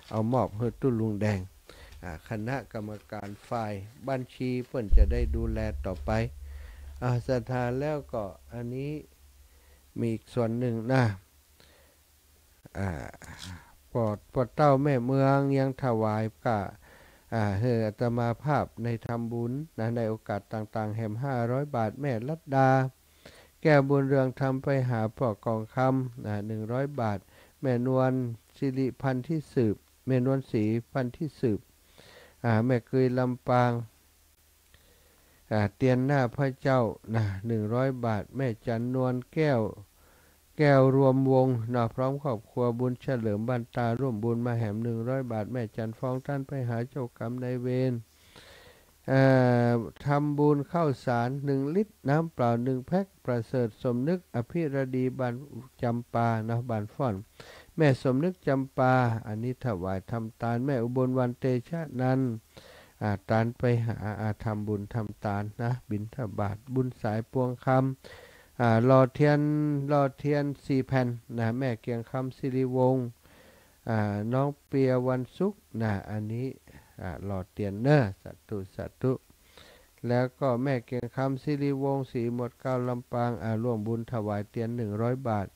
เอามอบหื้อตุ๊ลุงแดง อ่า คณะกรรมการฝ่ายบัญชีเปิ้นจะได้ดูแลต่อไป อ่า ศรัทธาแล้วก็อันนี้มีอีกส่วนหนึ่งนะ อ่า ป้อ ป้อเต้าแม่เมืองยังถวายกา อ่า หื้ออาตมาภาพในทำบุญนะ ในโอกาสต่างๆ แหมห้าร้อยบาท แม่รัตดา แก้วบุญเรือง ทำไปหาป้อกองคำ อ่า หนึ่งร้อยบาท แม่นวล สิริพันธ์ที่สืบ แม่นวลศรีพันธ์ที่สืบ อ่า แม่เกย ลำปาง อ่า เตียนหน้าพระเจ้านะ หนึ่งร้อยบาท แม่จันนวลแก้ว แก้วรวมวงศ์นะ พร้อมครอบครัว บุญเฉลิม บันตา ร่วมบุญมาแหมหนึ่งร้อยบาท แม่จันทร์ฟอง ต้านไปหาเจ้ากรรมนายเวร เอ่อ ทำบุญข้าวสารหนึ่งลิตร น้ำเปล่าหนึ่งแพ็ค ประเสริฐสมนึก อภิรดี บ้านจำปานะ บ้านฟ้อน แม่สมนึก จำปา อันนี้ถวายทำตาน แม่อุบลวรรณ เตชะนันท์ อ่า ต้านไปหา อ่า ทำบุญทำตานนะ บิณฑบาต บุญสาย ปวงคำ อ่า หล่อเตียน หล่อเตียนสี่แผ่นนะ แม่เกียงคำ สิริวงศ์ อ่า น้องเปีย วันศุกร์นะ อันนี้ อ่า หล่อเตียนเน่อ สาธุ สาธุ แล้วก็แม่เกียงคำ สิริวงศ์ ศรีหมวดเกล้า ลำปาง อ่า ร่วมบุญถวายเตียนหนึ่งร้อยบาท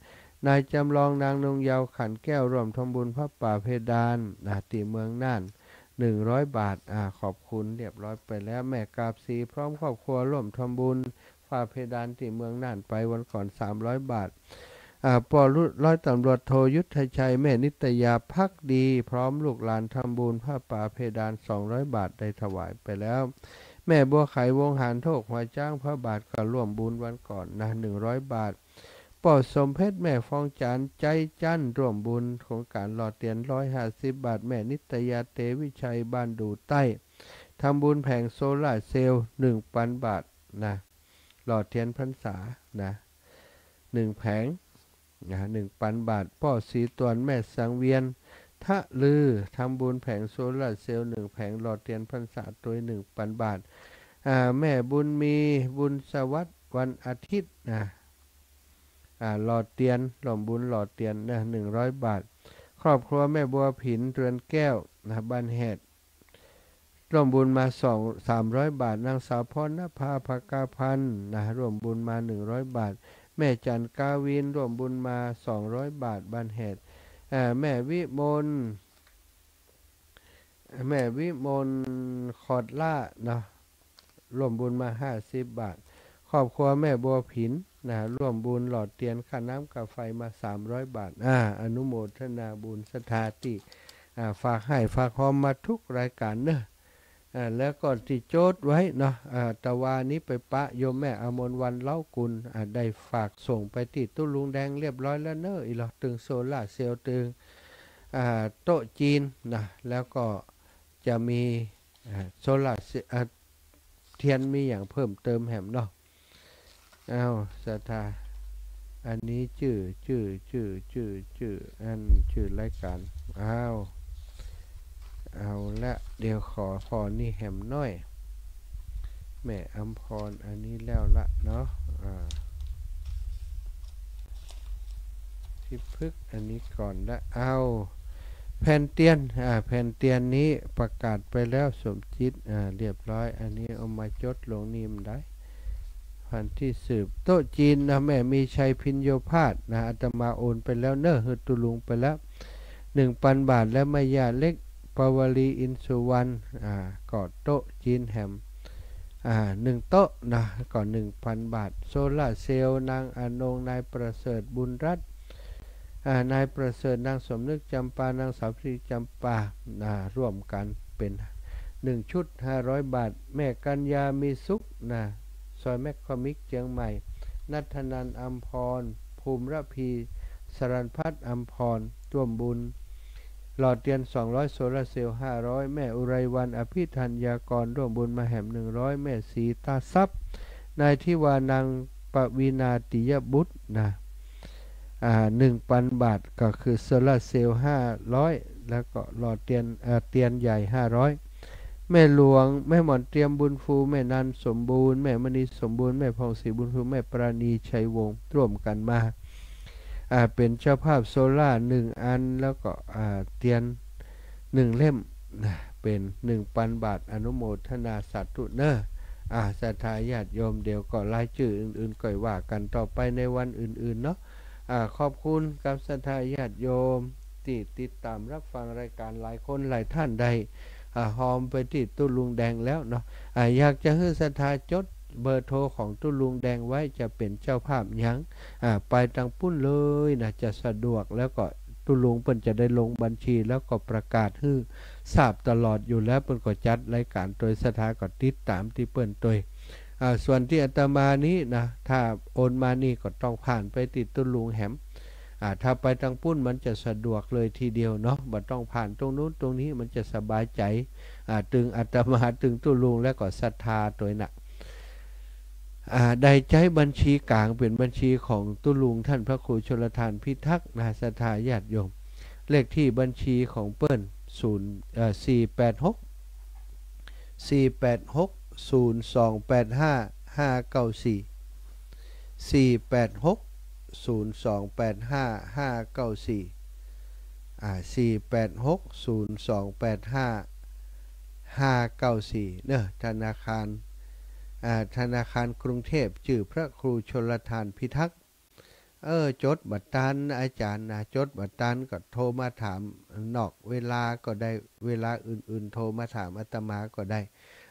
นายจำลอง นางนงเยาว์ ขันแก้ว ร่วมทำบุญผ้าป่าเพดาน อ่า ตี้เมืองน่าน หนึ่งร้อยบาท อ่า ขอบคุณเรียบร้อยไปแล้ว แม่กาบศรีพร้อมครอบครัวร่วมทำบุญ ฝ้าเพดานตี้เมืองน่านไปวันก่อน สามร้อยบาท อ่า ป้อ ร้อยตำรวจโท ยุทธชัย แม่นิตยา ภักดี พร้อมลูกหลานทำบุญผ้าป่าเพดาน สองร้อยบาท ได้ถวายไปแล้ว แม่บัวไข วงศ์หานโทก หัวจ๊าง พระบาท ก็ร่วมบุญวันก่อนนะ หนึ่งร้อยบาท ป้อสมเพชร แม่ฟองจันทร์ ใจจันทร์ ร่วมบุญโครงก๋านหล่อเตียน ร้อยห้าสิบบาท แม่นิตยา เตวิชัย บ้านดู่ใต้ ทำบุญแผงโซลาร์เซลล์ หนึ่งปันบาทนะ หล่อเตียนพรรษานะ หนึ่งแผงนะ หนึ่งปันบาท ป้อศรีตวน แม่สังเวียน ทะลือ ทำบุญแผงโซลาร์เซลล์ หนึ่งแผง หล่อเตียนพรรษาตวย หนึ่งปันบาท อ่า แม่บุญมี บุญสวัสดิ์ วันอาทิตย์นะ อ่า หล่อเตียน ร่วมบุญหล่อเตียนนะ หนึ่งร้อยบาท ครอบครัวแม่บัวผิน เรือนแก้วนะ บ้านแฮด ร่วมบุญมาสอง สามร้อยบาท นางสาวพรณภา ภากาพันธ์นะ ร่วมบุญมาหนึ่งร้อยบาท แม่จันทร์ กาวิน ร่วมบุญมาสองร้อยบาท บ้านแฮด อ่า แม่วิมล แม่วิมล คอดล่าเนาะ ร่วมบุญมาห้าสิบบาท ครอบครัวแม่บัวผินนะ ร่วมบุญหล่อเตียนค่าน้ำค่าไฟมาสามร้อยบาท อ่า อนุโมทนาบุญศรัทธาตี้ อ่า ฝากไห้ฝากฮอมมาทุกรายก๋านเน่อ อ่า แล้วก็ตี้โจ๊ดไว้เนาะ อ่า ตะวานี้ไปปะโยมแม่อมรวรรณ เล้ากุล อ่า ได้ฝากส่งไปตี้ตุ๊ลุงแดงเรียบร้อยแล้วเน่อ อีหลอ ตึงโซลาร์เซลล์ ตึง อ่า โต๊ะจีนนะ แล้วก็จะมี อ่า โซลาร์เซลล์ อ่า เตียนมีหยังเพิ่มเติมแหมเนาะ อ้าว ศรัทธา อันนี้จื้อ จื้อ จื้อ จื้อ จื้อ อันจื้อรายก๋าน อ้าว เอาละ เดี๋ยวขอผ่อนี่แหมหน้อย แม่อำพร อันนี้แล้วละเนาะ อ่า พิพฤกษ์ อันนี้ก่อนละ เอา แผ่นเตียน อ่า แผ่นเตียนนี้ประกาศไปแล้ว สมจิต อ่า เรียบร้อย อันนี้เอามาจดลงนี่มันได้ วันตี้สืบ โต๊ะจีนนะ แม่มีชัย พิญโญภาสนะ อาตมาโอนไปแล้วเน่อ หื้อตุ๊ลุงไปแล้ว หนึ่งปันบาท และแม่ย่าเล็ก ปวลี อินสุวรรณ อ่า ก็โต๊ะจีนแหม อ่า หนึ่งโต๊ะนะ ก็หนึ่งปันบาท โซลาร์เซลล์ นางอนง นายประเสริฐ บุญรัตน์ อ่า นายประเสริฐ นางสมนึก จำปา นางสาวพิริจำปา อ่า ร่วมกั๋นเป๋นหนึ่งชุด ห้าร้อยบาท แม่กัญญา มีสุขนะ ซอยแมคคอมิก เจียงใหม่ ณัฐนันท์ อำพร ภูมิระพี สรัญพัฒน์ อำพร ร่วมบุญ หล่อเตียน สองร้อย โซลาร์เซลล์ ห้าร้อย แม่อุไรวรรณ อภิธัญญากร ร่วมบุญมาแหม หนึ่งร้อย แม่ศรีตาทรัพย์ นายทิวา นางปวีณา ติยบุตรนะ อ่า หนึ่งปันบาท ก็คือโซลาร์เซลล์ ห้าร้อย แล้วก็หล่อเตียน เอ่อ เตียนใหญ่ ห้าร้อย แม่หลวง แม่หมอนเตียมบุญฟู แม่นันสมบูรณ์ แม่มณีสมบูรณ์ แม่ผ่องศรีบุญฟู แม่ปราณีชัยวงศ์ ร่วมกั๋นมา อ่า เป๋นเจ้าภาพโซลาร์หนึ่งอัน แล้วก็ อ่า เตียนหนึ่งเล่มนะ เป๋นหนึ่งปันบาท อนุโมทนาสาธุเน่อ อ่า ศรัทธาญาติโยม เดี๋ยวก็รายจื้ออื่นๆ ก่อยว่ากั๋นต่อไปในวันอื่นๆ เนาะ อ่า ขอบคุณกับศรัทธาญาติโยมตี้ติดต๋ามรับฟังรายก๋าน หลายคนหลายท่านได้ อ่า ฮอมไปตี้ตุ๊ลุงแดงแล้วเนาะ อ่า อยากจะหื้อศรัทธาจดเบอร์โทรของตุ๊ลุงแดงไว้ จะเป๋นเจ้าภาพหยัง อ่า ไปตังปุ้นเลยนะ จะสะดวก แล้วก็ตุ๊ลุงเปิ้นจะได้ลงบัญชี แล้วก็ประกาศหื้อทราบตลอดอยู่แล้ว เปิ้นก็จัดรายก๋านตวย ศรัทธาก็ติดต๋ามตี้เปิ้นตวย อ่า ส่วนตี้อาตมานี้นะ ถ้าโอนมานี่ก็ต้องผ่านไปตี้ตุ๊ลุงแหม อ่า ถ้าไปตังปุ้นมันจะสะดวกเลยทีเดียวเนาะ บ่ต้องผ่านตรงนู้นตรงนี้ มันจะสบายใจ๋ อ่า ตึงอาตมา ตึงตุ๊ลุง แล้วก็ศรัทธาตวยน่ะ อ่า ได้ใจ๊บัญชีก๋างเป๋นบัญชีของตุ๊ลุงต้านพระครูชลทานพิทักษ์นะ ศรัทธาญาติโยม เลขตี้บัญชีของเปิ้น ศูนย์ เอ่อ สี่แปดหก สี่แปดหก ศูนย์สองแปดห้า ห้าเก้าสี่ สี่แปดหก ศูนย์สองแปดห้า ห้าเก้าสี่ อ่า สี่แปดหก ศูนย์สองแปดห้า ห้าเก้าสี่ เนาะ ธนาคาร อ่า ธนาคารกรุงเทพฯ จื้อพระครูชลธารพิทักษ์ เออ จดบ่ตันอาจ๋ารย์นะ จดบ่ตันก็โทรมาถามนอกเวลาก็ได้ เวลาอื่นๆ โทรมาถามอาตมาก็ได้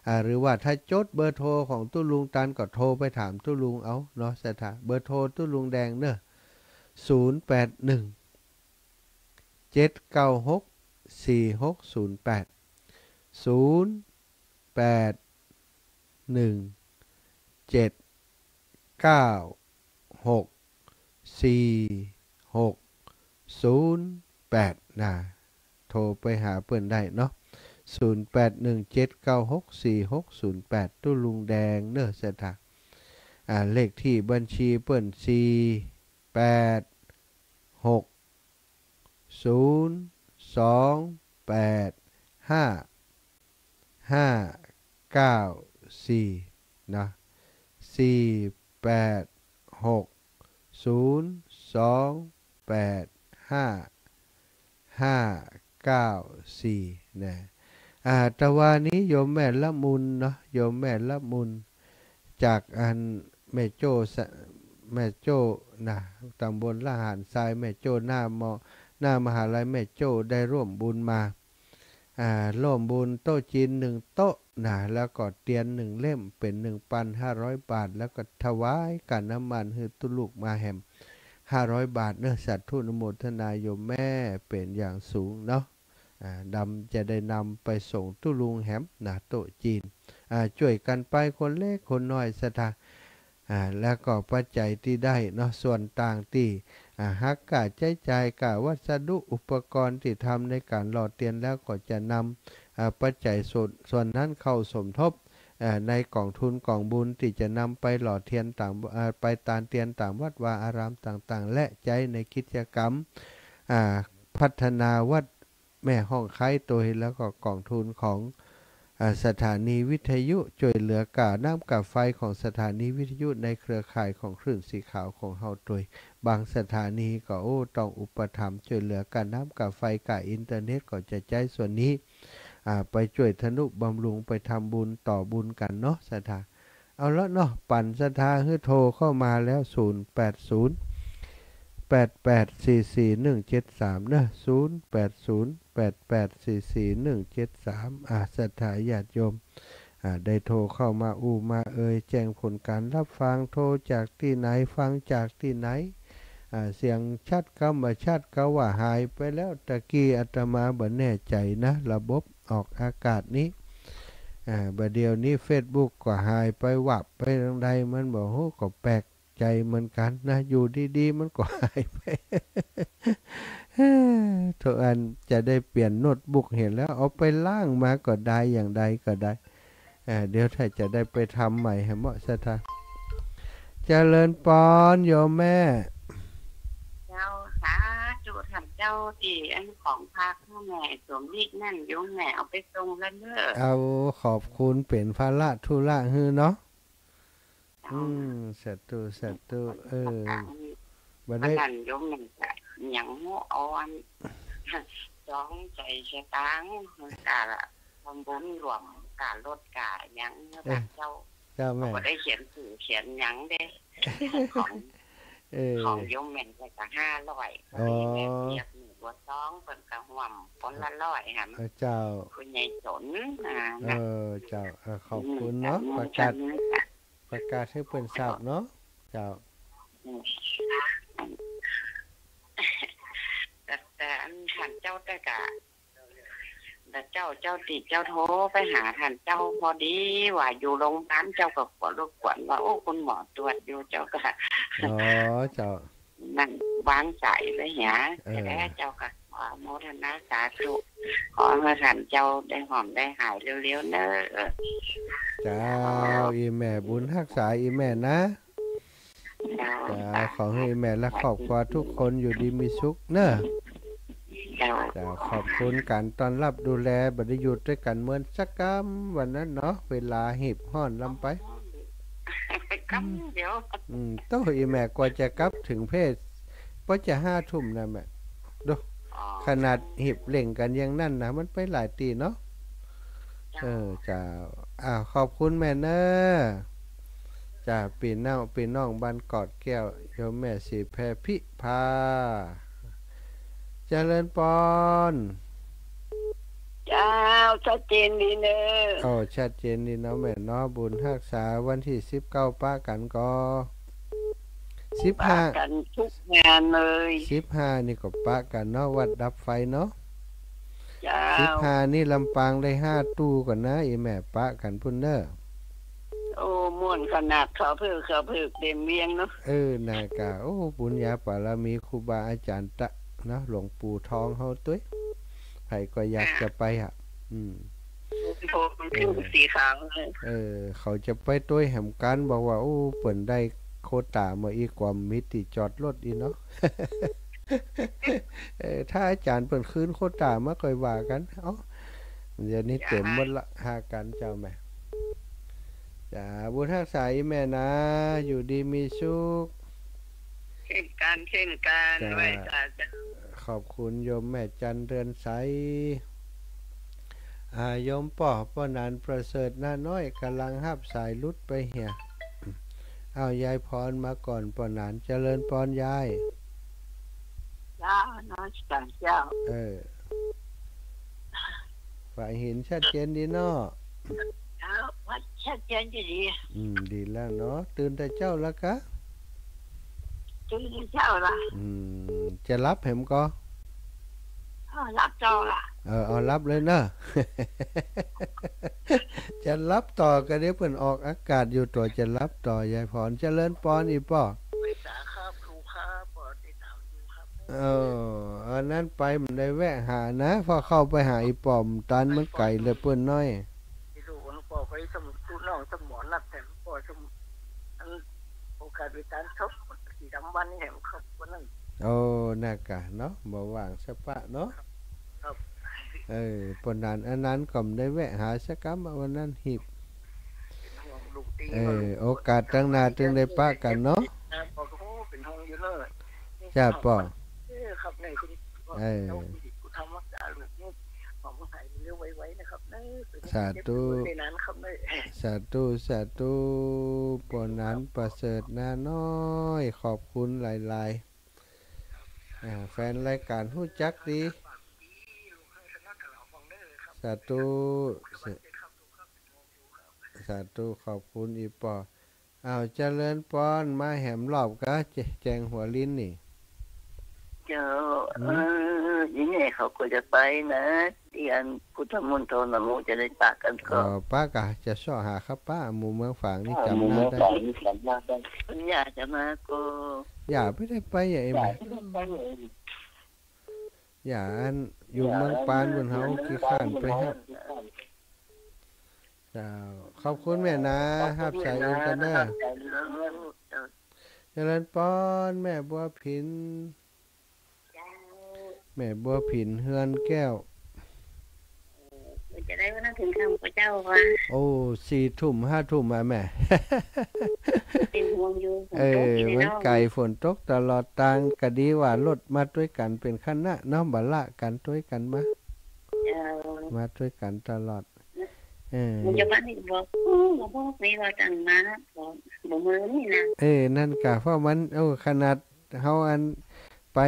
อ่า หรือว่าถ้าจดเบอร์โทรของตุ๊ลุงตันก็โทรไปถามตุ๊ลุงเอาเนาะ ศรัทธา เบอร์โทรตุ๊ลุงแดงเนาะ ศูนย์แปดหนึ่ง เจ็ดเก้าหก สี่หกศูนย์แปด ศูนย์แปดหนึ่ง เจ็ดเก้าหก สี่หกศูนย์แปด นะ โทรไปหาเปิ้นได้เนาะ ศูนย์แปดหนึ่ง เจ็ดเก้าหก สี่หกศูนย์แปด ตุ๊ลุงแดงเนาะ ศรัทธา อ่า เลขตี้บัญชีเปิ้น สี่แปดหก ศูนย์สองแปดห้า ห้าเก้าสี่ นะ สี่แปดหก ศูนย์สองแปดห้า ห้าเก้าสี่ นะ อ่า ตะวานี้โยมแม่ละมุนเนาะ โยมแม่ละมุน จากอันแม่โจ้สะ แม่โจ้นะ ตำบลละหารทราย แม่โจ้หน้ามอ หน้ามหาลัยแม่โจ้ ได้ร่วมบุญมา อ่า ร่วมบุญโต๊ะจีนหนึ่งโต๊ะนะ แล้วก็เตียนหนึ่งเล่ม เป๋นหนึ่งปันห้าร้อยบาท แล้วก็ถวายก้าน้ำมันหื้อตุ๊ลุงมาแหมห้าร้อยบาทเนาะ สาธุอนุโมทนาโยมแม่ เป๋นอย่างสูงเนาะ อ่า ดำจะได้นำไปส่งตุ๊ลุงแหมนะ โต๊ะจีน อ่า จ้วยกั๋นไปคนเล็กคนน้อยศรัทธา อ่า แล้วก็ปัจจัยตี้ได้เนาะ ส่วนต่างตี้ อ่า หักก้าใจ๊จ่าย ก้าวัสดุอุปกรณ์ตี้ทำในก๋านหล่อเตียนแล้วก็จะนำ อ่า ปัจจัยส่วน ส่วนนั้นเข้าสมทบ อ่า ในก๋องทุนก๋องบุญตี้จะนำไปหล่อเตียนต๋าม อ่า ไปตานเตียนต๋ามวัดวาอารามต่างๆ และใจ๊ในกิจกรรม อ่า พัฒนาวัด แม่ฮ่องไคล้โตย แล้วก็ก๋องทุนของ อ่า สถานีวิทยุ จ้วยเหลือก้าน้ำก้าไฟของสถานีวิทยุในเครือข่ายของคลื่นสีขาวของเฮาโตย บางสถานีก็ โอ้ ต้องอุปถัมภ์จ้วยเหลือก้าน้ำก้าไฟ ก้าอินเทอร์เน็ต ก็จะใจ๊ส่วนนี้ อ่า ไปจ้วยทนุบำรุง ไปทำบุญต่อบุญกั๋นเนาะศรัทธา เอาละเนาะ ปั๋นศรัทธาหื้อโทรเข้ามาแล้ว ศูนย์แปดศูนย์ แปดแปดสี่สี่หนึ่งเจ็ดสาม เนาะ ศูนย์แปดศูนย์ แปดแปดสี่สี่หนึ่งเจ็ดสาม อ่า ศรัทธาญาติโยม อ่า ได้โทรเข้ามาอู้มาเอ่ย แจ้งผลการรับฟัง โทรจากตี้ไหน ฟังจากตี้ไหน อ่า เสียงชัดกำบ่ชัด กาว่าหายไปแล้ว ตะกี้อาตมาบ่แน่ใจ๋นะ ระบบออกอากาศนี้ อ่า บ่าเดี่ยวนี้เฟซบุ๊กก็หายไปวับไปตางใด มันบ่ฮู้ ก็แปลกใจ๋เหมือนกั๋นนะ อยู่ดีๆ มันก็หายไป โถ อันจะได้เปลี่ยนโน้ตบุ๊กเหียแล้ว เอาไปล้างมาก็ได้ อย่างใดก็ได้ อ่า เดี๋ยวถ้าจะได้ไปทำใหม่หื้อเหมาะศรัทธา เจริญปอนโยมแม่ เจ้า สาธุท่านเจ้า ตี้อันของฝากของแม่สมฤทธิ์นั่น โยมแม่เอาไปส่งแล้วเน้อ เอา ขอบคุณ เป๋นภาระธุระหื้อเนาะ เจ้า อืม สาธุ สาธุ เออ บ่า อัน ได้ นั้นโยมแม่จะหยังฮู้ เอาอัน จองใจ๋สตางค์ ก้าทำบุญร่วม ก้ารถก้าหยัง เออ เจ้า เจ้าแม่ บ่ได้เขียนชื่อเขียนหยังเด้ ของ เออ ของโยมแม่ก็ห้าร้อย อ๋อ พอดีแม่เปียก แม่บัวตอง เปิ้นก็ฮ่วมคนละร้อยหั้น เออ เจ้า ผู้ใหญ่สน อ่า เออ เจ้า เออ ขอบคุณเนาะ อืม ประกาศ ประกาศหื้อเปิ้นทราบเนาะ เจ้า อืม แต่ แต่อันท่านเจ้าแต่กะ แต่เจ้า เจ้าตี้เจ้าโทรไปหาท่านเจ้า พอดีว่าอยู่โรงพยาบาล เจ้าก็กั๋วรบกวนว่า โอ้ คุณหมอตรวจอยู่ เจ้าก็ อ๋อ เจ้า นั่น วางสายไปเหีย เออ แต่แล้วเจ้าก็ขออนุโมทนาสาธุ ขอหื้อท่านเจ้าได้ฮ่อมได้หายเร็วๆ เน้อ เจ้า เจ้า อี่แม่บุญฮักษาอี่แม่นะ เจ้า เจ้า ขอหื้ออี่แม่และครอบครัวทุกคนอยู่ดีมีสุขเน้อ เจ้า เจ้า ขอบคุณก๋านต้อนรับดูแล บ่ได้หยุดด้วยกั๋นเมินสักกำวันนั้นเนาะ เวลาหีบฮ้อนล้ำไป กำเดียว อืม โต้ อี่แม่ กว่าจะกลับเถิงเพจ ปอจะห้าทุ่มนะแม่ ดู อ๋อ ขนาดหีบเล่งกั๋นอย่างนั้นนะ มันไปหลายตี้เนาะ เจ้า เออ เจ้า อ้าว ขอบคุณแม่เน่อ จ้า ปี้น้อง ปี้น้องบ้านกอดแก้ว โยมแม่ศรีแพรพิภา เจริญปอน เจ้า ชัดเจนดีเน่อ โอ้ ชัดเจนดีเนาะแม่เนาะ บุญฮักษาวันตี้สิบเก้าปะกั๋นก่อ สิบห้า ปะกั๋นทุกงานเลย สิบห้านี่ก็ปะกั๋นเนาะ วัดดับไฟเนาะ เจ้า สิบห้านี่ลำปางได้ห้าตู้ก่อนนะ อี่แม่ ปะกั๋นปู้นเน่อ โอ้ ม่วนขนาด ข้าวเผิก ข้าวเผิกเต็มเวียงเนาะ เออ นาก่า โอ้ บุญญาบารมีครูบาอาจ๋ารย์ตะเนาะ หลวงปู่ทองเฮาตวย ใผก็อยากจะไปอะ อืม โอ้ เออ สีขาวเลย เออ เขาจะไปตวยแหมกั๋น บอกว่า โอ้ เปิ้นได้โควต้ามาอีก กว่ามีตี้จอดรถอีกเนาะ เออ ถ้าอาจ๋ารย์เปิ้นคืนโควต้ามาก่อยว่ากั๋น เอ้า เดี๋ยวนี้เต็มหมดละ หากั๋นเจ้าแม่ จ้า บุญฮักษาอี่แม่นะ อยู่ดีมีสุข เช่นกั๋น เช่นกั๋น จ้า ไหว้สาเจ้า ขอบคุณโยมแม่จันเรือนใส อ่า โยมป้อ ป้อหนานประเสริฐนาน้อย ก่ำลังฮับสายหลุดไปเหีย เอายายพรมาก่อน ป้อหนาน เจริญปอนยาย เจ้า นมัสก๋านเจ้า เออ ฝ่ายหินชัดเจนดีเนาะ เจ้า ว่าชัดเจนจะดี อืม ดีแล้วเนาะ ตื่นแต่เจ๊าแล้วกะ ตื่นแต่เจ๊าละ อืม จะหลับแหมก่อ เออ หลับต่อละ เออ เอาหลับเลยเนาะ จะหลับต่อก็เดี๋ยวเปิ้นออกอากาศอยู่ตั๋ว จะหลับต่อ ยายพร เจริญปอนอี่ป้อ ไหว้สาครับ ครูครับ ปอติดตามอยู่ครับ เออ อันนั้นไปบ่ได้แวะหานะ พอเข้าไปหาอี่ป้อบ่ตัน มันไก๋เหลือเปิ้นน้อย ที่ลูกหลวงป้อไปสมุทร ลูกน้องสมรนัดแถมป้อสมุทร อันโอกาสไปตานทบ สี่สามวันนี่แหมครับ วันนั้น โอ้ นาก่าเนาะ บ่ว่างสะปะเนาะ ครับ เออ ป้อหนาน อันนั้นก็บ่ได้แวะหาสักกำอะ วันนั้นหีบ เป็นห่วงลูกตี เออ โอกาสตังหน้าตึงได้ปะกั๋นเนาะ ครับ ป้อก็ โอ้ เป็นห่วงอยู่เนาะ จ้าป้อ เออ ครับ นี่คุณ เออ เจ้าคุณธรรมรักษาลูกนี่ ขอให้หายเร็วๆ ไวๆ นะครับเนอะ สาธุ เจ็บป่วยนานครับเนอะ สาธุ สาธุ ป้อหนานประเสริฐนาน้อย ขอบคุณหลายๆ อ่า แฟนรายการฮู้จักดี สาธุ สา สาธุ ขอบคุณอี่ป้อ อ้าว เจริญปอน มาแหมรอบกะ แจ แจงหัวลิ้นนี่ เจ้า อืม เออ อี่แม่เขาก็จะไปนะ ตี้อันพุทธมณฑลนะ หมู่จะได้ปะกั๋นก่อ อ๋อ ปะกะ จะเซาะหาครับป้อ หมู่เมืองฝางนี่ เออ จ๋ำหน้าได้ หมู่เมืองฝางนี่จ๋ำหน้าได้ คุณย่าจะมาก่อ ย่าบ่ได้ไปอะ เอ็ม ย่าอันอยู่เมืองปานปู้น เฮาขี้คร้านไปฮับ เจ้า ขอบคุณแม่นะ ฮับสายอื่นก่อนเน่อ เจริญปอน แม่บัวผิน เจ้า แม่บัวผิน เฮือนแก้ว เออ มันจะได้วันนั้นเถิงค่ำกว่าเจ้าว่า โอ้ สี่ทุ่ม ห้าทุ่มอะแม่ เป็นห่วงอยู่ ฝนตก เออ อยู่ใน มัน เนาะ ไก๋ ฝนตกตลอดตาง ก็ดีว่ารถมาตวยกั๋นเป๋นคณะเนาะ บ่ละกั๋น ตวยกั๋นมา เจ้า มาตวยกั๋นตลอด เออ มันจะมานี่บอก โอ้ บ่บอก ไม่ว่าตั้งมา บอก บ่เมินนี่นะ เออ นั่นกะ เพราะมัน โอ้ ขนาดเฮาอันไป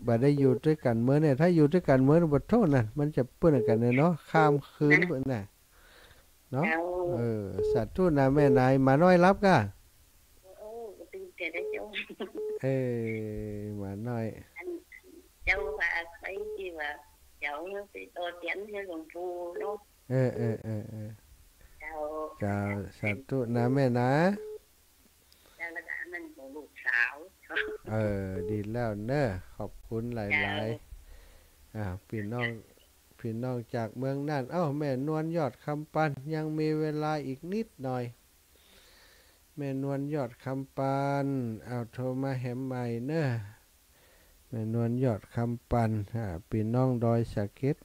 บ่ได้อยู่ตวยกั๋นเมินเนี่ย ถ้าอยู่ตวยกั๋นเมิน บ่โธ่นั่น มันจะเปิ้นกั๋นเนี่ยเนาะ ข้ามคืน นะ เปิ้นน่ะ เนาะ เจ้า เออ สาธุนะแม่นาย หมาน้อยหลับกะ เออ ตื่นแต่ได้เจ้า เออ หมาน้อย อัน เจ้าว่าไปตี้ว่า เจ้าไปต่อเตียนหื้อหลวงปู่เนาะ เออ เออ เออ เออ เจ้า เจ้า สาธุนะแม่นะ เจ้า แล้วก็อันนั้นของลูกสาว เออ ดีแล้วเน่อ ขอบคุณหลายๆ เจ้า อ่า ปี้น้อง ปี้น้องจากเมืองน่าน เอ้า แม่นวลยอดคำปัน ยังมีเวลาอีกนิดหน่อย แม่นวลยอดคำปัน เอาโทรมาแหมใหม่เน่อ แม่นวลยอดคำปัน อ่า ปี้น้องดอยสะเก็ด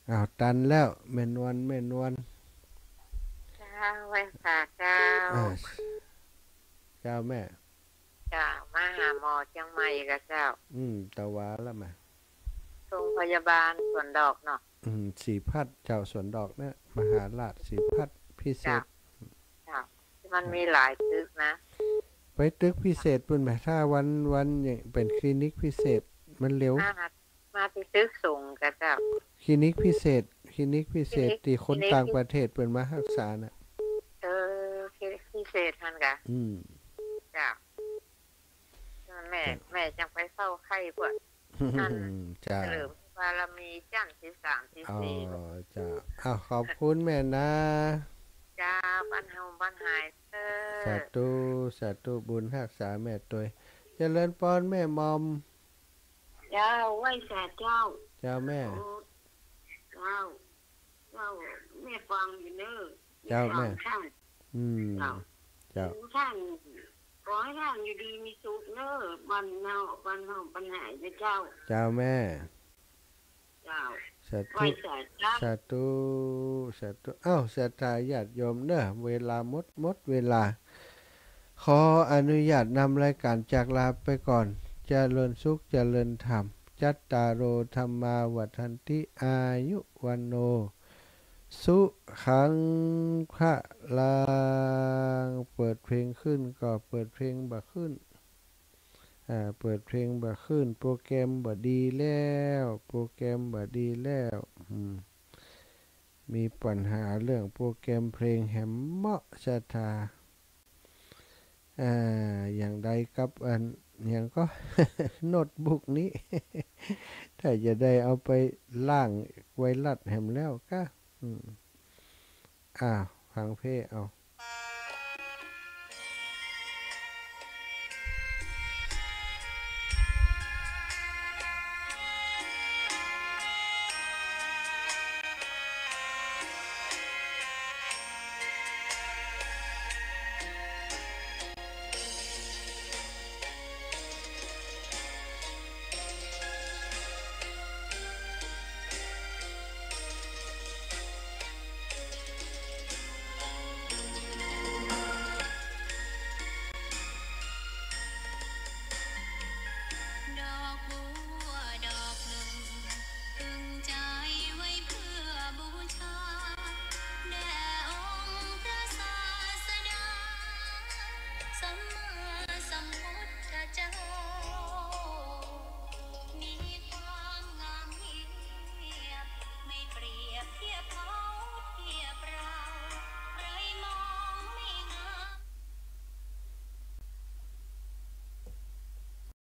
อ้าว ตันแล้ว แม่นวล แม่นวล เจ้า ไหว้สาเจ้า อ่า เจ้าแม่ เจ้า มาหาหมอเจียงใหม่ก่ะเจ้า อืม ตะวาละมา โรงพยาบาลสวนดอกเนาะ อืม ศรีพัฒน์เจ้า สวนดอกเนี่ย มหาราชศรีพัฒน์พิเศษ เจ้า เจ้า มันมีหลายตึกนะ ไปตึกพิเศษปู้นแหม ถ้าวัน วันอย่างเป๋นคลินิกพิเศษ มันเร็ว มา มาตี้ตึกสูงก่ะเจ้า คลินิกพิเศษ คลินิกพิเศษ คลินิก ตี้คน คลินิก ต่างประเทศเปิ้นมาฮักษาน่ะ เออ คลินิกพิเศษหั้นก่ะ อืม เจ้า แม่ เจ้า แม่จั่งไปเฝ้าไข้พวกอัน เจ้า เฉลิมบารมีจั้นตี้สามตี้สี่ อ๋อ เจ้า อ้าว ขอบคุณแม่นะ เจ้า บรรเทาบรรหายเถอะ สาธุ สาธุ บุญฮักษาแม่ตวย เจริญปอนแม่หม่อม เจ้า ไหว้สาเจ้า เจ้าแม่ โอ้ เจ้า เจ้า แม่ฟังอยู่เน้อ เจ้าแม่ ฟังท่าน อืม เจ้า เจ้า ท่าน ขอหื้อท่านอยู่ดีมีสุขเน้อ บรรเทา บรรเทาบรรหายเน้อเจ้า เจ้าแม่ เจ้า สาธุ ไหว้สาเจ้า สาธุ สาธุ อ้าว ศรัทธาญาติโยมเน้อ เวลาหมด หมดเวลา ขออนุญาตนำรายการจากลาไปก่อน เจริญสุข เจริญธรรม จัตตาโร ธัมมา วัฑฒันติ อายุ วัณโณ สุขัง พลัง เปิดเพลงขึ้นก็เปิดเพลงบ่ขึ้น อ่า เปิดเพลงบ่ขึ้น โปรแกรมบ่ดีแล้ว โปรแกรมบ่ดีแล้ว อืม มีปัญหาเรื่องโปรแกรมเพลงแหมเนาะ ศรัทธา อ่า อย่างใดกับอัน หยังก็ โน้ตบุ๊กนี้ ถ้าจะได้เอาไปล้างไวรัสแหมแล้วกะ อืม อ้าว ฟังเพลงเอา